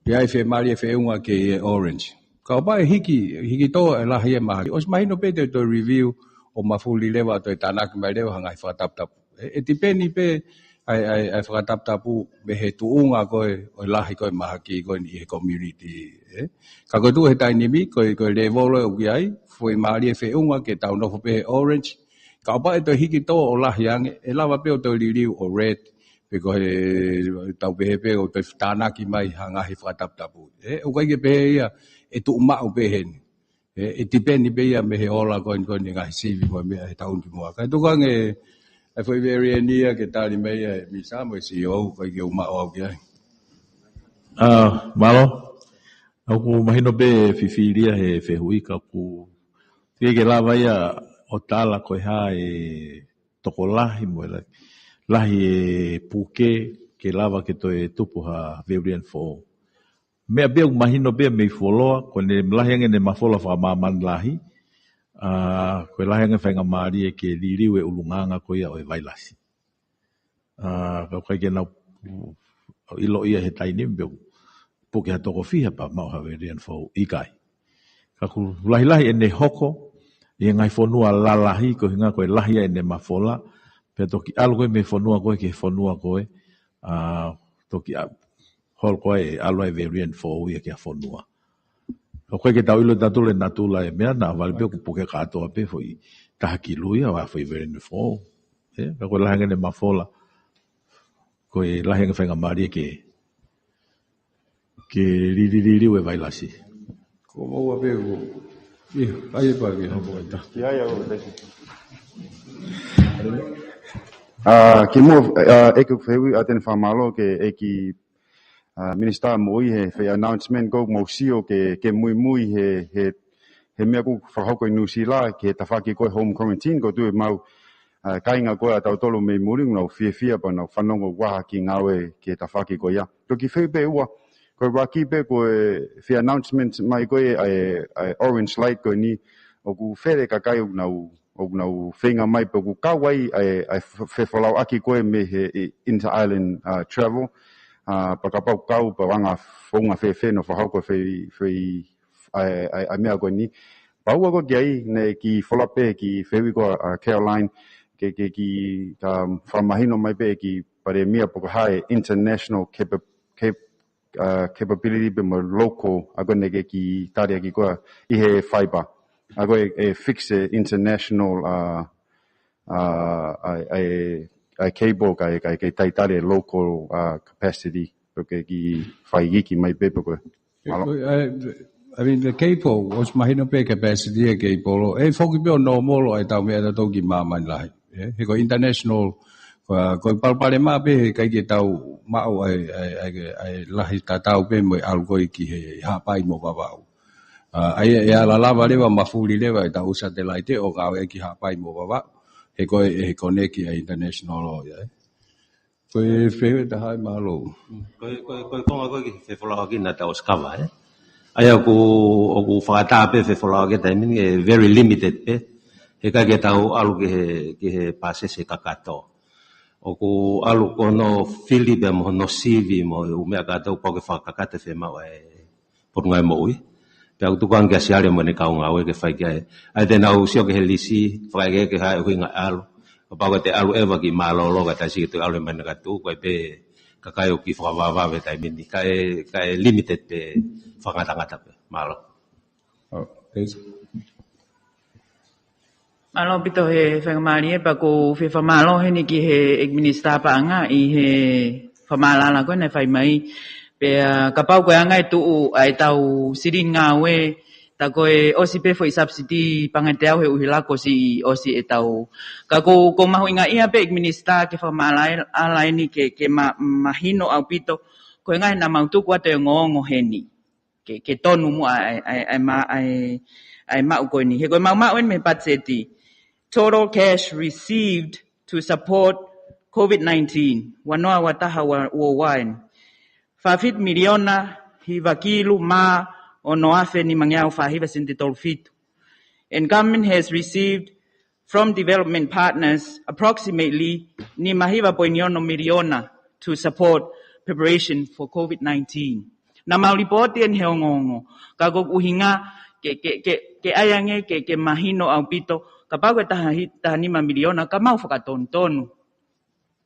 pea ʻi he fiemālie feʻunga ki he orange. Kapau ʻe hiki, hiki tō e lahi e mahaki. ʻOsi mahino pē te u toe review ʻo mafuli leva ʻo toe tānaki mai leva ha ngaahi fakataputapu. ʻE, ʻe tipeni pē ʻa e, ʻa e, ʻa e fakataputapu mei he tuʻunga ko ē ʻo e lahi ko ē mahaki ko eni ʻi he community, ē. Ka ko e tuʻu he taimi ni, ko e, ko e level ʻoku ʻi ai, fiemālie feʻunga ke tau nofo pē he orange. Kapau ʻe toe hiki tō ʻo lahi ange, ʻe lava pē ʻo toe liliu ʻo red, pe ko e tau pehē pē ʻo toe tānaki mai ha ngaahi fakataputapu. Ē, ʻoku ʻikai ke pehē ia ʻe tuʻu maʻu pē heni. ʻE, ʻe tipeni pē ia mei he ola ko eni ko eni ngaahi sivi mo e meʻa he taʻu ni ki muʻa. Kae tuku ange ʻa e foʻi variant ia ke tali mai ʻe he Minisitā mo e C E O, ʻikai ke u maʻu au ki ai. ʻA, mālō. ʻOku mahino pē fifilia he fehuʻi ka ʻoku teʻeki ke lava ia ʻo tala ko e hā e tokolahi mo e lahi, lahi e puke ke lava ke toe tupu ha variant foʻou. Meʻa pē ʻoku mahino pē mei fuoloa, ko ʻene lahi ange ʻene mafola fakamāmani lahi, ʻa, ko e lahi ange faingamālie ke liliu e ʻulungaanga ko ia ʻo e vailasi. ʻA, ka ʻoku ʻikai ke nau ʻilo ia he taimi ni pe ʻoku puke ha toko fiha pea maʻu ha variant foʻou, ʻikai. Ka ʻoku lahilahi ʻene hoko ʻi he ngaahi fonua lalahi, ko e ʻuhinga ko e lahi ʻene mafola, pea toki ʻalu ko ē mei he fonua ko ē ki he fonua ko ē, ʻa, toki ʻa, holo ko ē ʻalu ai e variant foʻou ia ki ha fonua. ʻOku ʻikai ke tau ʻilo ʻe tautolu e natula e meʻa, naʻa vale pē ʻoku puke kātoa pē foʻi taha kilu ia ʻa e foʻi variant foʻou. Ē, ka ko e lahi ange ʻene mafola, ko e lahi ange faingamālie ke, ke lilililiu e vailasi. Ko maua pē ko. ʻIo, ʻai e pā ki ha pointa. Ki ai au, thank you. ʻA, kimuʻa, ʻa, ʻEiki, fehuʻi atu ʻeni, fakamālō ki he ʻEiki, ʻa, Minisitā Moʻui he foʻi announcement ko ē ʻoku mau sio ke, ke muimui he, he, he meʻa ʻoku fakahoko ʻi Nuʻusila ki he tafaʻaki ko ē home quarantine, ko e tuʻu ʻemau, ʻa, kāinga ko ē ʻa tautolu mei muli, nau fiefia pea nau fanongo ʻoku ʻi ai ha kiʻi ngāue ki he tafaʻaki ko ia. Ko e kiʻi fehuʻi pē ʻe ua, ko e ʻuluaki pē ko e foʻi announcement mai ko ē ʻa e, ʻa e orange light ko eni, ʻoku fele e kakai ʻoku nau, ʻoku nau feinga mai pe ʻoku kau ai ʻa e, ʻa e fe-, fefolauʻaki ko ē mei he i-, inter-island, ʻa, travel, ʻa, pea kapau ʻoku kau pea ʻoku anga founga fēfē hono fakahoko e foʻi, foʻi, ʻa e, ʻa e, ʻa e meʻa ko eni. Pea ua ko ē ki ai, naʻe kiʻi follow up pē ki he fehuʻi ko ē ʻa, ʻa Caroline, ke, ke kiʻi, um, fakamahino mai pē ki he Palēmia pe ko e hā e international capa-, cap-, ʻa, capability pea mo e local, ʻa ko ē naʻe kiʻi tali ʻaki ko ē ʻi he fiber. ʻA ko ē ʻe fix e international, ʻa, ʻa, ʻa, ʻa, ʻa cable kae, kae, kae talitali e local, ʻa, capacity. Pe ko e kiʻi fai iiki mai pē pe ko e. Mālō. ʻE, ʻe, I mean, the cable, ʻosi mahino pē capacity e cable. ʻE foki pē ʻo normal ʻa e tau meʻa ʻa tautolu ki māmani lahi. ʻE, he ko e international, ko, ko e palopalema pē he ʻikai ke tau maʻu ʻa e, ʻa e, ʻa e, ʻa e lahi tatau pē mo e ʻalu ko ē ki he Haʻapai mo Vavaʻu. ʻA, ʻa ia ʻe ala lava leva mafuli leva e tau satellite ʻo ngāueʻaki ki Haʻapai mo Vavaʻu. He ko e, he connect ʻa e international ʻo ia, ē. Ko e fehuʻi ʻe taha ia, mālō. Ko e, ko e, ko e konga ko ē ki he fefolauʻaki naʻa tau ʻosi kava, ē? ʻA ia ʻoku, ʻoku fakataha pē fefolauʻaki taimi ni, ʻe very limited pē. He ʻikai ke tau ʻalu ki he, ki he pasese kakato. ʻOku ʻalu ko hono fili pē mo hono sivi mo e ʻū meʻa kātoa pau ke fakakakato e fiemaʻu ʻa e Potungāue Moʻui. Pea ʻoku tuku ange kia Siale mo ʻene kau ngāue ke fai ki ai. ʻA ia te nau sio ki he lisi, fakaʻekeʻeke hā e ʻuhinga ʻalu. Kapau ko e te ʻalu ʻeva ki mālōlō ka taisi ke toe ʻalu he Manakatu, ko e pē Kakai ʻoku kiʻi fakavavevave taimi ni, kae, kae limited pē fakangatangata pē. Mālō. Oh, please. Mālō ʻaupito he faingamālie, pea ʻoku ou fie fakamālō heni ki he ʻEiki Minisitā Paʻanga ʻi he fakamaʻalaʻala ko ē naʻe fai mai. Pea kapau ko e anga e tuʻu ʻa e tau silini ngāue, tā ko e ʻosi pē foʻi subsidy paʻanga ʻe teau he ʻuhila kuo ʻosi, ʻosi e tau. Ka ʻoku, ʻoku mahuʻinga ia pē ʻEiki Minisitā ke fakamaʻalaʻala eni ke, ke ma, mahino ʻaupito ko e ngaahi naʻa mau tuku atu e ongoongo heni. Ke, ke tonu muʻa ʻa e, ʻa e, ʻa e ma, ʻa e, ʻa e maʻu ko eni. He ko e maʻumaʻu eni mei he patiseti. Total cash received to support COVID nineteen. Ua noa ua taha ua, ua ua eni. Fā fitu miliona, hiva kilu mā, ono afe nimangeau fā hiva sini tolu fitu. And government has received from development partners approximately nima hiva poini ono miliona to support preparation for COVID nineteen. Naʻa mau lipooti eni he ongoongo. Ka ʻoku ʻuhinga ke, ke, ke, ke ʻai ange ke, ke mahino ʻaupito. Kapau ko e taha hi, taha nima miliona, ka mau fakatonutonu.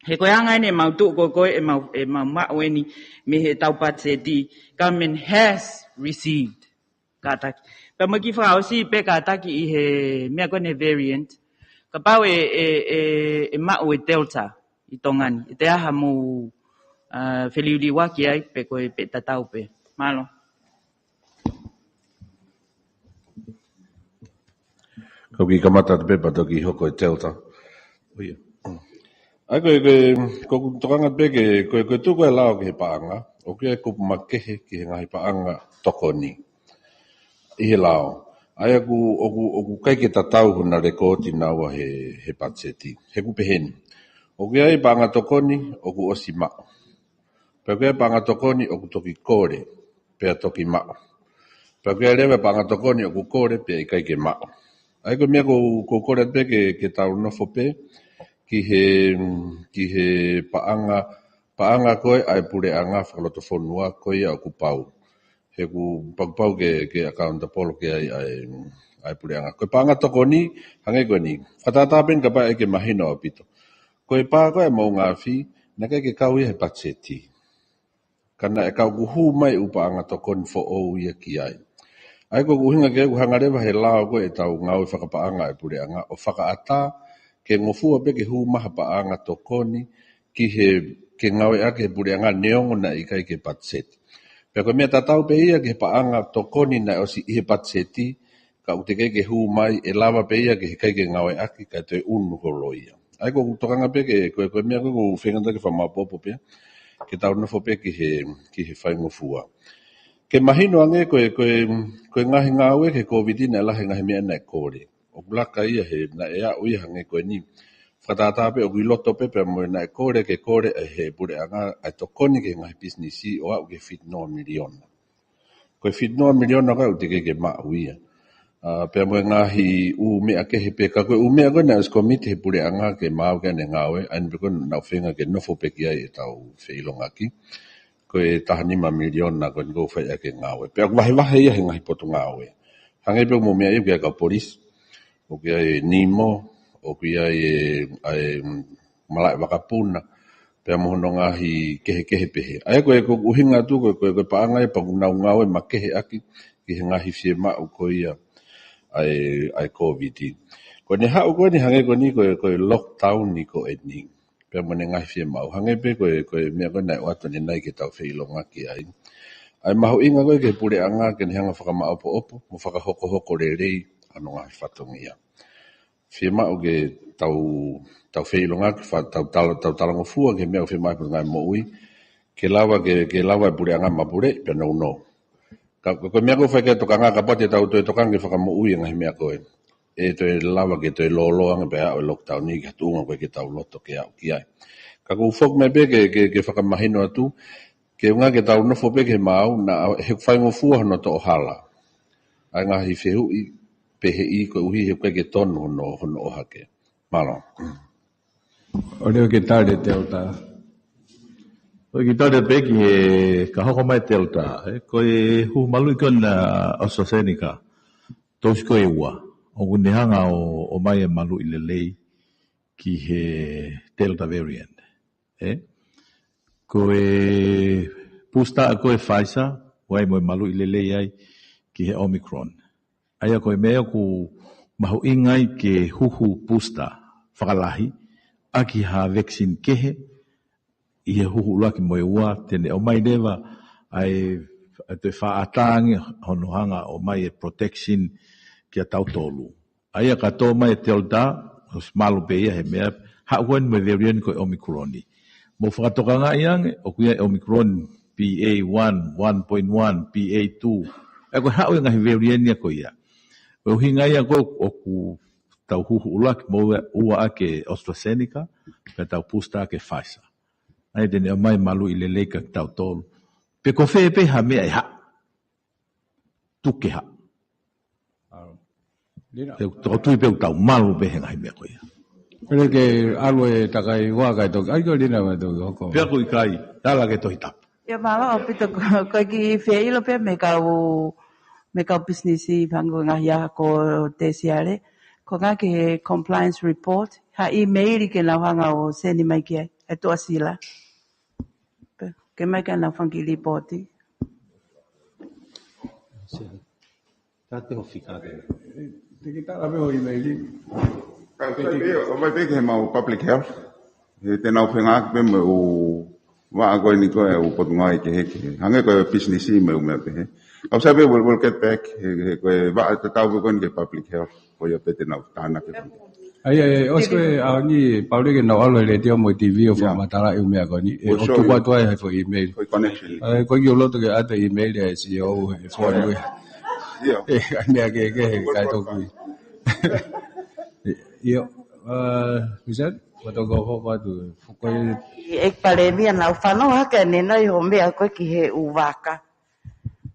He ko e anga eni ʻemau tuʻu ko ē, ko ē ʻemau, ʻemau maʻu eni mei he tau patiseti, government has received. Kātaki. Pea mo e kiʻi fakaʻosi pē kātaki ʻi he meʻa ko eni variant. Kapau ʻe, ʻe, ʻe, ʻe maʻu e Delta ʻi Tonga ni, ʻe te aha mou, uh, feliuliuaki ai pe ko e pē tatau pē. Mālō. Ko e kiʻi kamata atu pē pea toki hoko e Delta. ʻO ia. ʻA ia ko e, ko e, ko ʻeku tokanga pē ke, ko e, ko e tuku e lao ki he paʻanga, ʻoku ʻi ai e kupu makehe ki he ngaahi paʻanga tokoni ʻi he lao. ʻA ia ʻoku, ʻoku, ʻoku ʻikai ke tatau hono lekooti naua he, he patiseti. He ʻoku pehē ni. ʻOku ʻi ai e paʻanga tokoni, ʻoku ʻosi maʻu. Pea ʻoku ʻi ai e paʻanga tokoni ʻoku toki kole, pea toki maʻu. Pea ʻoku ʻi ai leva e paʻanga tokoni ʻoku kole, pea ʻikai ke maʻu. ʻA ia ko e meʻa ʻoku ou, ʻoku ou kole pē ke, ke tau nofo pē ki he, ki he paʻanga, paʻanga ko ē ʻa e puleʻanga fakalotofonua ko ia ʻoku pau. He ʻoku pau, pau ke, ke accountable ki ai ʻa e, ʻa e puleʻanga. Ko e paʻanga tokoni, hangē ko eni. Fakatātā pē eni kapau ʻe ʻai ke mahino ʻaupito. Ko e pā ko ē ʻa e moʻunga afi, naʻe ʻikai ke kau ia he patiseti. Ka naʻe kau, kuo hū mai e ʻū paʻanga tokoni foʻou ia ki ai. ʻA ia ko ʻeku ʻuhinga ki ai, ʻoku hanga leva he lao ko ē ʻetau ngāue fakapaʻanga ʻa e puleʻanga ʻo fakaʻatā ke ngofua pē ke hū mai ha paʻanga tokoni ki he, ke ngāueʻaki he puleʻanga neongo naʻe ʻikai ke patiseti. Pea ko e meʻa tatau pē ia ki he paʻanga tokoni naʻe ʻosi ʻi he patiseti, ka ʻoku teʻeki ke hū mai, ʻe lava pē ia ke heʻikai ke ngāueʻaki kae toe ʻunu holo ia. ʻA ia ko ʻeku tokanga pē ke, ko e, ko e meʻa ko ē ʻoku ou feinga ke fakamaopoopo pē, ke tau nofo pē ki he, ki he faingofua. Ke mahino ange ko e, ko e, ko e ngaahi ngāue ki he COVID naʻe lahi e ngaahi meʻa naʻe kole. ʻOku laka ia he, naʻe aʻu ia hangē ko eni. Fakatātā pē ʻoku ʻi loto pē pea mo e naʻe kole ke kole ʻe he puleʻanga ʻa e tokoni ki he ngaahi pisinisi ʻo aʻu ki he fitu noa miliona. Ko e fitu noa miliona ko ē ʻoku teʻeki ke maʻu ia. ʻA, pea mo e ngaahi ʻū meʻa kehe pē ka ko e ʻū meʻa ko ē naʻe ʻosi komiti he puleʻanga ke maau ki ai ʻene ngāue, ʻa eni pē ko ē naʻa ku feinga ke nofo pē ki ai ʻetau feʻilongaki. Ko e taha nima miliona ko eni ʻoku fai ʻaki e ngāue. Pea ʻoku vahevahe ia he ngaahi potungāue. Hangē pē ʻoku mou meaʻi ʻoku ʻi ai e kau polisi, ʻoku ʻi ai e NEMO, ʻoku ʻi ai e, ʻa e, malaʻe vakapuna, pea mo hono ngaahi kehekehe pehē. ʻA ia ko e, ko ʻeku ʻuhinga atu ko e, ko e, ko e paʻanga ia pea ʻoku nau ngāue makehe ʻaki ki he ngaahi fiemaʻu ko ia ʻa e, ʻa e COVID. Ko ʻene haʻu ko eni hangē ko eni ko e, ko e lockdown ni ko eni. Pea mo ʻene ngaahi fiemaʻu. Hangē pē ko e, ko e meʻa ko ē naʻe ʻoatu ʻanenai ke tau feʻilongaki ai. ʻA e mahuʻinga ko ē ki he puleʻanga ke ne hanga fakamaopoopo, mo fakahokohoko lelei ʻa hono ngaahi fatongia. Fiemaʻu ke tau, tau feʻilongaki, fa-, tau tala-, tau talangofua ki he meʻa ʻoku fiemaʻu he Potungāue Moʻui, ke lava ke, ke lava e puleʻanga mapuleʻi, pea nounou. Ka, ko, ko e meʻa ʻoku fai ki ai e tokanga, kapau te tau toe tokanga ke fakamoʻui e ngaahi meʻa ko ē. ʻE toe lava ke toe lōloa ange pea aʻu e lockdown ni ki ha tuʻunga ʻoku ʻikai ke tau loto ke aʻu ki ai. Ka ʻoku ou foki mai pē ke, ke, ke fakamahino atu, ke ʻuhinga ke tau nofo pē ki he maau, naʻa, he ʻoku faingofua hono toʻo hala ʻa e ngaahi fehuʻi pehē ʻi koeʻuhi he ʻoku ʻikai ke tonu hono, hono ʻohake. Mālō. ʻOku ou lea ke tali e Delta. ʻOku ou kiʻi tali pē ki he ka hoko mai e Delta. Ē, ko e hū maluʻi ko ena ʻa AstraZeneca. Tau sio ko e ua. ʻOku ne hanga ʻo, ʻomai e maluʻi lelei ki he Delta variant. Ē? Ko e booster ko e Pfizer, ʻoku ʻi ai mo e maluʻi lelei ai ki he Omicron. ʻA ia ko e meʻa ʻoku mahuʻinga ai ke huhu booster fakalahi ʻaki ha vaccine kehe ʻi he huhu ʻuluaki mo e ua, te ne ʻomai leva ʻa e, ʻa e toe faʻa ʻatā ange hono hanga ʻo ʻomai e protection kia tautolu. ʻA ia ka tō mai e Delta, ʻosi malu pē ia he meʻa, haʻu ko eni mo e variant ko e Omicron. Mou fakatokangaʻi ange, ʻoku ʻi ai e Omicron B A one, one point one, B A two. ʻA ia ko e haʻu e ngaahi variant ia ko ia. Ko e ʻuhinga ia ko ē ʻoku tau huhu ʻuluaki mo e ua ʻaki e AstraZeneca, pea tau booster ʻaki e Pfizer. ʻA ia te ne ʻomai maluʻi lelei kia tautolu. Pe ko fē pē ha meʻa ʻe haʻu. Tuku ke haʻu. Lina. Pea ʻoku tui pē ʻoku tau malu pē he ngaahi meʻa ko ia. Pele ke ʻalu e takai ua kae toki. ʻAi ko Lina mai toki hoko. Pea ko e ʻikai, tala ke Tohi Tapu. ʻIa mālō ʻaupito ko, ko e kiʻi fie ʻilo pē mei he kau, mei he kau pisinisi fanga ko e ngaahi ʻaho ko Tesiale. Ko e ngaahi compliance report, ha ʻīmeili ke nau hanga ʻo send mai ki ai, ʻe Tuʻasila. Ke mai ke nau fanga kiʻi lipooti. Ka te ho fika ke. Te ke tala pē ho ʻīmeili. Ka te ke, ʻomai pē ke mau public health. He te nau fengāueʻaki pē mo e vaʻa ko eni ko e ʻū potungāue kehekehe. Hangē ko e pisinisi mo e ʻū meʻa pehē. Ka ʻoku sai pē, we'll, we'll get back. He, he ko e vaʻa tatau pē ko eni ki he public health. Ko ia pē te nau tānaki. ʻAi, ʻai, ʻosi ko e ʻaho ni, pau leva ke nau ʻalu he letiō mo e T V ʻo fakamatalaʻi e ʻū meʻa ko eni. ʻE, ʻo tuku atu ai he foʻi ʻīmeili. Ko e connection. ʻAi, ko e kiʻi loto ke ʻata ʻīmeili ʻa e C E O he foʻi ʻū. ʻIo. ʻE, ʻai meʻa kehekehe, kae toki. ʻIo, ʻa, Michelle, ʻoku tau hoko atu. Ko e ʻEiki Palēmia, naʻa ku fanongo hake ʻanenai ho meʻa ko ē ki he ʻū vaka.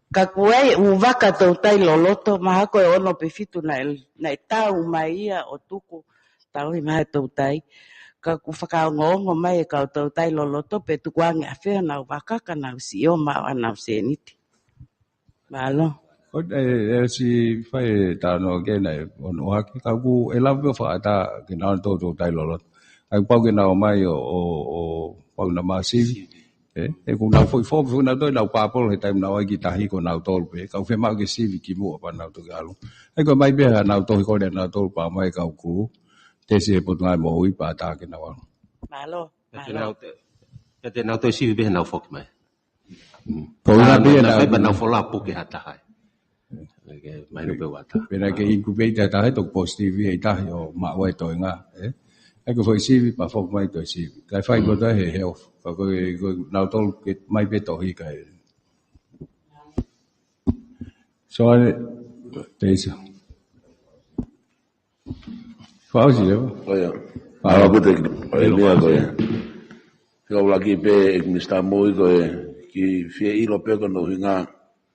Ka ʻoku ʻi ai e ʻū vaka toutai loloto, mahalo ko e ono pe fitu naʻe, naʻe tau mai ia ʻo tuku, tauhi mai he toutai. Ka ʻoku fakaongoongo mai e kau toutai loloto pe tukuange ʻafē honau vaka ka nau sio maʻu ʻenau sēniti. Mālō. ʻOku, ʻe, ʻe ʻosi fai e talanoa ki ai ʻanenai, ʻo ʻohake, ka ʻoku ʻe lava pē ʻo fakaʻatā ke nau ō ʻo toutai loloto. ʻAi pau ke nau ō mai ʻo, ʻo, ʻo pau naʻa mau sivi. ʻE, ʻe ʻoku nau foʻi foʻi, foʻi nau toe nau pāpolo he taimi naʻa nau ʻai ki tahi ko nautolu pē. Ka ʻoku fiemaʻu ke sivi kimuʻa pea nau toki ʻalu. ʻAi ko e ʻomai pē ha nau tohi kole ʻa nautolu pea ʻomai e kau kulū. Tesi he Potungāue Moʻui pea ʻatā ke nau ʻalu. Mālō, mālō. Pea te nau toe sivi pē he nau foki mai. Ko ena pē nau fai pē nau follow up ke ha taha. Ke mai no pe wata. Pea ke incubate ha taha, toki positive ʻe taha ʻo maʻu ai e toenga, ʻe? ʻAi ko e foʻi sivi, pea foki mai toe sivi. Kae fai ko e toe he health. Ka ko e, ko e nautolu ke ʻomai pē tohi kae. So, ʻa e, te isa. Fakaʻosi leva. ʻOia. Fakaʻosi. Ala pute ki. ʻOia, meʻa ko ia. Fakaʻuluaki pē ʻEiki Minisitā Moʻui ko e kiʻi fie ʻilo pē ko hono ʻuhinga.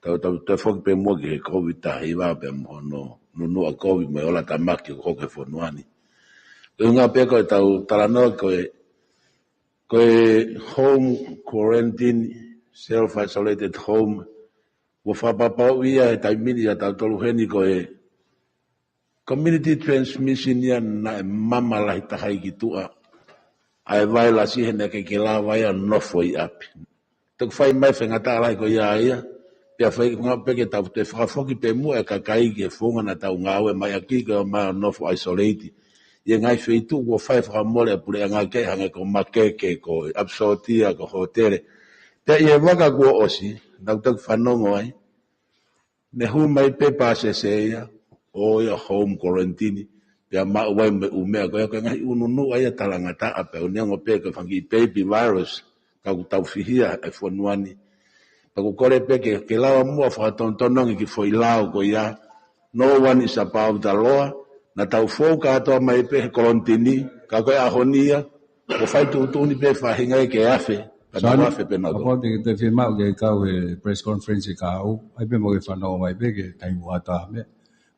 Tau, tau, tau foki pē muʻa ki he COVID taha hiva pea mo hono nunuʻa COVID mo e ola tamaki ʻoku hoko he fonua ni. Ko e ʻuhinga pē ko e tau talanoa ko e, ko e home quarantine, self isolated home, ʻoku fakapapauʻi ia he taimi ni ʻa tautolu heni ko e community transmission ia naʻe mama lahi taha ai ki tuʻa ʻa e vailasi he naʻe ʻikai ke lava ia ʻo nofo ʻi ʻapi. Toki fai mai e faingataʻa lahi ko ia ia, pea fai ko e ʻuhinga pē ke tau toe fakafoki pē muʻa e kakai ki he founga naʻa tau ngāue mai ʻaki ko e ō mai ʻo nofo isolate. ʻI he ngaahi feituʻu kuo fai fakamole ʻa e puleʻanga ke hangē ko makeke, ko ʻapisōtia, ko hōtele. Pea ʻi he vaka kuo ʻosi, naʻa ku toki fanongo ai, ne hū mai pē pāsese ia, ʻo ia home quarantine, pea maʻu ai mo e ʻū meʻa ko ia, ko e ngaahi ʻū nunuʻa ia talangataʻa pē, ʻo neongo pē ko e fanga kiʻi baby virus, ka ʻoku tau fihia e fonua ni. Pea ʻoku kole pē ke, ke lava muʻa ʻo fakatonutonu ange ki he foʻi lao ko ia, no one is above the law, naʻa tau fou kātoa mai pē he quarantine, ka ko e ʻaho ni ia, ʻoku fai tuʻutuʻuni pē faʻahinga ia ke afe, ka naʻa nau afe pē nautolu. Kapau te ke toe fiemaʻu ke kau he press conference ʻe kahaʻu, ʻai pē mo ke fanongo mai pē ki he taimi ʻoku ʻatā meʻa.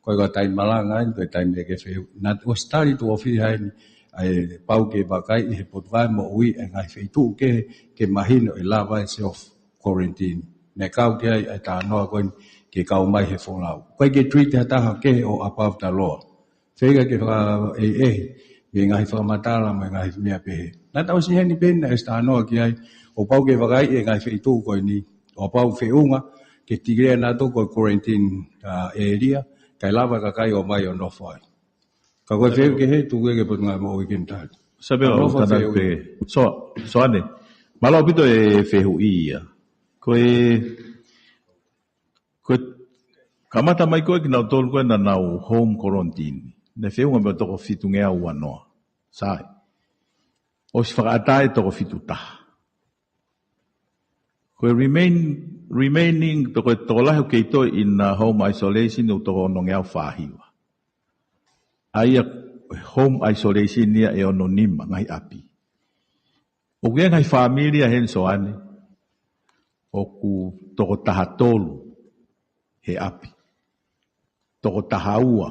Ko e ka taimi malanga ai, ko e taimi ke feu. Naʻa ʻosi tali tuʻo fiha eni, ʻa e pau ke vakai ʻi he Potungāue Moʻui e ngaahi feituʻu ke, ke mahino ʻe lava e self quarantine. Naʻe kau ki ai e talanoa ko eni ke kau mai he folau. ʻOku ʻikai ke treat ha taha kehe ʻo above the law. Feinga ke fakaʻehiʻehi, Mei he ngaahi fakamatala, mei he ngaahi meʻa pehē. Naʻa tau ʻosi heni pē naʻe ʻosi talanoa ki ai, ʻoku pau ke vakaiʻi e ngaahi feituʻu ko eni, ʻoku pau feʻunga, ke tikilea nautolu ko e quarantine, uh, area, kae lava e kakai ʻo ʻomai ʻo nofo ai. Ka ko e fehuʻi kehe, tuku ke Potungāue Moʻui ke ne tali. Sabe Ka o nofo tana fehuʻi. pe. So, Soane. Mālō ʻaupito e fehuʻi ia. Ko e, ko e, kamata mai ko ē kinautolu ko ē naʻa nau home quarantine. Naʻe feʻunga mo e toko fitungeau uanoa. Sai. ʻOsi fakaʻatā e toko fitutaha. Ko e remain, remaining, pe ko e tokolahi ʻoku kei toe in, uh, home isolation ʻoku toko onongeau fāhiva. ʻA ia home isolation ia ʻe ono nima ngaahi ʻapi. ʻOku ʻi ai ngaahi fāmili ia heni Soane, ʻoku toko taha tolu he ʻapi. Toko taha ua.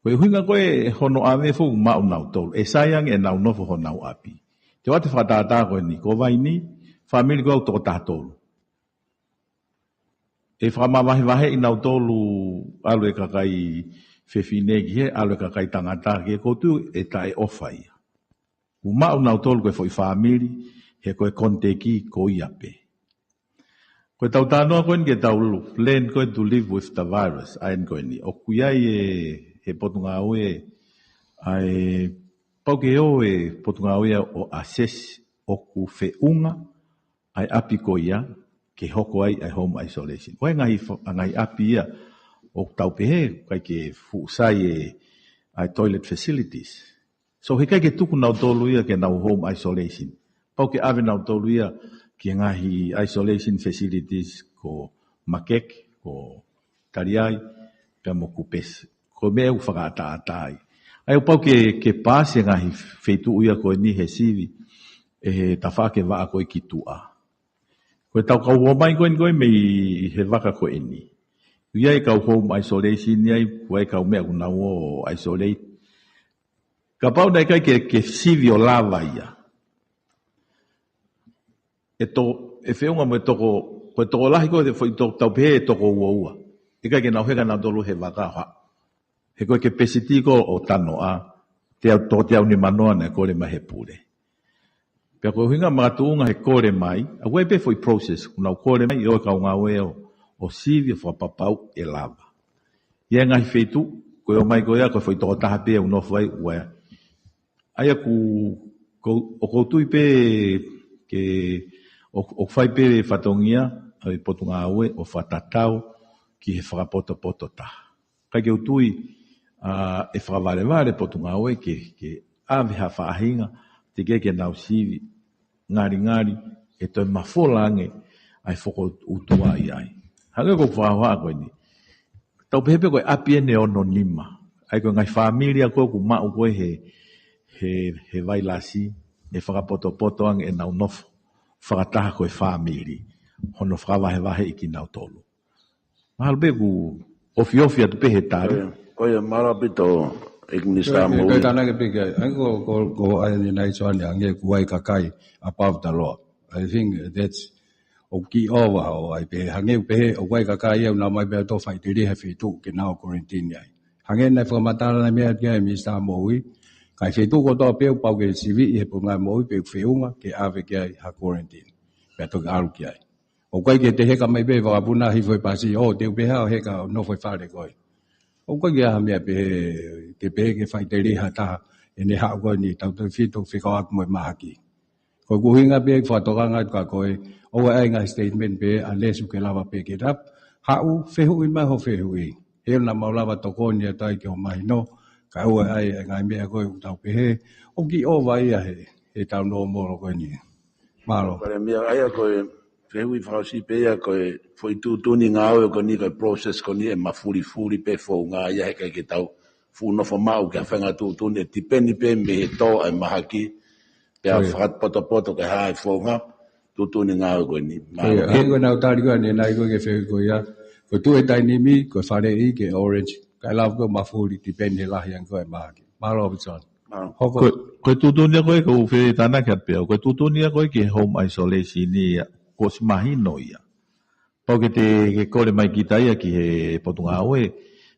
Ko e ʻuhinga ko ē hono ʻave foki ʻoku maʻu nautolu. ʻE sai ange ʻenau nofo honau ʻapi. Te u ʻoatu e fakatātā ko eni, ko Vainī, fāmili ko ē ʻoku toko taha tolu. ʻE fakamavahevaheʻi nautolu ʻalu e kakai fefine ki hē, ʻalu e kakai tangata ki hē, ʻoku ou tui ʻe taʻeʻofa ia. ʻOku maʻu nautolu ko e foʻi fāmili, he ko e konitaki ko ia pē. Ko e tau talanoa ko eni ke tau lu-, learn ko ē to live with the virus, ʻa eni ko eni. ʻOku ʻi ai e, he Potungāue, ʻa e pau ke ō e Potungāue ʻo assess ʻoku feʻunga ʻa e ʻapi ko ia ke hoko ai ʻa e home isolation. ʻOku ʻi ai ngaahi fa-, ngaahi ʻapi ia ʻoku tau pehē, ʻikai ke fuʻu sai e, ʻa e toilet facilities. So, heʻikai ke tuku nautolu ia ke nau home isolation. Pau ke ʻave nautolu ia ki he ngaahi isolation facilities ko Makeke, ko Taliai, pea mo Kupesi. Ko e meʻa ʻoku fakaʻataʻatā ai. ʻA ia ʻoku pau ke, ke paasi e ngaahi feituʻu ia ko eni he sivi, ʻe he tafaʻaki e vaʻa ko ē ki tuʻa. Ko e tau kau ō mai ko eni ko ē mei he vaka ko eni. ʻOku ʻi ai e kau home isolation ia, ʻoku ʻi ai e kau meʻa ʻoku nau ō ʻo isolate. Kapau naʻe ʻikai ke, ke sivi ʻo lava ia. ʻE to-, ʻe feʻunga mo e toko, ko e tokolahi ko ē foʻi to-, tau pehē ʻe toko ua ua. ʻIkai ke nau heka nautolu he vaka ha. He ko e capacity ko ē ʻo Tanoa, teau, toko teau nima noa naʻe kole mai he pule. Pea ko e ʻuhinga makatuʻunga he kole mai, ʻoku ʻi ai pē foʻi process, ʻoku nau kole mai, ʻo e kau ngāue ʻo, ʻo sivi, ʻo fakapapau ʻe lava. ʻI ai e ngaahi feituʻu, ko e ō mai ko ia, ko e foʻi tokotaha pē ʻoku nofo ai, ʻoku ʻi ai. ʻA ia ʻoku, ko, ʻoku ou tui pē ke, ʻo, ʻoku fai pē fatongia, ʻa e Potungāue, ʻo fakatatau ki he fakapotopoto taha. ʻIkai ke u tui, ʻa, ʻe fakavalevale Potungāue ke, ke ʻave ha faʻahinga, teʻeki ke nau sivi, ngalingali, ʻe toe mafola ange, ʻa e fokoutua ʻi ai. Hangē ko e fakahoha ko eni. Tau pehē pē ko e ʻapi eni ʻe ono nima. ʻA ia ko e ngaahi fāmili ia ko ē ʻoku maʻu ko ē he, he, he vailasi, ʻe fakapotopoto ange ʻenau nofo. Fakataha ko e fāmili. Hono fakavahevaheʻi kinautolu. Mahalo pē ʻoku ofiofi atu pē he tali. Ko ia, ko ia mālō ʻaupito, ʻEiki Minisitā Ko e, Moʻui. Ko e tānaki pē ki ai, hangē ko, ko, ko ʻa eni nai Soane, hangē ʻoku ʻi ai kakai above the law. I think that's, ʻoku kiʻi ova ʻo ʻai pē, hangē ʻoku pehē, ʻoku ʻi ai kakai ia ʻoku nau ō mai pē ʻo toe faʻiteliha he feituʻu ke nau quarantine ai. Hangē naʻe fakamatala naʻe meʻa ki ai Minisitā Moʻui, ka ʻi he feituʻu kotoa pē ʻoku pau ke siviʻi he Potungāue Moʻui pe ʻoku feʻunga ke ʻave ki ai ha quarantine. Pea toki ʻalu ki ai. ʻOku ʻikai ke te heka mai pē vakapuna hifo e pasi, ʻo te u pehē ʻo heka ʻo nofo he fale ko ē. ʻOku ʻikai ke ʻi ai ha meʻa pehē, ke pehē ke faʻiteliha ha taha, ʻene haʻu ko eni tautefito fekauʻaki mo e mahaki. Ko e ʻuhinga pē ʻeku fakatokanga atu kia koe, ʻoua ʻe ʻai ngaahi statement pē, unless ʻoku ke lava pē ke tap, haʻu, fehuʻi mai ho fehuʻi. He ʻoku naʻa mau lava tokoni atu ai ki hoʻo mahino, kae ʻoua ʻe ʻai e ngaahi meʻa ko ē ʻoku tau pehē, ʻoku kiʻi ova ia he, he taʻu nōmolo ko eni. Mālō. Palēmia, ʻa ia ko e fehuʻi fakaʻosi pē ia ko e foʻi tuʻutuʻuni ngāue ko eni ko e process ko eni ʻe mafulifuli pē founga ia heʻikai ke tau fuʻu nofo maʻu ki ha faʻahinga tuʻutuʻuni ʻe tipeni pē mei he tō ʻa e mahaki. Pea Ko ia. fakapotopoto ke hā e founga tuʻutuʻuni ngāue ko eni. Ko ia. Mālō. He ko e nau tali ko eni nai ko e ke fehuʻi ko ia. Ko e tuʻu he taimi ni, ko e faleʻi ke orange. Kae lava ko e mafuli tipeni he lahi ange ko e mahaki. Mālō, Robinson. Mālō. Hoko. Ko, ko e tuʻutuʻuni ia ko ē, ko u fie tānaki atu pē au. Ko e tuʻutuʻuni ia ko ē ki he home isolation ia, kuo ʻosi mahino ia. Pau ke te, ke kole mai kita ia ki he Potungāue,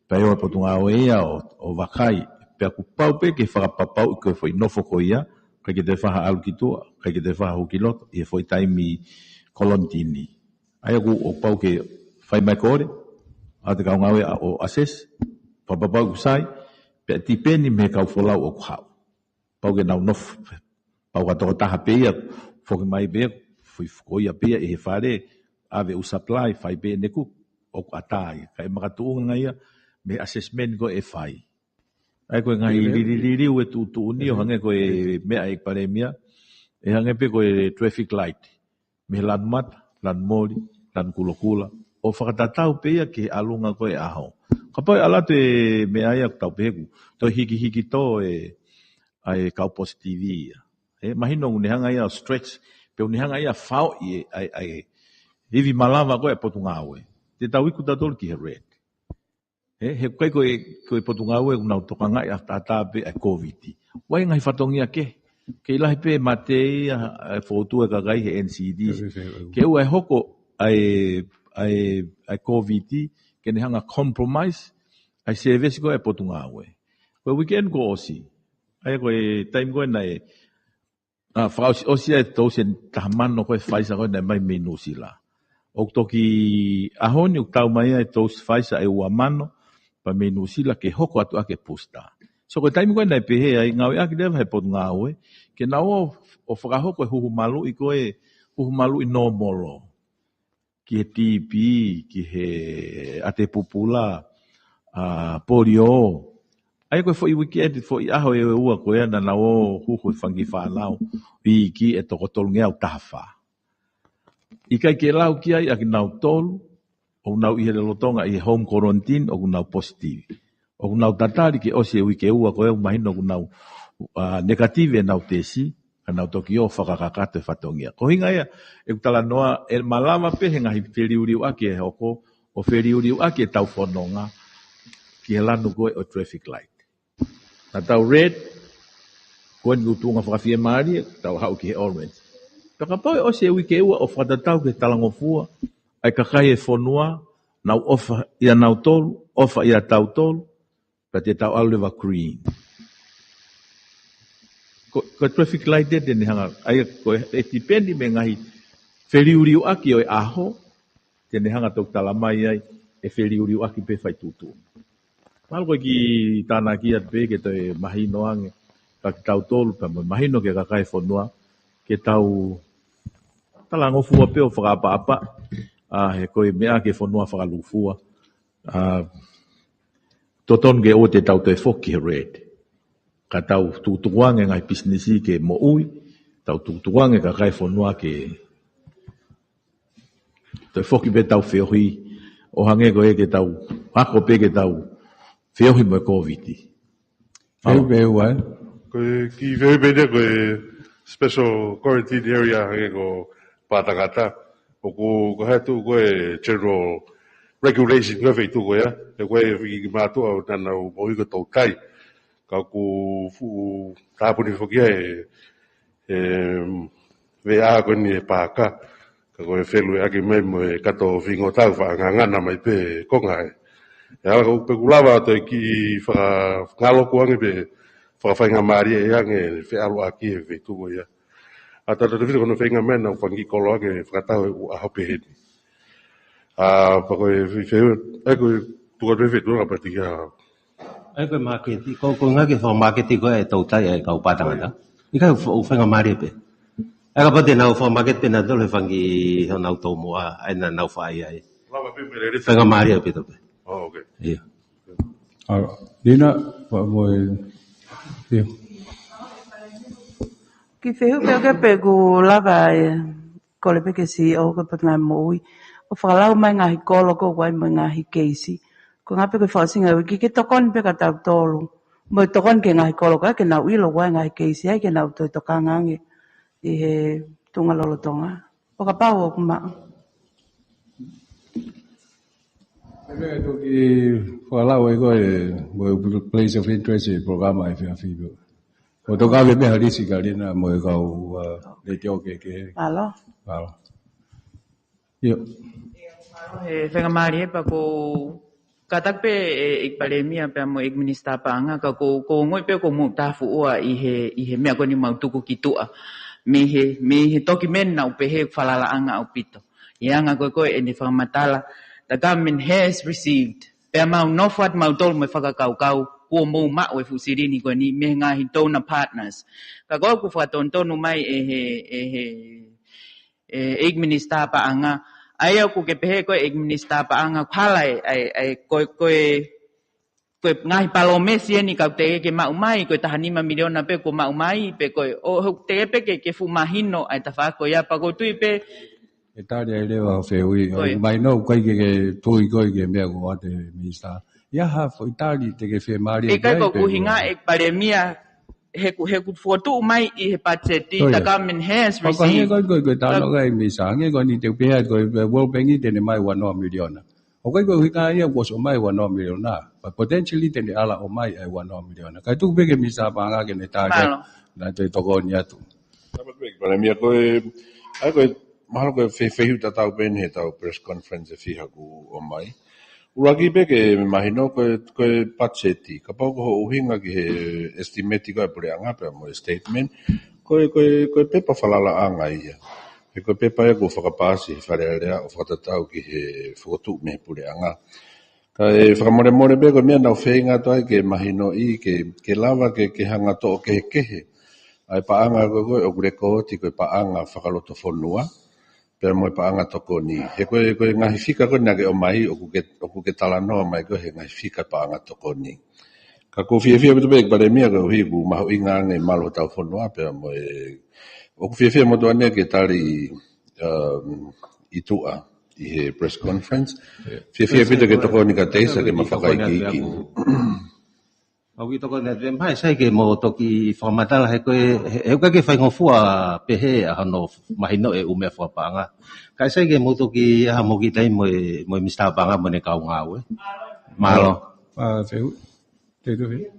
pea ʻe ō e Potungāue ia ʻo, ʻo vakai, Pea kuo pau pē ke fakapapauʻi ko e foʻi nofo ko ia, ʻikai ke toe faʻa ʻalu ki tuʻa, ʻikai ke toe faʻa hū ki loto ʻi he foʻi taimi kolonitini. ʻA ia ʻoku pau ke fai mai kole ʻa e kau ngāue ʻo assess, fakapapauʻi ʻoku sai, pea tipeni mei he kau folau ʻoku haʻu. Pau ke nau nofo, pau ka tokotaha pē ia, foki mai pē, foʻi fuko ia pē ia ʻi he fale, ʻave ʻū supply, fai pē ʻene kuku, ʻoku ʻatā ia. Kae makatuʻunga ia mei he assessment ko ē ʻe fai. ʻA ia ko e ngaahi lilililiu ʻe tuʻutuʻuni ʻo hangē ko e meʻa ʻEiki Palēmia, ʻe hangē pē ko e traffic light mei he lanu mata, lanu moli, lanu kulokula, ʻo fakatatau pē ia ki he ʻalunga ko ē ʻaho. Kapau ʻe ʻalu atu e meʻa ia ʻoku tau pehē kuo toe hikihiki tō e, ʻa e kau positive ia. ʻE mahino ʻoku ne hanga ia ʻo stretch, pe ʻoku ne hanga ia ʻo faoʻi e, ʻa e, ʻa e ivi malava ko ē ʻa e potungāue. Te tau iku tautolu ki he red. ʻE, he ʻikai ko e, ko e potungāue ʻoku nau tokangaʻi ʻataʻatā pē ʻa e Covid. ʻOku ʻi ai e ngaahi fatongia kehe. Kei lahi pē mate ia, ʻa e fōtunga e kakai he N C D. Ke ʻoua ʻe hoko ʻa e, ʻa e, ʻa e Covid, ke ne hanga ʻo compromise ʻa e service ko ē ʻa e potungāue. Ko e weekend kuo ʻosi. ʻA ia ko e taimi ko ē naʻe ʻa, fakaʻosiʻosi ai e tousi ʻe taha mano ko ē Pfizer ko ē naʻe ʻomai mei Nuʻusila. ʻOku toki ʻaho ni ʻoku tau mai ai e tousi Pfizer ʻe ua mano, pea mei Nuʻusila ke hoko atu ʻaki e booster. So ko e taimi ko ē naʻe pehē ai ngāueʻaki leva ʻe he potungāue, ke nau ō ʻo fakahoko e huhu maluʻi ko ē, huhu maluʻi nōmolo. Ki he T B, ki he ʻatepupula, ʻa, polio. ʻA ia ko e foʻi weekend, foʻi ʻaho ʻe ua ko ē naʻa nau ō huhu e fanga kiʻi fānau, iiki ʻe toko tolungeau taha fā. ʻIkai ke lau ki ai ʻa kinautolu ʻoku nau ʻi he lolotonga ʻi he home quarantine ʻoku nau positive. ʻOku nau tatali ke ʻosi e uike ʻe ua ko ē ʻoku mahino ʻoku nau, ʻa, negative ʻenau tesi, ka nau toki ō ʻo fakakakato e fatongia. Ko e ʻuhinga ia ʻeku talanoa, ʻe malava pē he ngaahi feliuliuaki ʻe hoko, ʻo feliuliuaki ʻetau fononga ki he lanu ko ē ʻo e traffic light. Naʻa tau red, ko eni ʻoku tuʻunga fakafiemālie, tau haʻu ki he orange. Pea kapau ʻe ʻosi e uike ʻe ua ʻo fakatatau ki he talangofua ʻa e kakai e fonua, nau ʻofa ʻia nautolu, ʻofa ʻia tautolu, pea te tau ʻalu leva green. Ko, ko e traffic light ē te ne hanga, ʻa ia ko e, ʻe tipeni mei he ngaahi feliuliuaki ʻo e ʻaho, te ne hanga ʻo toki talamai ai ʻe feliuliuaki pē fai tuʻutuʻuni. Mahalo ko e kiʻi tānaki atu pē ke toe mahino ange kia kitautolu pea mo mahino ki he kakai e fonua, ke tau talangofua pē ʻo fakaʻapaʻapa, ʻa, he ko e meʻa ki he fonua fakalūkufua, ʻa, totonu ke ʻoua te tau toe foki he red. Ka tau tukutuku ange ngaahi pisinisi ke moʻui, tau tukutuku ange kakai e fonua ke toe foki pē tau feohi, ʻo hangē ko ē ke tau, ako pē ke tau feohi mo e Covid. Feohi pē ua, ē? Ko e kiʻi feohi pē ʻe ua ko e special quarantine area hangē ko Pātangata. ʻOku, ko e hā e tuʻu ko e general regulation ko e feituʻu ko ia. ʻE ko e kiʻi mātuʻa ʻo naʻa nau moʻui ko e toutai. Ka ʻoku fuʻu tāpuni foki ia ʻe, ʻe, veʻa ko eni e paaka. Ka ko e felueʻaki mai mo e kato fingotau faʻangangana mai pē konga ē. ʻE ala ko ʻeku lava ʻo toe kiʻi fakangaloku ange pē fakafaingamālie ange feʻaluʻaki he feituʻu ko ia. ʻA tata tefito ko hono feinga mai naʻa ku fanga kiʻi kolo ange fakataha ʻi he ʻaho pehē ni. ʻA, pea ko e fefeu, ʻa ia ko e tuku atu e feituʻu ka pati kia. ʻA ia ko e māketi, ko, ko e ngaahi fakamāketi ko ē ʻa e toutai ʻa e kau Pātangata. ʻIkai ʻoku faingamālie pē. ʻA ia kapau te nau fakamāketi pē nautolu he fanga kiʻi honau toumoʻa, ʻa ia naʻa nau fai ai. Lava pē pē lele. Faingamālie pē tō pē. Oh, okay. ʻIo. ʻA, Lina, pea mo e, ʻio. Kiʻi fehuʻi pē ʻoku pē ʻoku lava ʻe, kole pē ke si o ko pē ngaahi moʻui. ʻO fakalau mai ngaahi kolo ko ē ʻoku ʻi ai mo e ngaahi keisi. Ko e ngaahi pē ko e fakaʻosinga e uike ke tokoni pē kia tautolu. Mo e tokoni ki he ngaahi kolo ko ē ke nau ʻilo ʻoku ʻi ai e ngaahi keisi ai ke nau toe tokanga ange ʻi he tuʻunga lolotonga. ʻO kapau ʻoku maʻu. Pea toki fakalau ai ko e mo e place of interest e polokalama ʻa e efiafi. ʻO toki ʻave mei ha lisi kia Lina mo e kau, uh, letiō kehekehe. Mālō. Mālō. ʻIo. He faingamālie pea ʻoku Kātaki pē ʻEiki Palēmia pea mo ʻEiki Minisitā Paʻanga, ka ʻoku, ʻoku ou ongoʻi pē ʻoku mou tafuʻua ʻi he, ʻi he meʻa ko eni mau tuku ki tuʻa. Mei he, mei he tokimeni naʻa ku pehē ʻoku falalaʻanga ʻaupito. ʻI he anga ko ē ko ē ʻene fakamatala, the government has received. Pea mau nofo atu mautolu mo e fakakaukau, kuo mou maʻu e fuʻu silini ko eni, mei he ngaahi donor partners. Ka ko ʻeku fakatonutonu mai ʻe he, ʻe he, ʻe, ʻEiki Minisitā Paʻanga. ʻA ia ʻoku ke pehē ko e ʻEiki Minisitā Paʻanga, ʻoku hala e, e, e, ko e, ko e, ko e ngaahi palōmesi eni ka ʻoku teʻeki ke maʻu mai, ko e taha nima miliona pē kuo maʻu mai, pe ko e, ʻo, ʻoku teʻeki pē ke, ke fuʻu mahino ʻa e tafaʻaki ko ia pea ʻoku ou tui pē. E tali ai leva ʻo fehuʻi, ʻoku mahino ʻoku ʻikai ke, ke tui koe ki he meʻa ko ē ʻa e Minisitā. ʻI ai ha foʻi tali te ke fiemālie ʻikai ko e ʻuhinga ʻEiki Palēmia, he ʻoku, he ʻoku fokotuʻu mai ʻi he patiseti, the government has received. Ko e, ko e, ko e, ko e tano kai Minisitā, hangē ko eni te u pehē, ko e World Bank ʻi te ne ʻomai ua noa miliona. ʻOku ʻikai ko e ʻuhinga ia kuo ʻosi ʻomai ua noa miliona. But potentially te ne ala ʻomai ʻa e ua noa miliona. Kae tuku pē ki he Minisitā Paʻanga ke ne tali. Mālō. Naʻa te tokoni atu. Tama tu ʻEiki Palēmia ko e, ʻa ia ko e, mahalo ko e fe-, fehuʻi tatau pē eni he ʻetau press conference ʻe fiha kuo ʻomai. ʻUluaki pē ke mahino ko e, ko e patiseti. Kapau ko hoʻo ʻuhinga ki he estimate ko ē ʻa e puleʻanga pea mo e statement. Ko e, ko e, ko e pepa falalaʻanga ia. He ko e pepa ia kuo fakapaasi he Fale Alea ʻo fakatatau ki he fokotuʻu mei he puleʻanga. Kae fakamolemole pē ko e meʻa naʻa ku feinga atu ai ke mahinoʻi ke, ke lava ke, ke hanga toʻo kehekehe ʻa e paʻanga ko ē ko ē ʻoku lekooti ko e paʻanga fakalotofonua, pea mo e paʻanga tokoni. He ko e, ko e ngaahi fika ko ē naʻa ke ʻomai, ʻoku ke, ʻoku ke talanoa mai ko ē he ngaahi fika paʻanga tokoni. Ka ʻoku ou fiefia ʻaupito pē ʻEiki Palēmia koeʻuhi ʻoku mahuʻinga ange malu hotau fonua, pea mo e, ʻoku fiefia motuʻa ni ke tali, um, ʻi tuʻa ʻi he press conference. Fiefia ʻaupito ke tokoni ka teisa ke ma fakaikiiki. Mau kiʻi tokoni atu, ʻe mahalo sai ke mo toki fakamatala he ko e, he, he ʻoku ʻikai ke faingofua pehē ʻa hono mahino e ʻū meʻa fakapaʻanga. Kae sai ke mo toki ʻai ha mo kiʻi taimi mo e, mo e Minisitā Paʻanga mo ʻene kau ngāue. Mālō. ʻA, fehuʻi. Te tu fehuʻi.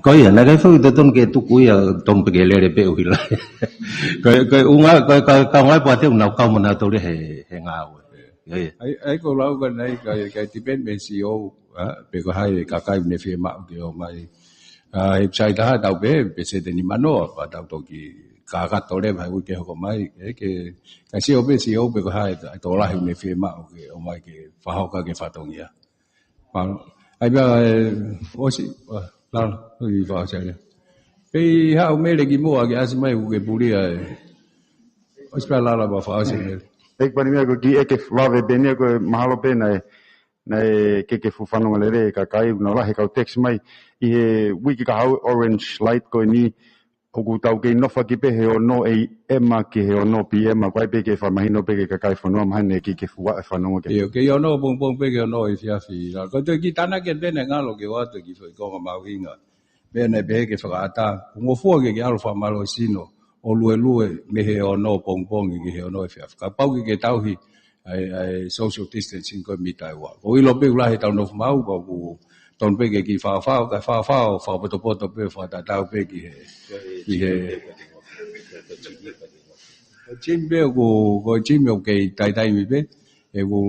Ko ia, naʻe ʻikai foʻi totonu ke tuku ia, tonu pē ke lele pē ʻuhila. Ko e, ko e ʻū ngā, ko e ka, ka ngāue pea te u nau kau mo nautolu he, he ngāue. Ko ia. ʻAi, ʻai ko e lau ka nai, ka, ka depend mei he C E O, ʻa, pe ko hai e kakai ne fiemaʻu ke ʻomai. ʻA, he sai taha tau pē, pe se te ni manoa, pea tau toki kakato leva he uike hoko mai, ʻe ke, ka C E O pē C E O pe ko hai, ʻa e tokolahi ne fiemaʻu ke ʻomai ke fakahoko ki he fatongia. Pau. ʻAi pea, ʻe, ʻosi, ʻa, lala, ʻosi fakaʻosi ai. Pea haʻu Mele ki muʻa ke ʻasi mai ʻoku ke pulia ʻe. ʻOsi pea lala pea fakaʻosi Mele. ʻEiki Palēmia ko e kiʻi ʻeke vave pē eni ko e mahalo pē naʻe, naʻe ke ke fuʻu fanongo lelei e kakai, naʻa nau lahi e kau text mai, ʻi he uike kahaʻu orange light ko eni, ʻoku tau kei nofo ki pē he ono A M ki he ono P M, ko e ʻai pē ke fakamahino pē ki he kakai fonua, mahalo ne kiʻi ke fuʻu ʻai fanongo ki ai. ʻIo, kei ono pongipongi pē ki he ono efiafi. Ko e toe kiʻi tānaki atu pē naʻe ngalo ke ʻoatu e kiʻi foʻi konga mahuʻinga. Meʻa naʻe pehē ke fakaʻatā. Kuo ngofua ke ke ʻalu fakamālohisino ʻo luelue mei he ono pongipongi ki he ono efiafi. Kapau ke ke tauhi ʻa e, ʻa e social distancing ko e mita ʻe ua. ʻOku ou ʻilo pē ʻoku lahi ʻetau nofo maʻu, pea ʻoku tonu pē ke kiʻi faofao, kae faofao, fakapotopoto pē, fakatatau pē ki he, ki he. Ko e Jimmy pē ʻoku, ko e Jimmy ʻoku kei taitaimi pē, ʻe ʻoku,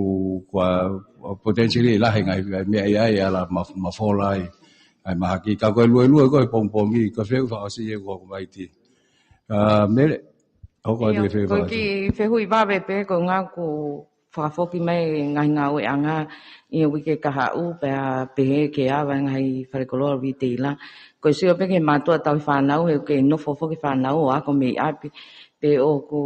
ko e potentially lahi e ngaahi meʻa ʻi ai, ala ma-, mafola ai, ʻa e mahaki, ka ko e luelue ko e pongipongi, ko e fehuʻi fakaʻosi ʻe ʻoku hoko mai ti. ʻA, Mele, hoko atu ʻIo, e fehuʻi ko e fakaʻosi. Kiʻi fehuʻi vave pē ko e ʻuhinga ʻoku fakafoki mai e ngaahi ngāueʻanga ʻi he uike kahaʻu pea pehē ke ava e ngaahi falekoloa retailer. Ko e sio pē ki he mātuʻa tauhi fānau he ʻoku kei nofo foki e fānau ʻo ako mei ʻapi pe ʻoku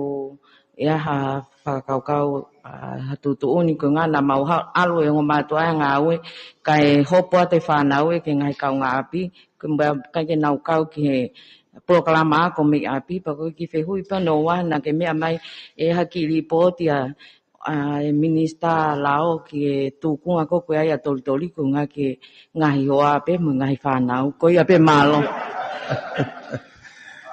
ʻi ai ha fakakaukau, ʻa, ha tuʻutuʻuni ko e ʻuhinga naʻa mau ha-, ʻalu e ongo mātuʻa ʻo ngāue kae hopo atu e fānau ia ki he ngaahi kaungāʻapi, ko e meʻa ʻikai ke nau kau ki he polokalama ako mei ʻapi, pea ko e kiʻi fehuʻi pē hono ua naʻa ke meʻa mai ʻe ha kiʻi lipooti ʻa, ʻa e Minisitā Lao ki he tūkunga ko ē ʻoku ʻi ai ʻa Tolitoli ko e ʻuhinga ki he ngaahi hoa pē mo e ngaahi fānau. Ko ia pē mālō.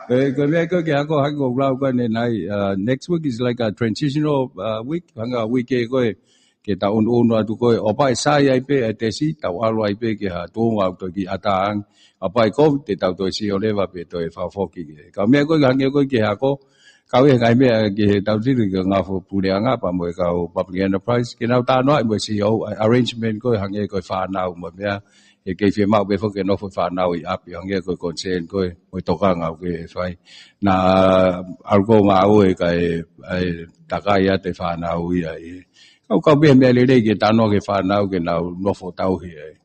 Ko e, ko e meʻa ko ē ke ako hake ko e lau ko ē ʻanenai, uh, next week is like a transitional, uh, week, hangē ko e uike ko ē, ke tau ʻunuʻunu atu ko ē, ʻo kapau ʻe sai ai pē ʻa e tesi, tau ʻalu ai pē ki ha tuʻunga ʻoku toe kiʻi ʻatā ange. Kapau ʻe kovi, te tau toe sio leva pe toe fakafoki ki ai. Ka ko e meʻa ko ē hangē ko ē ki he ako, kau ia he ngaahi meʻa ki he tautini ki he ngaahi fuʻu puleʻanga pea mo e kau public enterprise, ke nau talanoaʻi mo e C E O, ʻa e arrangement ko ē hangē ko e fānau mo e meʻa, he ʻikai fiemaʻu pē foki ke nofo e fānau ʻi ʻapi, hangē ko e concern ko ē, mo e tokanga ʻoku ke fai. Naʻa ʻalu ko ē ʻo ngāue kae, ʻai, takai atu e fānau ia ʻi. Kau, kau pē he meʻa lelei ke talanoa ki he fānau ke nau nofo tauhi ai.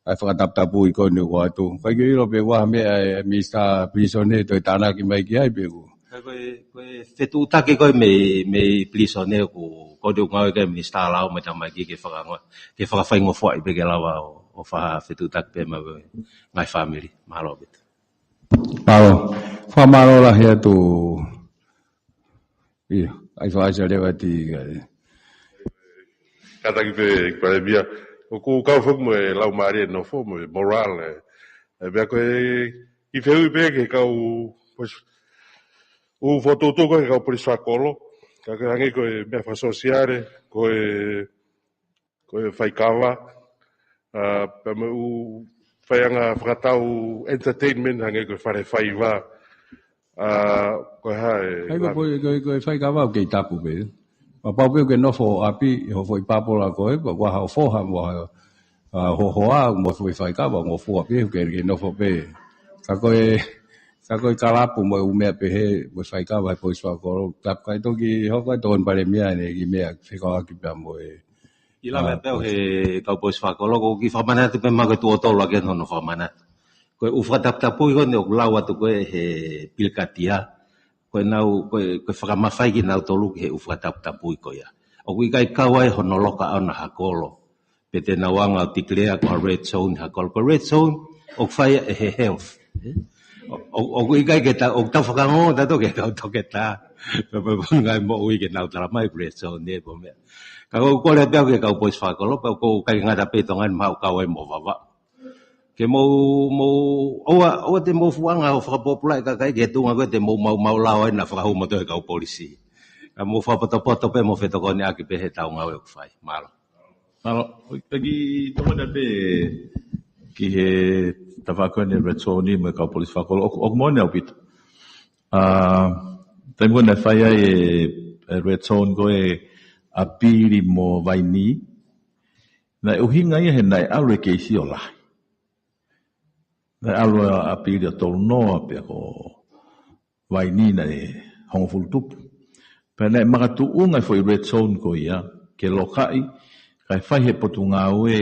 ʻA e fakataputapui ko eni ʻoku ʻoatu. ʻIkai ke u ʻilo pe ʻoku ʻi ai ha meʻa ʻa e Minisitā Pilīsone ʻe toe tānaki mai ki ai pe ʻoku. Ko e, ko e fetuʻutaki ko ē mei, mei pilīsone ʻoku, ko eni ʻoku ngāue ki ai e Minisitā Lao mo e Tamaiki ke fakango-, ke fakafaingofuaʻi pē ke lava ʻo, ʻo fakafetuʻutaki pē mo e ngaahi fāmili. Mālō ʻaupito. Mālō. Fakamālō lahi atu. ʻIo, ʻai fakaʻasi leva ʻa e tī ka e. Kātaki pē, Palēmia. ʻOku kau foki mo e laumālie nofo, mo e morale. ʻE, meʻa ko ē, ʻi he fehuʻi pē ki he kau, ʻū fokotuʻutuʻu ko ē ki he kau polisi fakakolo. Ka ko e hangē ko e meʻa fakasōsiale, ko e ko e faikava, ʻa, pea mo e ʻū faiʻanga fakatau entertainment hangē ko e fale faiva, ʻa, ko e hā e. Hai ko e lave. Poi, ko e, ko e faikava ʻoku kei tapu pē. Kapau pē ʻoku ke nofo ʻapi, ʻi hoʻo foʻi papola ko ē, pea ʻoku ʻi ai haʻo foha mo ha, ʻa, hohoa, mo e foʻi faikava, ngofua pē, ʻoku ke, ke nofo pē. Ka ko e, ka ko e kalapu mo e ʻū meʻa pehē, mo e faikava he polisi fakakolo, tapu kai toki, hoko ai tokoni Palēmia ʻene kiʻi meʻa fekauʻaki pea mo e ʻI lava pē au he kau polisi fakakolo, ko e kiʻi fakamanatu pē maʻu ke tuʻo tolu ake hono fakamanatu. Ko e ʻū fakataputapui ko eni ʻoku lau atu ko ē he pilikatia, ko e nau, ko e, ko e fakamafai kinautolu ki he ʻū fakataputapui ko ia. ʻOku ʻikai kau ai hono loka ʻona ha kolo. Pe te nau hanga ʻo declare ko ha red zone ha kolo. Ko e red zone, ʻoku fai ʻe he health. ʻO, ʻo, ʻoku ʻikai ke ta, ʻoku tau fakangongo tautolu ki he kau toketā. Pe, pe, pe, ngaahi moʻui ke nau tala mai red zone ʻe pō meʻa. Ka ʻoku ou kole pē au ki he kau polisi fakakolo, pea ʻoku ʻikai ngata pē ʻi Tonga ni, mahalo ʻoku kau ai mo Vavaʻu. Ke mou, mou, ʻoua, ʻoua te mou fuʻu hanga ʻo fakapōpulaʻi e kakai ki he tuʻunga ko ē te mou maumau lao ai naʻa fakahū moutolu he kau polisi. Ka mou fakapotopoto pē mo fetokoniʻaki pē he tau ngāue ʻoku fai. Mālō. Mālō, ʻo, ʻo kiʻi tokoni pē ki he tafaʻaki ko eni red zone mo e kau polisi fakakolo. ʻOku, ʻoku moʻoni ʻaupito. ʻA, taimi ko ē naʻe fai ai e, e red zone ko ē ʻa Pili mo Vainī. Naʻe ʻuhinga ia he naʻe ʻalu e keisi ʻo lahi. Naʻe ʻalu ʻa Pili ʻo tolu noa pea ko Vainī naʻe hongofulu tupu. Pea naʻe makatuʻunga e foʻi red zone ko ia, ke lokaʻi, kae fai he potungāue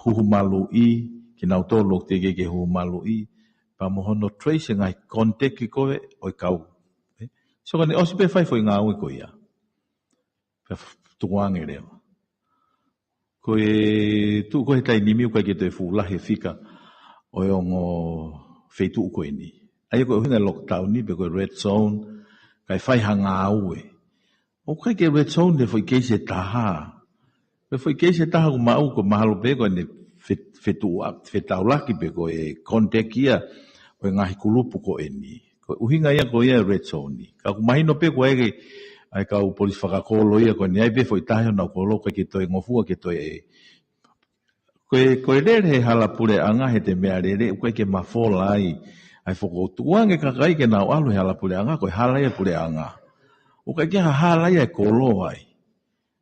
huhu maluʻi, kinautolu ʻoku teʻeki ke huhu maluʻi, pea mo hono trace e ngaahi contact ko ē ʻo e kau. ʻE, so ka ne ʻosi pē fai foʻi ngāue ko ia. Pea f-, tukuange leva. Ko e tuʻu ko ē he taimi ni ʻoku ʻikai ke toe fuʻu lahi e fika ʻo e ongo feituʻu ko eni. ʻA ia ko e ʻuhinga e lockdown ni pe ko e red zone, kae fai ha ngāue. ʻOku ʻikai ke red zone e foʻi keisi ʻe taha. Ko e foʻi keisi ʻe taha ʻoku maʻu ko e mahalo pē ko ʻene fe-, fetuʻu-, fetaulaki pe ko e contact ia ʻo e ngaahi kulupu ko eni. Ko e ʻuhinga ia ko ia e red zone ni. Ka ʻoku mahino pē ko e ke, ʻa e kau polisi fakakolo ia ko eni ʻai pē foʻi taha ʻi honau kolo ʻikai ke toe ngofua ke toe ʻe. Ko e, ko e lele he hala puleʻanga he te meʻa lele, ʻoku ʻikai ke mafola ai. ʻA e fokotuʻu ange kakai ke nau ʻalu he hala puleʻanga, ko e hala ia puleʻanga. ʻOku ʻikai ke ha hala ia e kolo ai.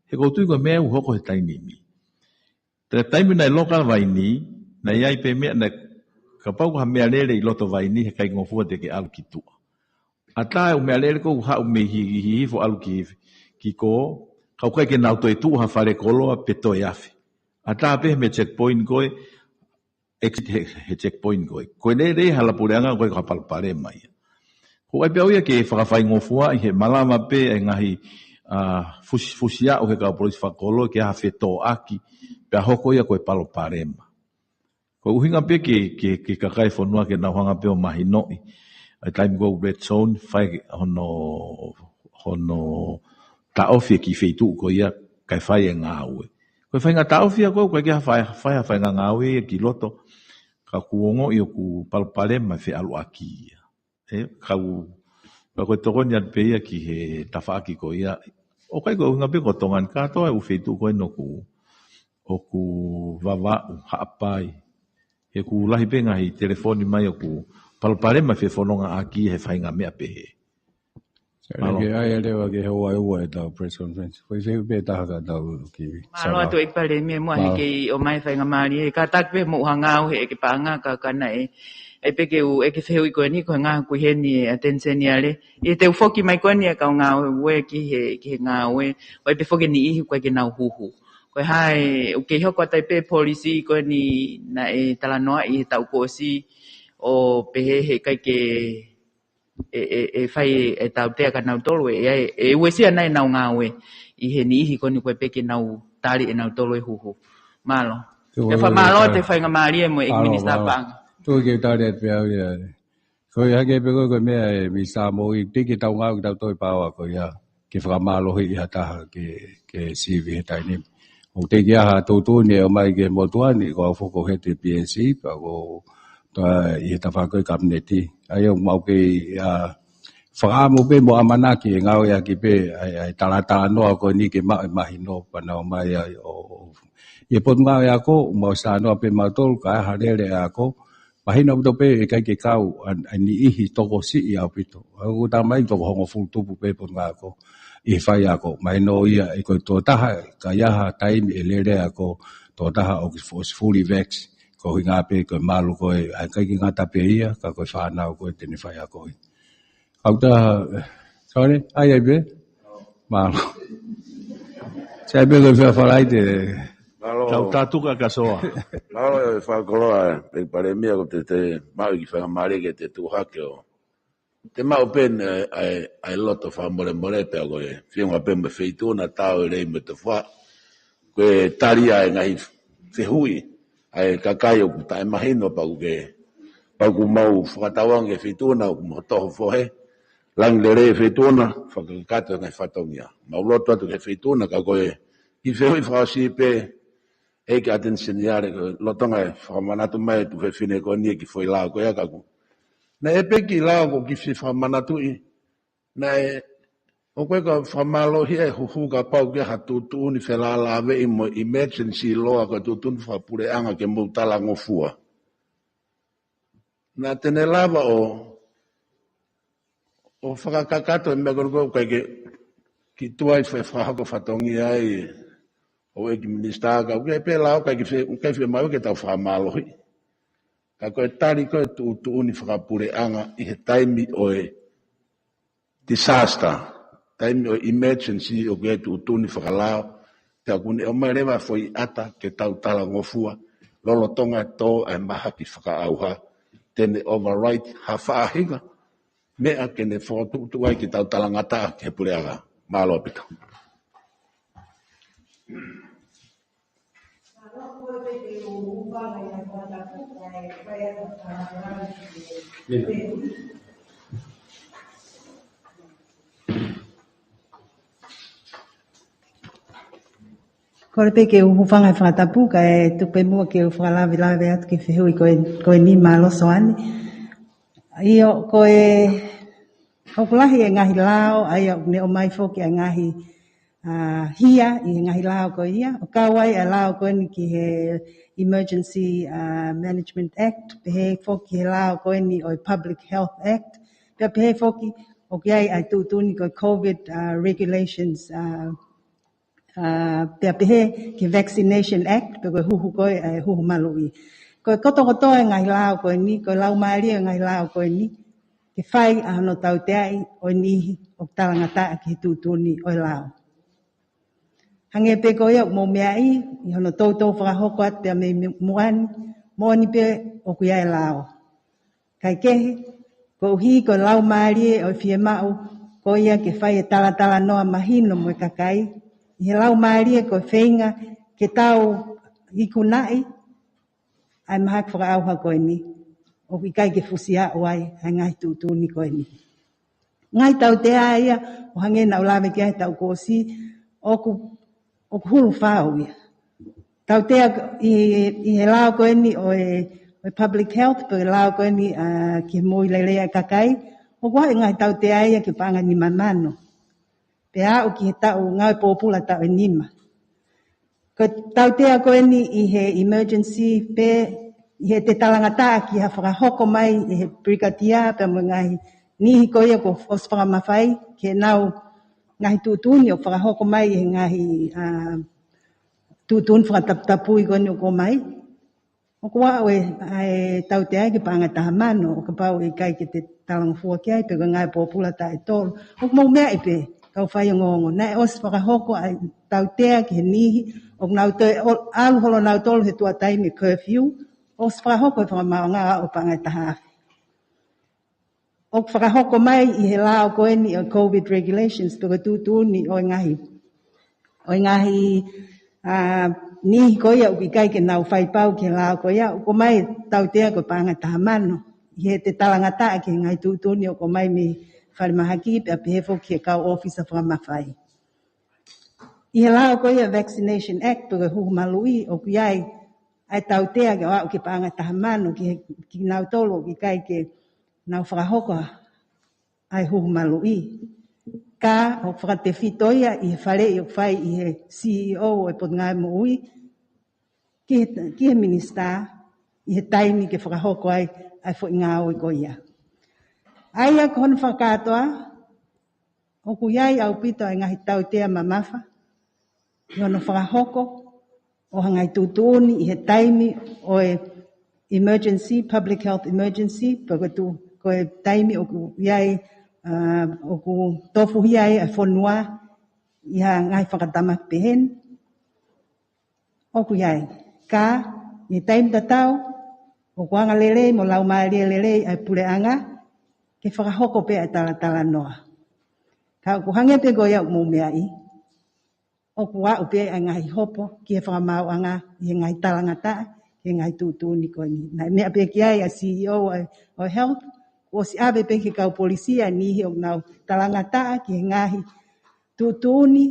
He ʻoku ou tui ko e meʻa ʻoku hoko he taimi ni. Te taimi naʻe loka Vainī, naʻe ʻi ai pē meʻa naʻe kapau ko ha meʻa lele ʻi loto Vainī he ʻikai ngofua te ke ʻalu ki tuʻa. ʻAtā e ʻū meʻa lele ko ē ʻoku haʻu mei hi-, hi-, hihifo ʻalu ki, ki kō, ka ʻoku ʻikai ke nau toe tuʻu ha fale koloa pe toe afe. ʻAtā pē he meʻa checkpoint ko ē, exit he, he checkpoint ko ē. Ko e lele hala puleʻanga ko e ka palopalema ia. Ko e ʻai pē au ia ke fakafaingofuaʻi he malava pē e ngaahi, ʻa, fusi, fusi aʻu he kau polisi fakakolo ke ha fetōʻaki, pea hoko ia ko e palopalema. Ko e ʻuhinga pē ke, ke, ke kakai fonua ke nau hanga pē ʻo mahinoʻi. ʻA e taimi ko ē red zone, fai hono, hono taʻofi e kiʻi feituʻu ko ia, kae fai e ngāue. Ko e faʻahinga taʻofi ia ko ē, ʻoku ʻikai ke ha fai, fai, fai ngāue ia ki loto. Ka ʻoku ongoʻi ʻoku palopalema e feʻaluʻaki ia. ʻE, kau, ka ko e tokoni atu pē ia ki he tafaʻaki ko ia, ʻOku ʻikai ko e ʻuhinga pē ko Tonga ni, kātoa e ʻū feituʻu ko eni ʻoku, ʻoku Vavaʻu, Haʻapai. He ʻoku lahi pē ngaahi telefoni mai ʻoku palopalema fefonongaʻaki he faʻahinga meʻa pehē. Mālō. Ke ʻai leva ke hoko ʻa e ua ʻetau press conference. Ko e fehuʻi pē taha ka tau kivi. Mālō atu ʻEiki Palēmia, muʻa he kei ʻomai faingamālie. Kātaki pē mou hanga au he ʻeke paʻanga ka ka naʻe ʻai pē ke u ʻeke fehuʻi ko eni ko e ngaahi kui heni e ʻAteni Seniale. ʻI he te u foki mai ko eni e kau ngāue ki he, ki he ngāue. ʻOku ʻai pē foki e niʻihi ʻoku ʻikai ke nau huhu. Ko e hā e, ʻoku kei hoko atu ai pē polisi ko eni naʻe talanoaʻi he taʻu kuo ʻosi ʻo pehē he ʻikai ke ʻe, ʻe, ʻe fai e tautea kia nautolu ʻe, ʻe, ʻe uesia nai ʻenau ngāue ʻi he niʻihi ko eni ʻoku ʻikai pē ke nau tali ʻe nautolu e huhu. Mālō. Te u fakamālō atu e faingamālie mo e ʻEiki Minisitā Paʻanga. Tuku ke u tali atu pē au ia. Ko e hangē pē ko e, ko e meʻa e Minisitā Moʻui, teʻeki ke tau ngāue kitautolu e paoa ko ia ke fakamālohiʻi ha taha ke, ke sivi he taimi ni. ʻOku teʻeki ai ha tuʻutuʻuni ʻe ʻomai ki he motuʻa ni, ko au foki ʻoku hete P N C, pea ko e, ʻi he tafaʻaki ko e Kapineti. ʻA ia ʻoku mau kei, ʻa, fakaʻamu pē mo ʻamanaki ʻe ngāueʻaki pē ʻa e, ʻa e talatalanoa ko eni ke maʻu e mahino pea nau ō mai ai ʻo, ʻi he Potungāue Ako, ʻoku mau talanoa pē mautolu, ka ʻi ai ha lele e ako, mahino ʻaupito pē ʻe ʻikai ke kau ʻa, ʻa e niʻihi tokosiʻi ʻaupito. ʻA ia ʻoku tau mai toko hongofulu tupu pē Potungāue Ako ʻi he faiako. Mahino ia ʻe ko e tokotaha, ka ʻi ai ha taimi ʻe lele e ako, tokotaha ʻoku fo-, fully vax, ko e ʻuhinga pē ko e malu ko ē, ʻa ia ʻikai ke ngata pē ia, ka ko e fānau ko ē te ne faiako ia. Au ta, sorry, ʻai ai pē? Mālō. Sai pē ko e fea falai te. Mālō. Tau tatuka ka soa. Mālō e fakakoloa, ʻEiki Palēmia, ko te, te maʻu e kiʻi faingamālie ke te tuʻu hake ʻo te maʻu pē ʻa e, ʻa e, ʻa e loto fakamolemole pea ko e feʻunga pē mo e Feituʻu na tau e lei mo e tofa. Ko e tali ʻa e ngaahi fehuʻi ʻa e kakai ʻoku taʻemahino pea ʻoku ke, pea ʻoku mau fakatauange ki he Feituʻu na ʻoku mo toho fohe. Langi lelei e Feituʻu na, fakakakato e ngaahi fatongia. Mau lotu atu ki he Feituʻu na ka ko e kiʻi fehuʻi fakaʻosi pē, ʻEiki ʻAteni Seniale, ko e lolotonga e fakamanatu mai e tuofefine ko eni e kiʻi foʻi lao ko ia ka ʻoku. Naʻe ʻi ai pē kiʻi lao ʻoku kiʻi fie fakamanatuʻi. Naʻe, ʻoku ʻikai ke fakamālohiʻi e huhu kapau ʻoku ʻi ai ha tuʻutuʻuni felālāveʻi mo e emergency law ko e tuʻutuʻuni fakapuleʻanga ke mou talangofua. Naʻa te ne lava ʻo, ʻo fakakakato e meʻa ko eni ʻoku ʻikai ke, ki tuai fe fakahoko fatongia ai ʻo e ʻEiki Minisitā ka ʻoku ʻi ai pē lao ʻikai ke fie, ʻikai fiemaʻu ke tau fakamālohiʻi. Ka ko e tali ko e tuʻutuʻuni fakapuleʻanga ʻi he taimi ʻo e disaster, taimi ʻo e emergency ʻoku ʻi ai e tuʻutuʻuni fakalao, pea ʻoku ne ʻomai leva e foʻi ʻata ke tau talangofua, lolotonga e tō ʻa e mahaki fakaʻauha, te ne override ha faʻahinga meʻa ke ne fokotuʻutuʻu ai ke tau talangataʻa ki he puleʻanga. Mālō ʻaupito. Kole pē ke u hūfanga he fakatapu, kae tuku pē muʻa ke u fakalavelave atu ki he fehuʻi ko e, ko eni, mālō Soane. ʻIo, ko e, ʻoku lahi e ngaahi lao, ʻa ia ʻoku ne ʻomai foki e ngaahi, ʻa, hia ʻi he ngaahi lao ko ia. ʻOku kau ai e lao ko eni ki he Emergency, ʻa, Management Act, pehē foki ki he lao ko eni ʻo e Public Health Act, pea pehē foki ʻoku ʻi ai ʻa e tuʻutuʻuni ko e COVID, ʻa, regulations, ʻa, ʻa, pea pehē ki he Vaccination Act, pe ko e huhu ko ē, ʻa e huhu maluʻi. Ko e kotokotoa e ngaahi lao ko eni, ko e laumālie e ngaahi lao ko eni, ke fai ʻa hono tauteaʻi ʻo e niʻihi ʻoku talangataʻa ki he tuʻutuʻuni ʻo e lao. Hangē pē ko ia ʻoku mou meaʻi, ʻi hono toutou fakahoko atu pea mei muʻa ni, moʻoni pē ʻoku ʻi ai e lao. Kae kehe, koeʻuhi ko e laumālie ʻo e fiemaʻu ko ia ke fai e talatalanoa mahino mo e kakai, ʻi he laumālie ko e feinga ke tau ikunaʻi ʻa e mahaki fakaʻauha ko eni, ʻoku ʻikai ke fusi ʻo ʻai ʻa e ngaahi tuʻutuʻuni ko eni. Ngaahi tautea ia, ʻo hangē naʻa ku lave ki ai he taʻu kuo ʻosi, ʻoku, ʻoku hulu fau ia. Tautea ʻi, ʻi he lao ko eni ʻo e, ʻo e public health, pe ko e lao ko eni, ʻa, ki he moʻui lelei ʻa e kakai, ʻoku ʻi ai e ngaahi tautea ia ki he paʻanga nima mano. pea aʻu ki he taʻu ngāue pōpula taʻu ʻe nima. Ko e tautea ko eni ʻi he emergency pē, ʻi heʻete talangataʻa ki ha fakahoko mai ʻe he Brigadier pea mo e ngaahi niʻihi ko ia kuo ʻosi fakamafai, ke nau ngaahi tuʻutuʻuni ʻoku fakahoko mai ʻi he ngaahi, ā, tuʻutuʻuni fakataputapui ko eni ʻoku ʻomai. ʻOku ʻi ai e, ʻa e tautea ki he paʻanga ʻe taha mano, ʻo kapau ʻe ʻikai ke te talangofua ki ai, pe ko e ngāue pōpula taʻu ʻe tolu. ʻOku mou meaʻi pē, kau faiongoongo. Naʻe ʻosi fakahoko ʻa e tautea ki he niʻihi ʻoku nau toe ʻo-, ʻalu holo nautolu he tuʻa taimi curfew, ʻosi fakahoko he fakamaauʻanga ʻo paʻanga ʻe taha afe. ʻOku fakahoko mai ʻi he lao ko eni ʻo e COVID regulations, pe ko e tuʻutuʻuni ʻo e ngaahi, ʻo e ngaahi, ā, niʻihi ko ia ʻoku ʻikai ke nau faipau ki he lao ko ia, ʻoku ʻomai e tautea ko e paʻanga ʻe taha mano. ʻI heʻete talangataʻa ki he ngaahi tuʻutuʻuni ʻoku ʻomai mei he falemahaki, pea pehē foki ki he kau ʻōfisa fakamafai. ʻI he lao ko ia Vaccination Act, pe ko e huhu maluʻi, ʻoku ʻi ai ʻa e tautea ke aʻu ki he paʻanga ʻe taha mano ki he, kinautolu ʻoku ʻikai ke nau fakahoko ʻa e huhu maluʻi. Ka ʻoku fakatefito ia ʻi he faleʻi ʻoku fai ʻe he CEO ʻo e Potungāue Moʻui ki he, ki he minisitā ʻi he taimi ke fakahoko ai ʻa e foʻi ngāue ko ia. ʻA ia ko hono fakakātoa, ʻoku ʻi ai ʻaupito ʻa e ngaahi tautea mamafa ʻi hono fakahoko ʻo ha ngaahi tuʻutuʻuni ʻi he taimi ʻo e emergency, public health emergency, pe ko e tu-, ko e taimi ʻoku ʻi ai, ā, ʻoku tofuhia ai ʻa e fonua ʻi ha ngaahi fakatamaki pehē ni. ʻOku ʻi ai. Ka, ʻi he taimi tatau, ʻoku anga lelei mo laumālie lelei ʻa e puleʻanga, ke fakahoko pē ʻa e talatalanoa. Ka ʻoku hangē pē ko ia ʻoku mou meaʻi, ʻoku aʻu pē ʻa e ngaahi hopo ki he fakamaauʻanga ʻi he ngaahi talangataʻa, ki he ngaahi tuʻutuʻuni ko eni. Naʻe meʻa pē ki ai ʻa e CEO ʻo e, ʻo e health, kuo ʻosi ʻave pē ki he kau polisi ʻa e niʻihi ʻoku nau talangataʻa ki he ngaahi tuʻutuʻuni,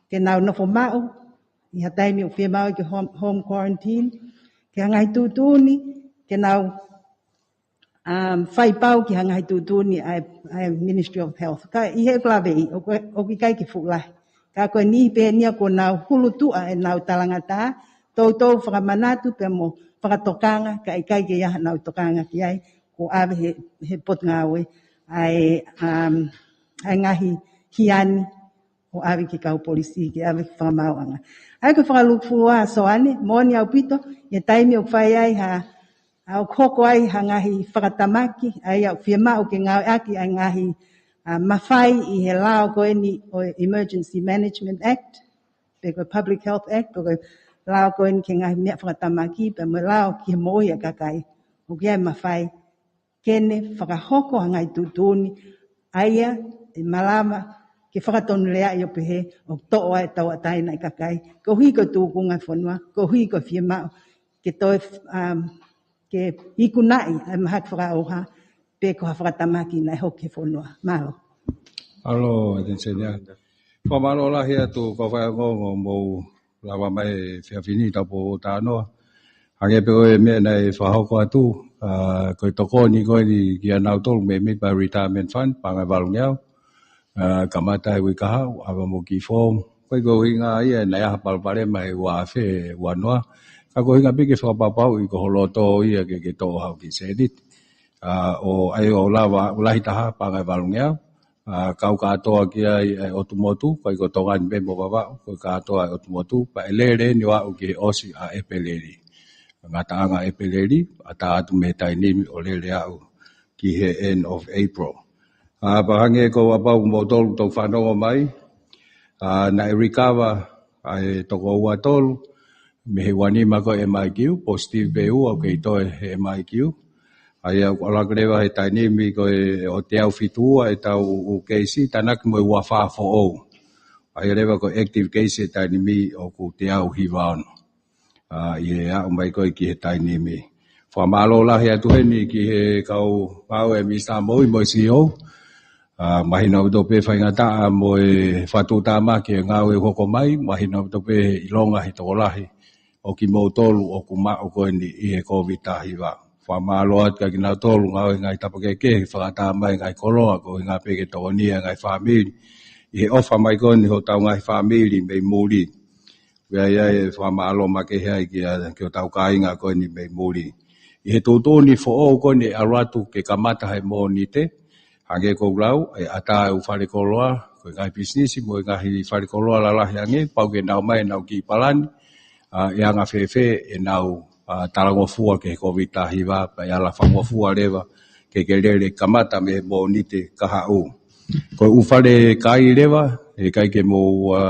ke nau nofo maʻu ʻi ha taimi ʻoku fiemaʻu ai ke home, home quarantine, ki ha ngaahi tuʻutuʻuni, ke nau, um, faipau ki ha ngaahi tuʻutuʻuni ʻa e, ʻa e Ministry of Health. Ka ʻi heʻeku laveʻi, ʻoku, ʻoku ʻikai ke fuʻu lahi. Ka ko e niʻihi pē eni ia kuo nau hulutuʻa ʻenau talangataʻa, toutou fakamanatu pea mo fakatokanga, ka ʻikai ke ʻi ai haʻanau tokanga ki ai, kuo ʻave ʻe he, he potungāue ʻa e, um, ʻa e ngaahi hia ni, ʻo ʻave ki he kau polisi, ke ʻave ki he fakamaauʻanga. ʻA ia ko e fakalūkufua Soane, moʻoni ʻaupito, ʻi he taimi ʻoku fai ai ha, ʻa ʻoku hoko ai ha ngaahi fakatamaki, ʻa ia ʻoku fiemaʻu ke ngāueʻaki ʻa e ngaahi, ā, mafai ʻi he lao ko eni ʻo e Emergency Management Act, pe ko e Public Health Act, pe ko e lao ko eni ki he ngaahi meʻa fakatamaki, pea mo e lao ki he moʻui ʻa e kakai. ʻOku ʻi ai e mafai ke ne fakahoko ha ngaahi tuʻutuʻuni, ʻa ia ʻe malava ke fakatonuleaʻi ʻo pehē ʻoku toʻo ai e tauʻatāina ʻa e kakai, koeʻuhi ko e tūkunga ʻo e fonua, koeʻuhi ko e fiemaʻu ke toe, um, ke ikunaʻi ʻa e mahaki fakaʻauha, pe ko ha fakatamaki naʻe hoko ki he fonua. Mālō. Mālō, Tensenia. Fakamālō lahi atu kau faiongoongo mou lava mai he efiafi ni, tapu ʻo talanoa. Hangē pē ko e meʻa naʻe fakahoko atu, ā, ko e tokoni ko eni kia nautolu meimei pē retirement fund, paʻanga ʻe valungeau. Ā, kamata he uike kahaʻu, ʻave mo e kiʻi foomu. Ko e ʻuhinga ia naʻe ʻi ai ha palopalema he ua afe ua noa. Ka ko e ʻuhinga pē ke fakapapauʻi ko ho loto ia ke, ke toʻo haʻo kiʻi sēniti. Ā, ʻo ʻai ʻo lava, ʻo lahi taha paʻanga ʻe valungeau. Ā, kau kātoa ki ai ʻa e ʻotu motu, ʻikai ko Tonga ni pē mo Vavaʻu, ko e kātoa ʻa e ʻotu motu, pea ʻe lele eni ʻo aʻu ki he ʻosi ʻa ʻEpeleli. Ngataʻanga ʻEpeleli, ʻatā atu mei he taimi ni ʻo lele aʻu ki he end of April. Ā, pea hangē ko ʻapau moutolu ʻoku fanongo mai, ā, naʻe recover ʻa e toko ua tolu, mei he ua nima ko e M I Q, positive pē ua ʻoku kei toe he M I Q. ʻA ia ʻoku ʻalu hake leva he taimi ni ko e ʻo teau fitu ua ʻetau ʻū keisi, tānaki mo e ua fā foʻou. ʻA ia leva ko e active case he taimi ni ʻoku teau hiva ono. Ā, ʻi he aʻu mai ko ē ki he taimi ni. Fakamālō lahi atu heni ki he kau ngāue ʻa e Minisitā Moʻui mo e C E O. Ā, mahino ʻaupito pē faingataʻa mo e fakatuʻutāmaki e ngāue ʻoku hoko mai, mahino ʻaupito pē ʻilonga he tokolahi ʻo kimoutolu ʻoku maʻu ko eni ʻi he COVID taha hiva. Fakamālō atu kia kinautolu ngāue ngaahi tapa kehekehe, fakaʻatā mai ngaahi koloa, ko e ʻuhinga pē ke tokonia ngaahi fāmili, ʻi he ʻofa mai ko eni hotau ngaahi fāmili mei muli. ʻOku ʻi ai e fakamālō makehe ai ki, ki hotau kāinga ko eni mei muli. ʻI he tuʻutuʻuni foʻou ko eni ʻe ʻalu atu ke kamata he Mōnite, hangē ko ʻeku lau, ʻe ʻatā e ʻū falekoloa, ko e ngaahi pisinisi mo e ngaahi falekoloa lalahi ange, pau ke nau ʻomai ʻenau kiʻi palani, ʻa, ʻe anga fēfē ʻenau, ʻa, talangofua ki he Kōviti taha hiva, pea ʻe ala fakangofua leva ke ke lele kamata mei he Mōnite kahaʻu. Ko e ʻū falekai leva, ʻe ʻikai ke mou, ʻa,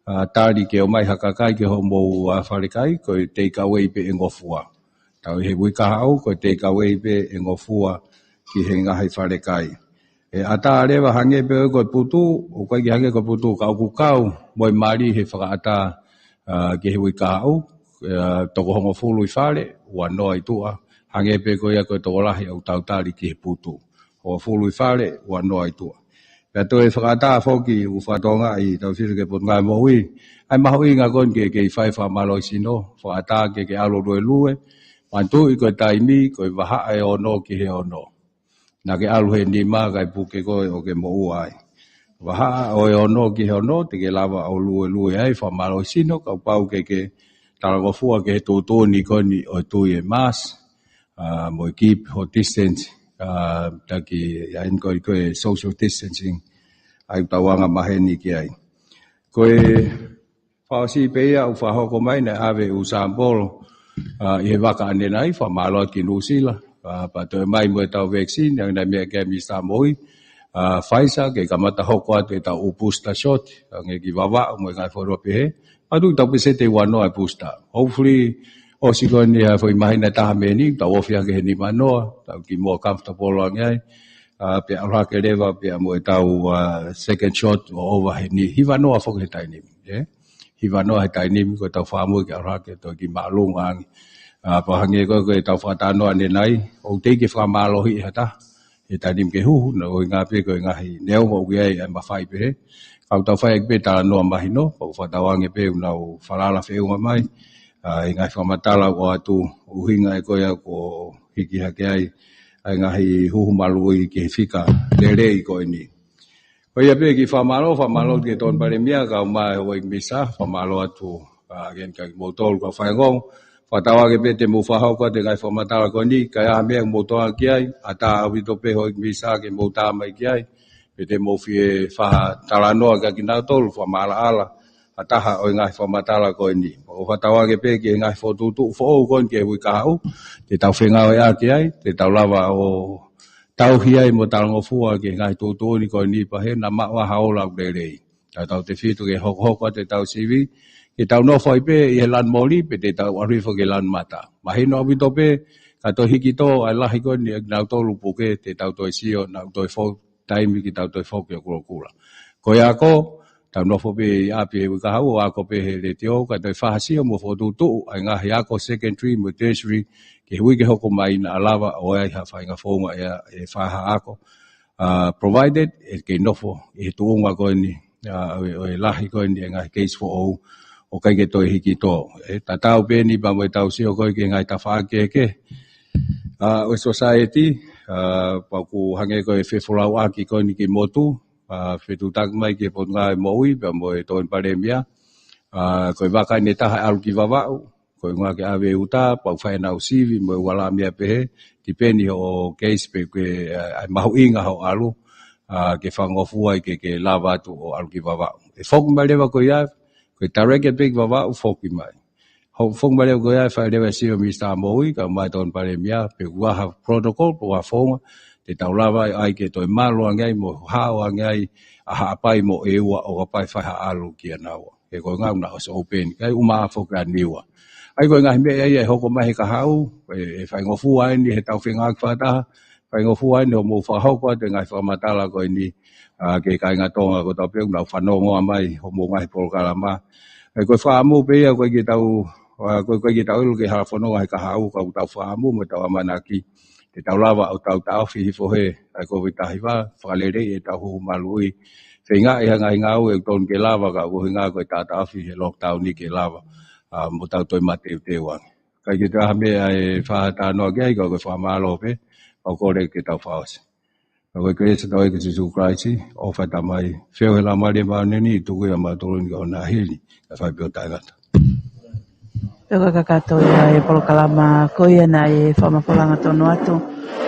ʻa, tali ke ʻomai ha kakai ki hoʻomou, ʻa, falekai, ko e take away pē ʻe ngofua. Tau ʻi he uike kahaʻu, ko e take away pē ʻe ngofua ki he ngaahi falekai. ʻE ʻatā leva hangē pē ko e putu, ʻoku ʻikai ke hangē ko e putu, ka ʻoku kau mo e mali he fakaʻatā, ʻa, ki he uike kahaʻu, ʻa, toko hongofulu ʻi fale, ua noa ʻi tuʻa, hangē pē ko ia ko e tokolahi ʻoku tau tali ki he putu. Hongofulu ʻi fale, ua noa ʻi tuʻa. Pea toe fakaʻatā foki ʻoku fakatokangaʻi ʻe Taufiso ki he Potungāue Moʻui, ʻa e mahuʻinga ko eni ke, ke fai fakamālohisino, fakaʻatā ke, ke ʻalu luelue, manatuʻi ko e taimi, ko e vahaʻa ʻe ono ki he ono. Naʻa ke ʻalu he nima kae puke koe ʻo ke moʻua ai. Vahaʻa ʻo e ono ki he ono, te ke lava ʻo luelue ai, fakamālohisino, kapau ke, ke talangofua ki he tuʻutuʻuni ko eni ʻo e tui e mask, ʻa, mo e keep ho distance, ʻa, taki, ʻa eni ko e, ko e social distancing, ʻa ia ʻoku tau anga maheni ki ai. Ko e fakaʻosi pē ia ʻoku fakahoko mai naʻe ʻave e ʻū sample, ʻa, ʻi he vaka ʻanenai, fakamālō atu ki Nuʻusila, ʻa, pea toe ʻomai mo ʻetau vaccine, ʻa ia naʻe meʻa ki ai e Minisitā Moʻui, ʻa, Pfizer, ke kamata hoko atu ʻetau ʻū booster shot, ʻa, hangē ko Vavaʻu mo e ngaahi fonua pehē, ʻa, tuʻu ʻetau peseti ʻe ua noa e booster. Hopefully, ʻosi ko eni ha foʻi māhina ʻe taha mei heni, tau ofi ange he nima noa, tau kiʻi more comfortable ange ai, ʻa, pea ʻalu hake leva, pea mo ʻetau, ʻa, second shot ʻo ʻova he ni, hiva noa foki he taimi ni, ē? Hiva noa he taimi ni, ko ʻetau fakaʻamu ke ʻalu hake toe kiʻi māʻolunga ange. ʻA, pea hangē ko e, ko ʻetau fakatalanoa ʻanenai, ʻoku teʻeki ke fakamālohiʻi ha taha he taimi ni ke huhu, naʻe ʻuhinga pē ko e ngaahi neongo ʻoku ʻi ai e mafai pehē. Ka ʻoku tau fai ʻaki pē talanoa mahino, pea ʻoku fakatauange pē ʻoku nau falala feʻunga mai, ʻa, ʻi he ngaahi fakamatala ʻoku ʻoatu, ʻuhinga ē ko ia ʻoku hiki hake ai ʻa e ngaahi huhu maluʻi ki he fika lelei ko eni. Ko ia pē kiʻi fakamālō, fakamālō ki he Tokoni Palēmia, kae ʻumaʻā e Houʻeiki Minisitā, fakamālō atu, ʻa, again kia kimoutolu kau faingongo. Fakatauange pē te mou fakahoko atu e ngaahi fakamatala ko eni, ka ʻi ai ha meʻa ʻoku mou tokanga ki ai, ʻatā ʻaupito pē Houʻeiki Minisitā ke mou tā mai ki ai, pe te mou fie fakatalanoa kia kinautolu, fakamaʻalaʻala ha taha ʻo e ngaahi fakamatala ko eni. ʻOku fakatauange pē ki he ngaahi fokotuʻutuʻu foʻou ko eni ki he uike kahaʻu, te tau fengāueʻaki ai, te tau lava ʻo tauhi ai mo talangofua ki he ngaahi tuʻutuʻuni ko eni pea ʻe maʻu ha ola ʻoku lelei. Tautautefito ke hokohoko atu ʻetau sivi, ke tau nofo ai pē ʻi he lanu moli, pe te tau ʻalu hifo ki he lanu mata. Mahino ʻaupito pē, ka toe hiki tō ʻa e lahi ko eni ʻa kinautolu puke, te tau toe sio, naʻa toe fou taimi ke tau toe foki ʻo kulokula. Ko e ako, tau nofo pē ʻi ʻapi he uike kahaʻu ʻo ako pē he letiō, ka toe fakasio mo fokotuʻutuʻu ʻa e ngaahi ako secondary mo tertiary, ki he uike hoko mai naʻa lava ʻo ʻi ai ha faʻahinga founga ʻe, ʻe fai ha ako. ʻA, provided ʻe kei nofo ʻi he tuʻunga ko eni, ʻa, ʻo e, ʻo e lahi ko eni e ngaahi case foʻou, ʻoku ʻikai ke toe hiki tō. ʻE tatau pē eni pea mo ʻetau sio ko ē ki he ngaahi tafaʻaki kehekehe ʻa, ʻo e society, ʻa, pea ʻoku hangē ko e fefolauʻaki ko eni ki he motu, ʻa, fetuʻutaki mai ki he Potungāue Moʻui, pea mo e Tokoni Palēmia, ʻa, ko e vaka eni ʻe taha ʻe ʻalu ki Vavaʻu, ko e ʻuhinga ke ʻave e uta, pea ʻoku fai ʻenau sivi, mo e ʻū ala meʻa pehē, tipeni hoʻo case pe ko e, ʻa, ʻa e mahuʻinga hoʻo ʻalu, ʻa, ke fakangofua ai ke, ke lava atu ʻo ʻalu ki Vavaʻu. ʻE foki mai leva ko ia, ko e direct pē ki Vavaʻu foki mai. Hoʻo foki mai leva ko ia ʻe fai leva e sio ʻa e Minisitā Moʻui, kae ʻumaʻā e Tokoni Palēmia, pe ʻoku ʻi ai ha protocol, pe ʻoku ʻi ai ha founga, te tau lava ai ke toe malu ange ai, mo hao ange ai, ʻa Haʻapai mo ʻEua ʻo kapau ʻe fai ha ʻalu kia naua. He ko e ʻuhinga naʻe ʻosi open, kae ʻumaʻā foki ʻa Niua. ʻA ia ko e ngaahi meʻa ia ʻe hoko mai he kahaʻu, ʻe, ʻe faingofua eni heʻetau fengāueʻaki fakataha, faingofua eni hoʻomou fakahoko atu e ngaahi fakamatala ko eni, ʻa, ki he kāinga Tonga kotoa pē ʻoku nau fanongo mai hoʻomou ngaahi polokalama. ʻA ia ko e fakaʻamu pē ia, ʻoku ʻikai ke tau, ʻa, ʻoku ʻikai ke tau ʻilo ki he hala fononga he kahaʻu, ka ʻoku tau fakaʻamu mo ʻetau ʻamanaki te tau lava ʻo tau taʻofi hifo he ʻa e Kōviti taha hiva, fakaleleiʻi ʻetau huhu maluʻi. Feingaʻi ha ngaahi ngāue ʻoku totonu ke lava, ka ʻoku ʻuhinga ko e taʻotaʻofi he lockdown ni ke lava, ʻa, mo tau toe mateuteu ange. ʻIkai ke toe ʻi ai ha meʻa ʻe fakatalanoa ki ai, ka ko e fakamālō pē, pea ʻoku kole ke tau fakaʻosi. Ka ko e kelesi ʻa hotau ʻEiki ko Sīsū Kalaisi, ʻofa ʻa e Tamai, feohi ʻa e Laumālie Māʻoniʻoni, tuku ia mautolu ni ʻo nahili, ka fai pē ʻo taʻengata. Pea ko e kakato ia e polokalama ko ia naʻe fakamafola hangatonu atu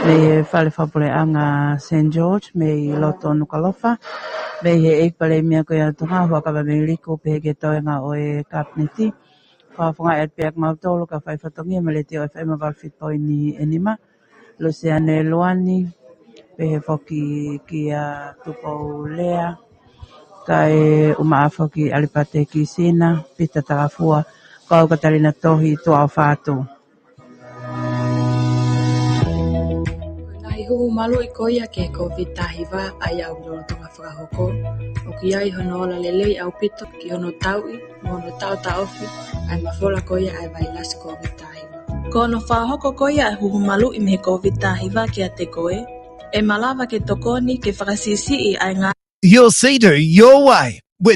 mei he Fale Fakapuleʻanga Saint George, mei loto Nukuʻalofa, mei he ʻEiki Palēmia ko ia ʻo Tonga, Huʻakavameiliku, pehē ki he toenga ʻo e Kapineti. Fakafofongaʻi atu pē ʻa kimautolu ka fai fatongia mei he Letiō F M valu fitu poini nima. Lusiane Luani, pehē foki kia Tupou Lea, kae ʻumaʻā foki ʻAlipate Kisina, Pita Takafua, pea mo Katalina Tohi, tuʻa ʻofa atu. Ko e ngaahi huhu maluʻi ko ia ki he Kōviti taha hiva ʻa ia ʻoku lolotonga fakahoko, ʻoku ʻi ai hono ola lelei ʻaupito ki hono tauʻi mo hono taʻotaʻofi ʻa e mafola ko ia ʻa e vailasi Kōviti taha hiva. Ko hono fakahoko ko ia ʻa e huhu maluʻi mei he Kōviti taha hiva kiate koe, ʻe malava ke tokoni ke fakasiʻisiʻi ʻa e ngaahi Your Sea-Doo, your way, with